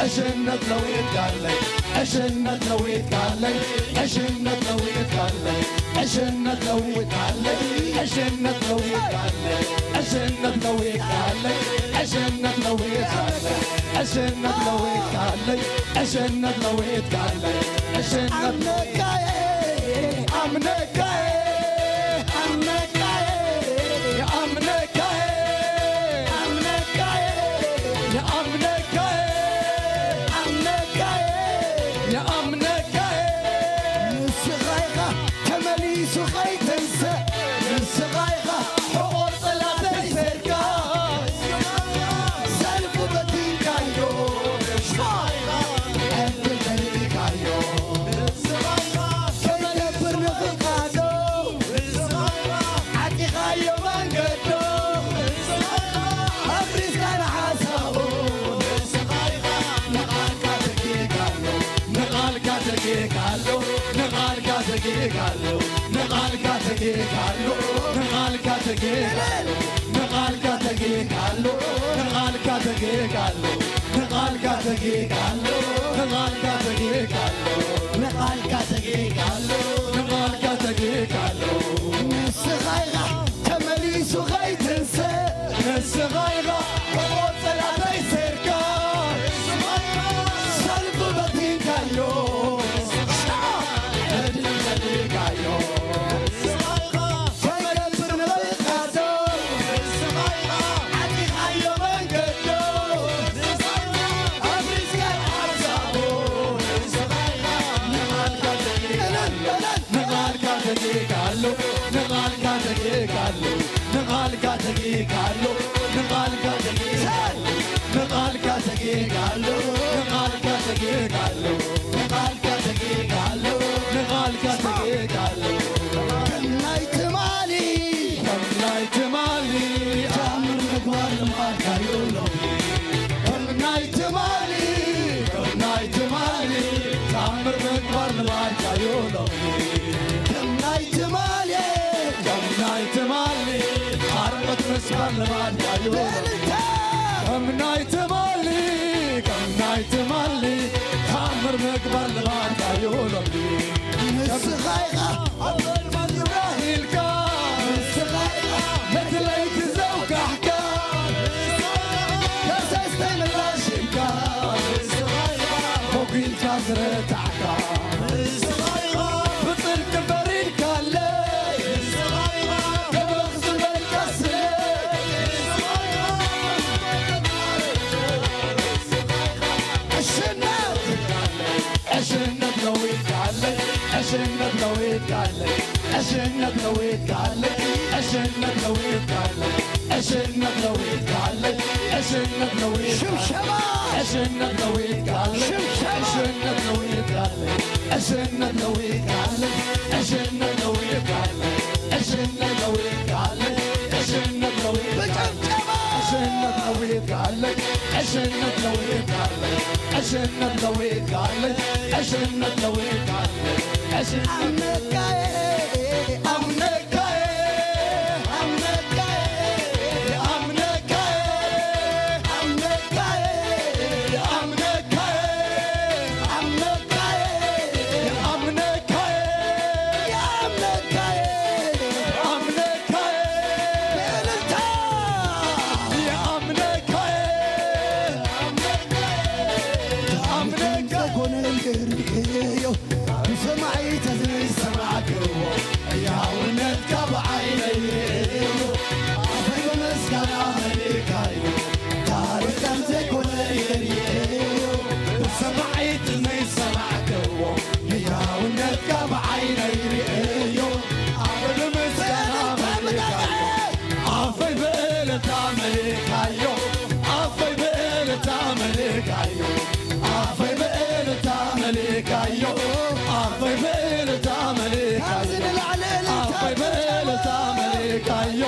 ዕሽነት ለዊጥካለይ፣ ዕሽነት ለዊጥካለይ፣ ዕሽነት ለዊጥካለይ፣ ዕሽነት ለዊጥካለይ፣ ዕሽነት ለዊጥካለይ፣ ዕሽነት ለዊጥካለይ፣ ዕሽነት ለዊጥካለይ፣ ዕሽነት ለዊጥካለይ፣ ዕሽነት ለዊጥካለይ፣ ዕሽነት ኣምነካየ፣ ኣምነካየ፣ ኣምነካየ፣ ኣምነካየ፣ ኣምነካየ፣ ኣምነካየ፣ ኣምነካየ፣ ኣምነካየ። ንስኻ ኢኻ ተመሊሱ ኸይትንስእ፣ ንስኻ ኢኻ ሕቖ ጸላተይ ሴርካ፣ ሰልፉ በቲንካዮ፣ ዕድል ደሊካዮ፣ ከይነብር ንፍቓዶ፣ ዓጢኻዮ መንገዶ፣ ኣፍሪስካ ንሓሳቡ፣ ንቓልካ ተጌጋሎ፣ ንቓልካ ተጌጋሎ፣ ንቓልካ ተጌጋሎ፣ ንቓልካ ተጌጋሎ፣ ንቓልካ ተጌጋሎ፣ ንቓልካ ተጌጋሎ፣ ንቓልካ ተጌጋሎ፣ ንቓልካ ተጌጋሎ፣ ንቓልካ ተጌጋሎ፣ ንቓልካ ተጌጋሎ፣ ንቓልካ ተጌጋሎ። ንስኻ ኢኻ ተመሊሱ ኸይትንስእ፣ ንስኻ ኢኻ ሕቖ ጸላተይ ሴርካ፣ ሰልፉ በቲንካዮ፣ ዕድል ደሊካዮ፣ ከይነብር ንፍቓዶ፣ ዓጢኻዮ መንገዶ፣ ኣፍሪስካ ሓሳቡ፣ ንቓልካ ተጌጋሎ፣ ንቓልካ ተጌጋሎ፣ ንቓልካ ተጌጋሎ፣ ንቓልካ ተጌጋሎ፣ ንቓልካ ተጌጋሎ፣ ንቓልካ ተጌጋሎ፣ ንቓልካ ተጌጋሎ፣ ንቓልካ ተጌጋሎ፣ ንቓልካ ተጌጋሎ። ከም ናይ ትማሊ፣ ከም ናይ ትማሊ፣ ተኣምር ምግባር ልማድካዮ ሎሚ። ከም ናይ ትማሊ፣ ከም ናይ ትማሊ፣ ተኣምር ምግባር ልማድካዮ ሎሚ። ከም ናይ ትማሊ፣ ከም ናይ ትማሊ፣ ሓርነት ምስባር ልማድካዮ ሎሚ። በልልታ! ከም ናይ ትማሊ፣ ከም ናይ ትማሊ፣ ተኣምር ምግባር ልማድካዮ ሎሚ። ንስኻ ኢኻ ኣብ ጸልማት ይብራህ ኢልካ፣ ንስኻ ኢኻ ነቲ ለይቲ ዘውጋሕካ፣ ከሰስተይ ምላሽ ሂብካ፣ ንስኻ ኢኻ ሞጒልካ ዝረታዕካ፣ ንስኻ ኢኻ ብጽድቂ ፈሪድካለይ፣ ንስኻ ኢኻ ደበኽ ዝበልካ ስለ፣ ንስኻ ኢኻ ዕሽነት፣ ዕሽነት ለዊጥካለይ፣ ዕሽነት ለዊጥካለይ፣ ዕሽነት ለዊጥካለይ፣ ዕሽነት ለዊጥካለይ፣ ዕሽነት ለዊጥካለይ፣ ዕሽነት ለዊጥካለይ፣ ሽብሸባ! ዕሽነት ለዊጥካለይ፣ ሽብሸባ! ዕሽነት ለዊጥካለይ፣ ዕሽነት ለዊጥካለይ፣ ዕሽነት ለዊጥካለይ፣ ዕሽነት ለዊጥካለይ፣ ዕሽነት ለዊጥካለይ፣ ብጭብጨባ! ዕሽነት ለዊጥካለይ፣ ዕሽነት ለዊጥካለይ፣ ዕሽነት ለዊጥካለይ፣ ዕሽነት ለዊጥካለይ፣ ዕሽነት ኣምነካየ፣ ኣምነካየ፣ ኣምነካየ፣ ኣምነካየ፣ ኣምነካየ፣ ኣምነካየ፣ ኣምነካየ፣ ኣምነካየ፣ ኣምነካየ፣ ኣምነካየ፣ ብእልልታ፣ ኣምነካየ፣ ኣምነካየ፣ ኣምነካየ። ዘይኮነ ይቅር እዮ፣ ብሰማዒ ተዘይሰማዕክዎ፣ ሕያውነትካ ብዓይነይ ርእዮ። ኣፈይ ብምስጋና መሊእካዮ፣ ታሪኽ ከም ዘይኮነ የርእዮ። ብሰማዒ ተዘይሰማዕክዎ፣ ሕያውነትካ ብዓይነይ ርእዮ። ኣፈይ ብምስጋና መሊእካዮ፣ ኣፈይ ብእልልታ መሊእካዮ፣ ኣፈይ ብእልልታ መሊእካዮ፣ ኣፈይ ብእልልታ መሊእካዮ፣ ኣፈይ ብእልልታ መሊእካዮ፣ ካብዚ ንላዕሊ እልልታ ኣፈይ ብእልልታ መሊእካዮ፣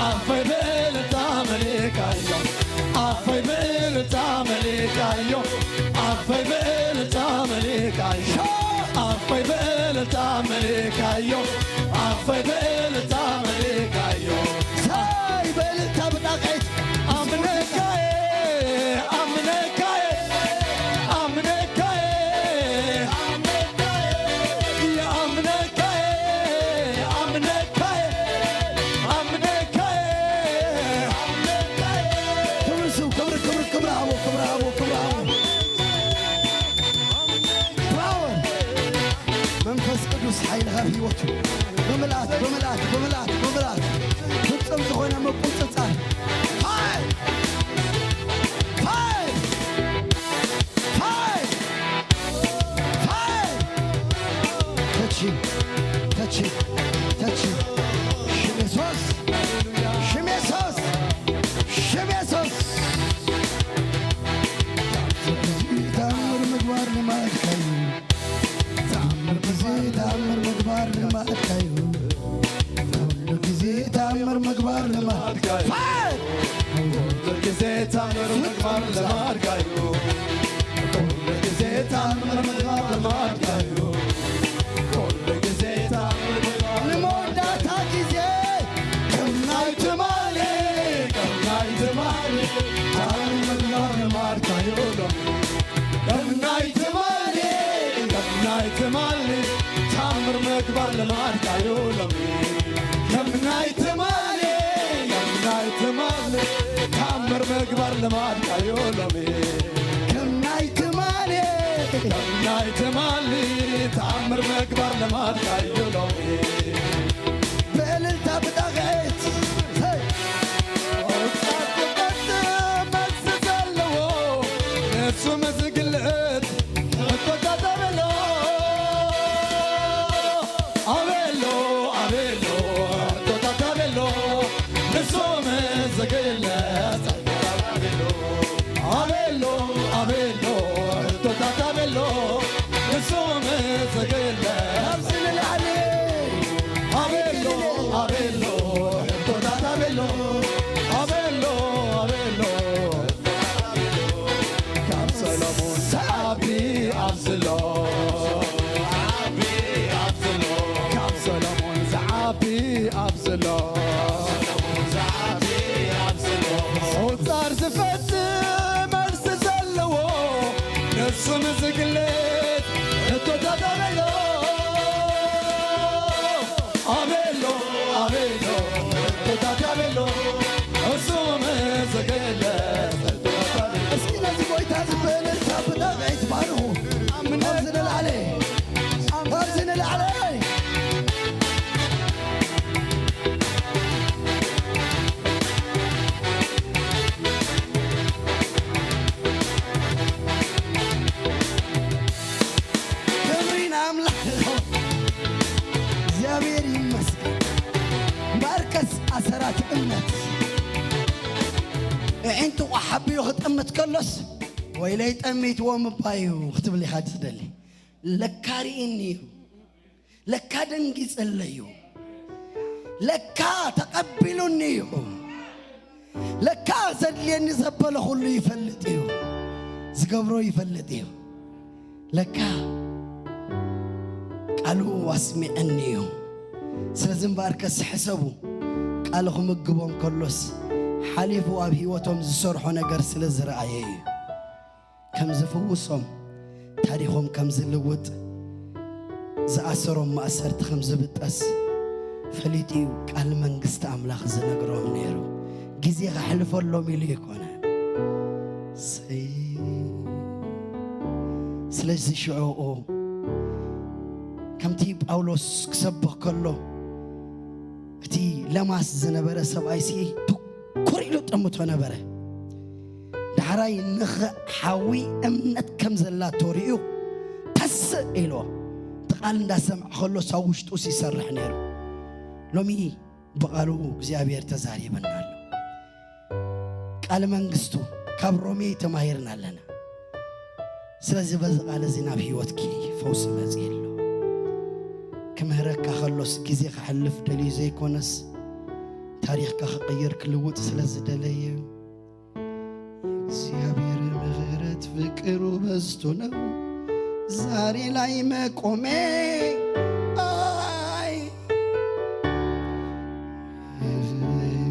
ኣፈይ ብእልልታ መሊእካዮ፣ ኣፈይ ብእልልታ መሊእካዮ፣ ኣፈይ ብእልልታ መሊእካዮ፣ ኣፈይ ብእልልታ መሊእካዮ፣ ኣፈይ ብእልልታ መሊእካዮ። ሳይ በእልልታ ብጣቂት ኣምነካየ፣ ኣምነካየ፣ ልማድካዮ ሎሚ ከም ናይ ትማሊ፣ ከም ናይ ትማሊ ተኣምር ምግባር ልማድካዮ ሎሚ ከም ናይ ትማሊ፣ ከም ናይ ትማሊ ተኣምር ምግባር ልማድካዮ ሎሚ። ብእልልታ ብጣቕዒት፣ ሄይ! ኣውጻእ ክቐጽ መልሲ ዘለዎ፣ ንሱ ምስ ዝግለጽ ሕቶታት ኣበሎ። ኣበሎ፣ ኣበሎ፣ ሕቶታት ኣበሎ፣ ንሱ ምስ ዝግለጽ ኣበሎ፣ ኣበሎ፣ ሕቶታት ኣበሎ፣ ንሱ ምስ ዝግለጽ። ኣብዚ ንላዕሊ። ኣበሎ፣ ኣበሎ፣ ሕቶታት ኣበሎ፣ ኣበሎ፣ ኣበሎ። ካብ ሰሎሞን ዝዓቢ ኣብዚ ኣሎ። ካብ ሰሎሞን ዝዓቢ ኣብዚ ኣሎ። ኣውጻር ዝፈጽም መልሲ ዘለዎ፣ ንሱ ንዝግለጽ ሕቶታት ኣበሎ። ኣበሎ፣ ኣበሎ፣ ሕቶታት ኣበሎ፣ እሱ ንዝግለጽ ሕቶታት ኣበሎ። እስኪ ነዚ ጎይታ እዚ ብእልልታ ብጣቕዒት ባርኹ። ኣብዚ ንላዕሊ፣ ኣብዚ ንላዕሊ። ክብሪ ንኣምላኽ ይኹን። እግዚኣብሔር ይመስገን። ማርከስ ኣሰራት እምነት ኣዒንቱ ሓቢኡ ክጥምት ከሎስ፣ "ወይለይ ጠሚትዎ ምባዩ" ክትብል ኢኻ ትደሊ። ለካ ርኢኒ እዩ። ለካ ደንጊጸለይ እዩ። ለካ ተቐቢሉኒ እዩ። ለካ ዘድልየኒ ዘበለ ኩሉ ይፈልጥ እዩ። ዝገብሮ ይፈልጥ እዩ። ለካ ቃሉ ኣስሚዐኒ እዩ። ስለዚ እምበኣርከስ ሕሰቡ፣ ቃሉ ክምግቦም ከሎስ ሓሊፉ ኣብ ህይወቶም ዝሰርሖ ነገር ስለ ዝረኣየ እዩ። ከም ዝፍውሶም፣ ታሪኾም ከም ዝልውጥ፣ ዝኣሰሮም ማእሰርቲ ከም ዝብጠስ ፈሊጡ እዩ ቃል መንግስቲ ኣምላኽ ዝነግሮም ነይሩ። ግዜ ከሕልፈሎም ኢሉ ኣይኮነ። ሰይ-፣ ስለዚ ሽዑ ከምቲ ጳውሎስ ክሰብኽ ከሎ፣ እቲ ለማስ ዝነበረ ሰብኣይሲ ትኩር ኢሉ ጠምቶ ነበረ። ዳሕራይ ንኽሓዊ እምነት ከም ዘላቶ ርእዩ፣ "ተስእ" ኢልዎ። እቲ ቃል እንዳሰምዐ ከሎስ ኣብ ውሽጡስ ይሰርሕ ነይሩ። ሎሚ ብቓሉ እግዚኣብሔር ተዛሪበና ኣሎ። ቃል መንግስቱ ካብ ሮሜ ተማሂርና ኣለና። ስለዚ በዚ ቃል እዚ ናብ ህይወትኪ ፈውሲ መጺኡ ኣሎ። ክምህረካ ከሎስ ግዜ ከሕልፍ ደልዩ ዘይኮነስ፣ ታሪኽካ ክቕይር ክልውጥ ስለ ዝደለየ። የእግዚኣብሔር ምሕረት ፍቅሩ በዝቶ ነው ዛሬ ላይ መቆሜ። አይ፣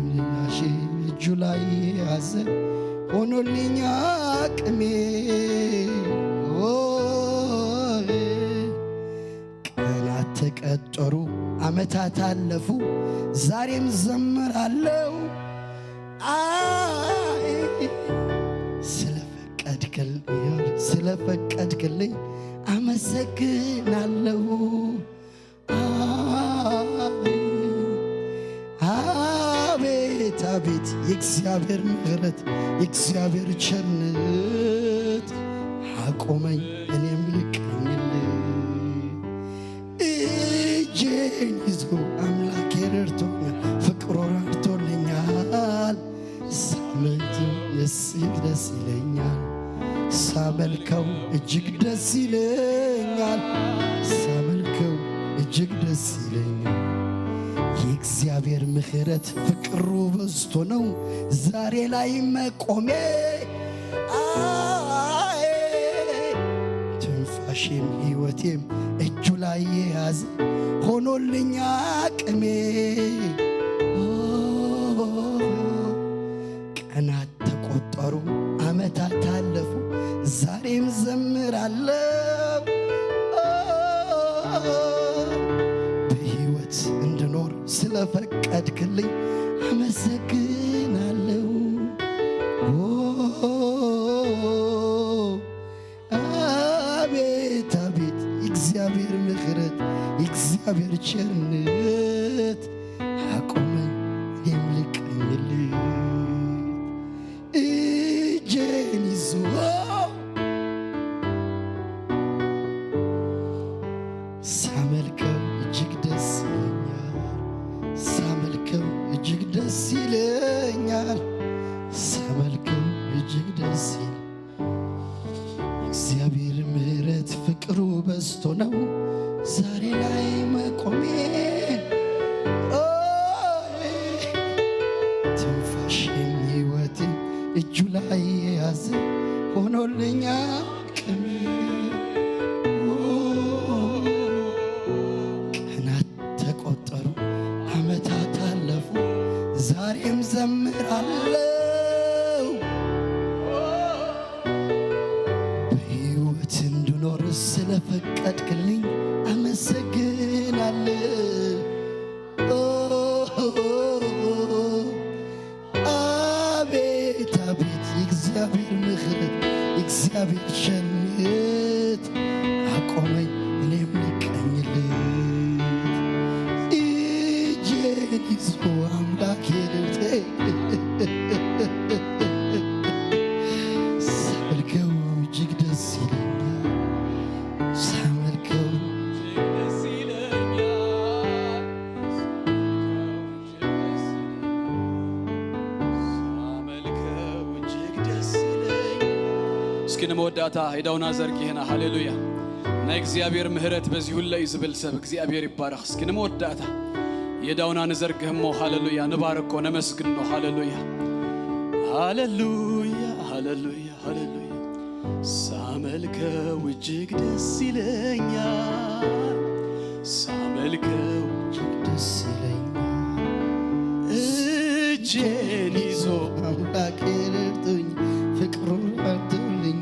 ምላሼ እጁ ላይ ያዘ ሆኖልኝ አቅሜ። ኦ፣ ቀናት ተቀጠሩ፣ ዓመታት አለፉ፣ ዛሬም ዘምራለሁ። አይ፣ ስለፈቀድክል-፣ ስለፈቀድክልኝ አመሰግናለሁ። አቤት፣ አቤት፣ አቤት የእግዚአብሔር ምሕረት፣ የእግዚአብሔር ቸርነት አቆመኝ እኔም ልቀኝልህ። እጄን ይዞ አምላኬ ረድቶኛል፣ ፍቅሩ ረድቶልኛል። ሳመልከው ደስ ይል-፣ ደስ ይለኛል። ሳመልከው እጅግ ደስ ይለኛል። ሳመልከው እጅግ ደስ ይለኛል። የእግዚአብሔር ምሕረት ፍቅሩ በዝቶ ነው ዛሬ ላይ መቆሜ። አይ፣ ትንፋሼም ሕይወቴም እጁ ላይ የያዘ ሆኖልኝ አቅሜ። ቀናት ተቆጠሩ፣ ዓመታት አለፉ፣ ዛሬም ዘምራለሁ። ቀድክልኝ አመሰግናለሁ። ኦ፣ አቤት አቤት፣ እግዚአብሔር ምሕረት፣ እግዚአብሔር ቸርነት አቆመኝ እኔም ልቀኝልህ። እጄን ይዞ ሳመልከው እጅግ ደስ ይለኛል። ሳመልከው እጅግ ደስ ይለኛል። ሳመልከው እጅግ ደስ ይለኛል። እግዚአብሔር ምሕረት ፍቅሩ በዝቶ ነው ዛሬ ላይ መቆሜ። ኦይ፣ ትንፋሽም ሕይወቴም እጁ ላይ የያዘ ሆኖልኛ አቅሜ። ቀናት ተቆጠሩ፣ ዓመታት አለፉ፣ ዛሬም ዘምራለሁ። በሕይወት እንድኖር ስለፈቀድክልኝ አመሰግናለሁ። አቤት አቤት፣ የእግዚአብሔር ምሕረት፣ የእግዚአብሔር ቸርነት አቆመኝ እኔም ልቀኝለት። እጄን ይዞ አምላኬ ልልቴ ሳመልከው እጅግ ደስ ይለኛል። ሳመልከው እጅግ ደስ ይለኛል። ሳመልከው እጅግ ደስ ይለኛል። እስኪ ንመወዳእታ የዳውና ዘርጊህና። ሃሌሉያ። ናይ እግዚኣብሔር ምህረት በዚሁለይ ዝብል ሰብ እግዚኣብሔር ይባረኽ። እስኪ ንመወዳእታ የዳውና ንዘርግህ እሞ፣ ሃሌሉያ፣ ንባርኮ፣ ነመስግኖ። ሃሌሉያ፣ ሃሌሉያ፣ ሃሌሉያ፣ ሃሌሉያ። ሳመልከው እጅግ ደስ ይለኛል፣ ሳመልከው እጅግ ደስ ይለኛል። እጄን ይዞ አምላኬ ረድቶኝ፣ ፍቅሩ ራርቶልኝ፣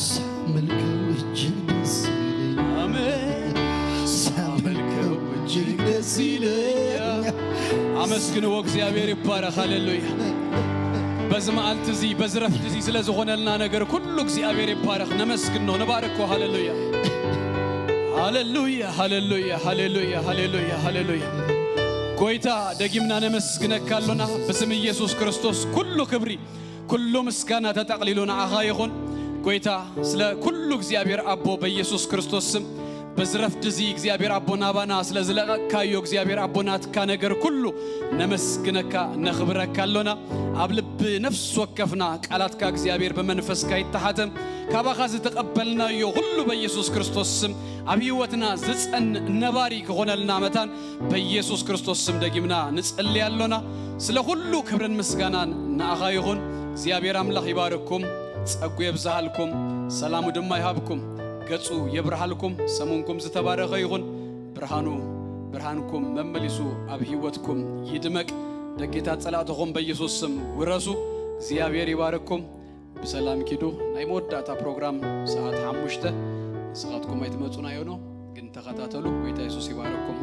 ሳመልከው እጅግ ደስ ይለኛል። አሜን። ሳመልከው እጅግ ደስ ይለኛል። አመስግንዎ፣ እግዚኣብሔር ይባረኽ። ሃሌሉያ። በዚ መዓልቲ እዚ፣ በዚ ረፍት እዚ ስለ ዝኾነልና ነገር ኩሉ እግዚኣብሔር ይባረኽ። ነመስግኖ፣ ንባርኮ። ሃሌሉያ፣ ሃሌሉያ፣ ሃሌሉያ፣ ሃሌሉያ፣ ሃሌሉያ፣ ሃሌሉያ። ጎይታ፣ ደጊምና ነመስግነካ ኣሎና። ብስም ኢየሱስ ክርስቶስ ኩሉ ክብሪ፣ ኩሉ ምስጋና ተጠቕሊሉ ንዓኻ ይኹን። ጎይታ፣ ስለ ኩሉ እግዚኣብሔር ኣቦ በኢየሱስ ክርስቶስ ስም፣ በዚ ረፍዲ እዚ እግዚኣብሔር ኣቦ ናባና ስለ ዝለቐቕካዮ እግዚኣብሔር ኣቦ ናትካ ነገር ኩሉ ነመስግነካ፣ ነኽብረካ ኣሎና። ኣብ ልቢ ነፍሲ ወከፍና ቃላትካ እግዚኣብሔር ብመንፈስካ ይተሓተ። ካባኻ ዝተቐበልናዮ ኩሉ በኢየሱስ ክርስቶስ ስም ኣብ ህይወትና ዝጸንእ ነባሪ ክኾነልና መታን በኢየሱስ ክርስቶስ ስም ደጊምና ንጸሊ ኣሎና። ስለ ኩሉ ክብርን ምስጋናን ንኣኻ ይኹን። እግዚኣብሔር ኣምላኽ ይባርክኩም፣ ጸጉ የብዝሃልኩም፣ ሰላሙ ድማ ይሃብኩም፣ ገጹ የብርሃልኩም። ሰሙንኩም ዝተባረኸ ይኹን። ብርሃኑ ብርሃንኩም መመሊሱ ኣብ ህይወትኩም ይድመቅ። ደጌታት ጸላእትኹም በኢየሱስ ስም ውረሱ። እግዚኣብሔር ይባርክኩም። ብሰላም ኪዱ። ናይ መወዳእታ ፕሮግራም ሰዓት ሓሙሽተ፣ ንስኻትኩም ኣይትመጹን ኣዮኖ፣ ግን ተኸታተሉ። ጎይታ የሱስ ይባረኩም።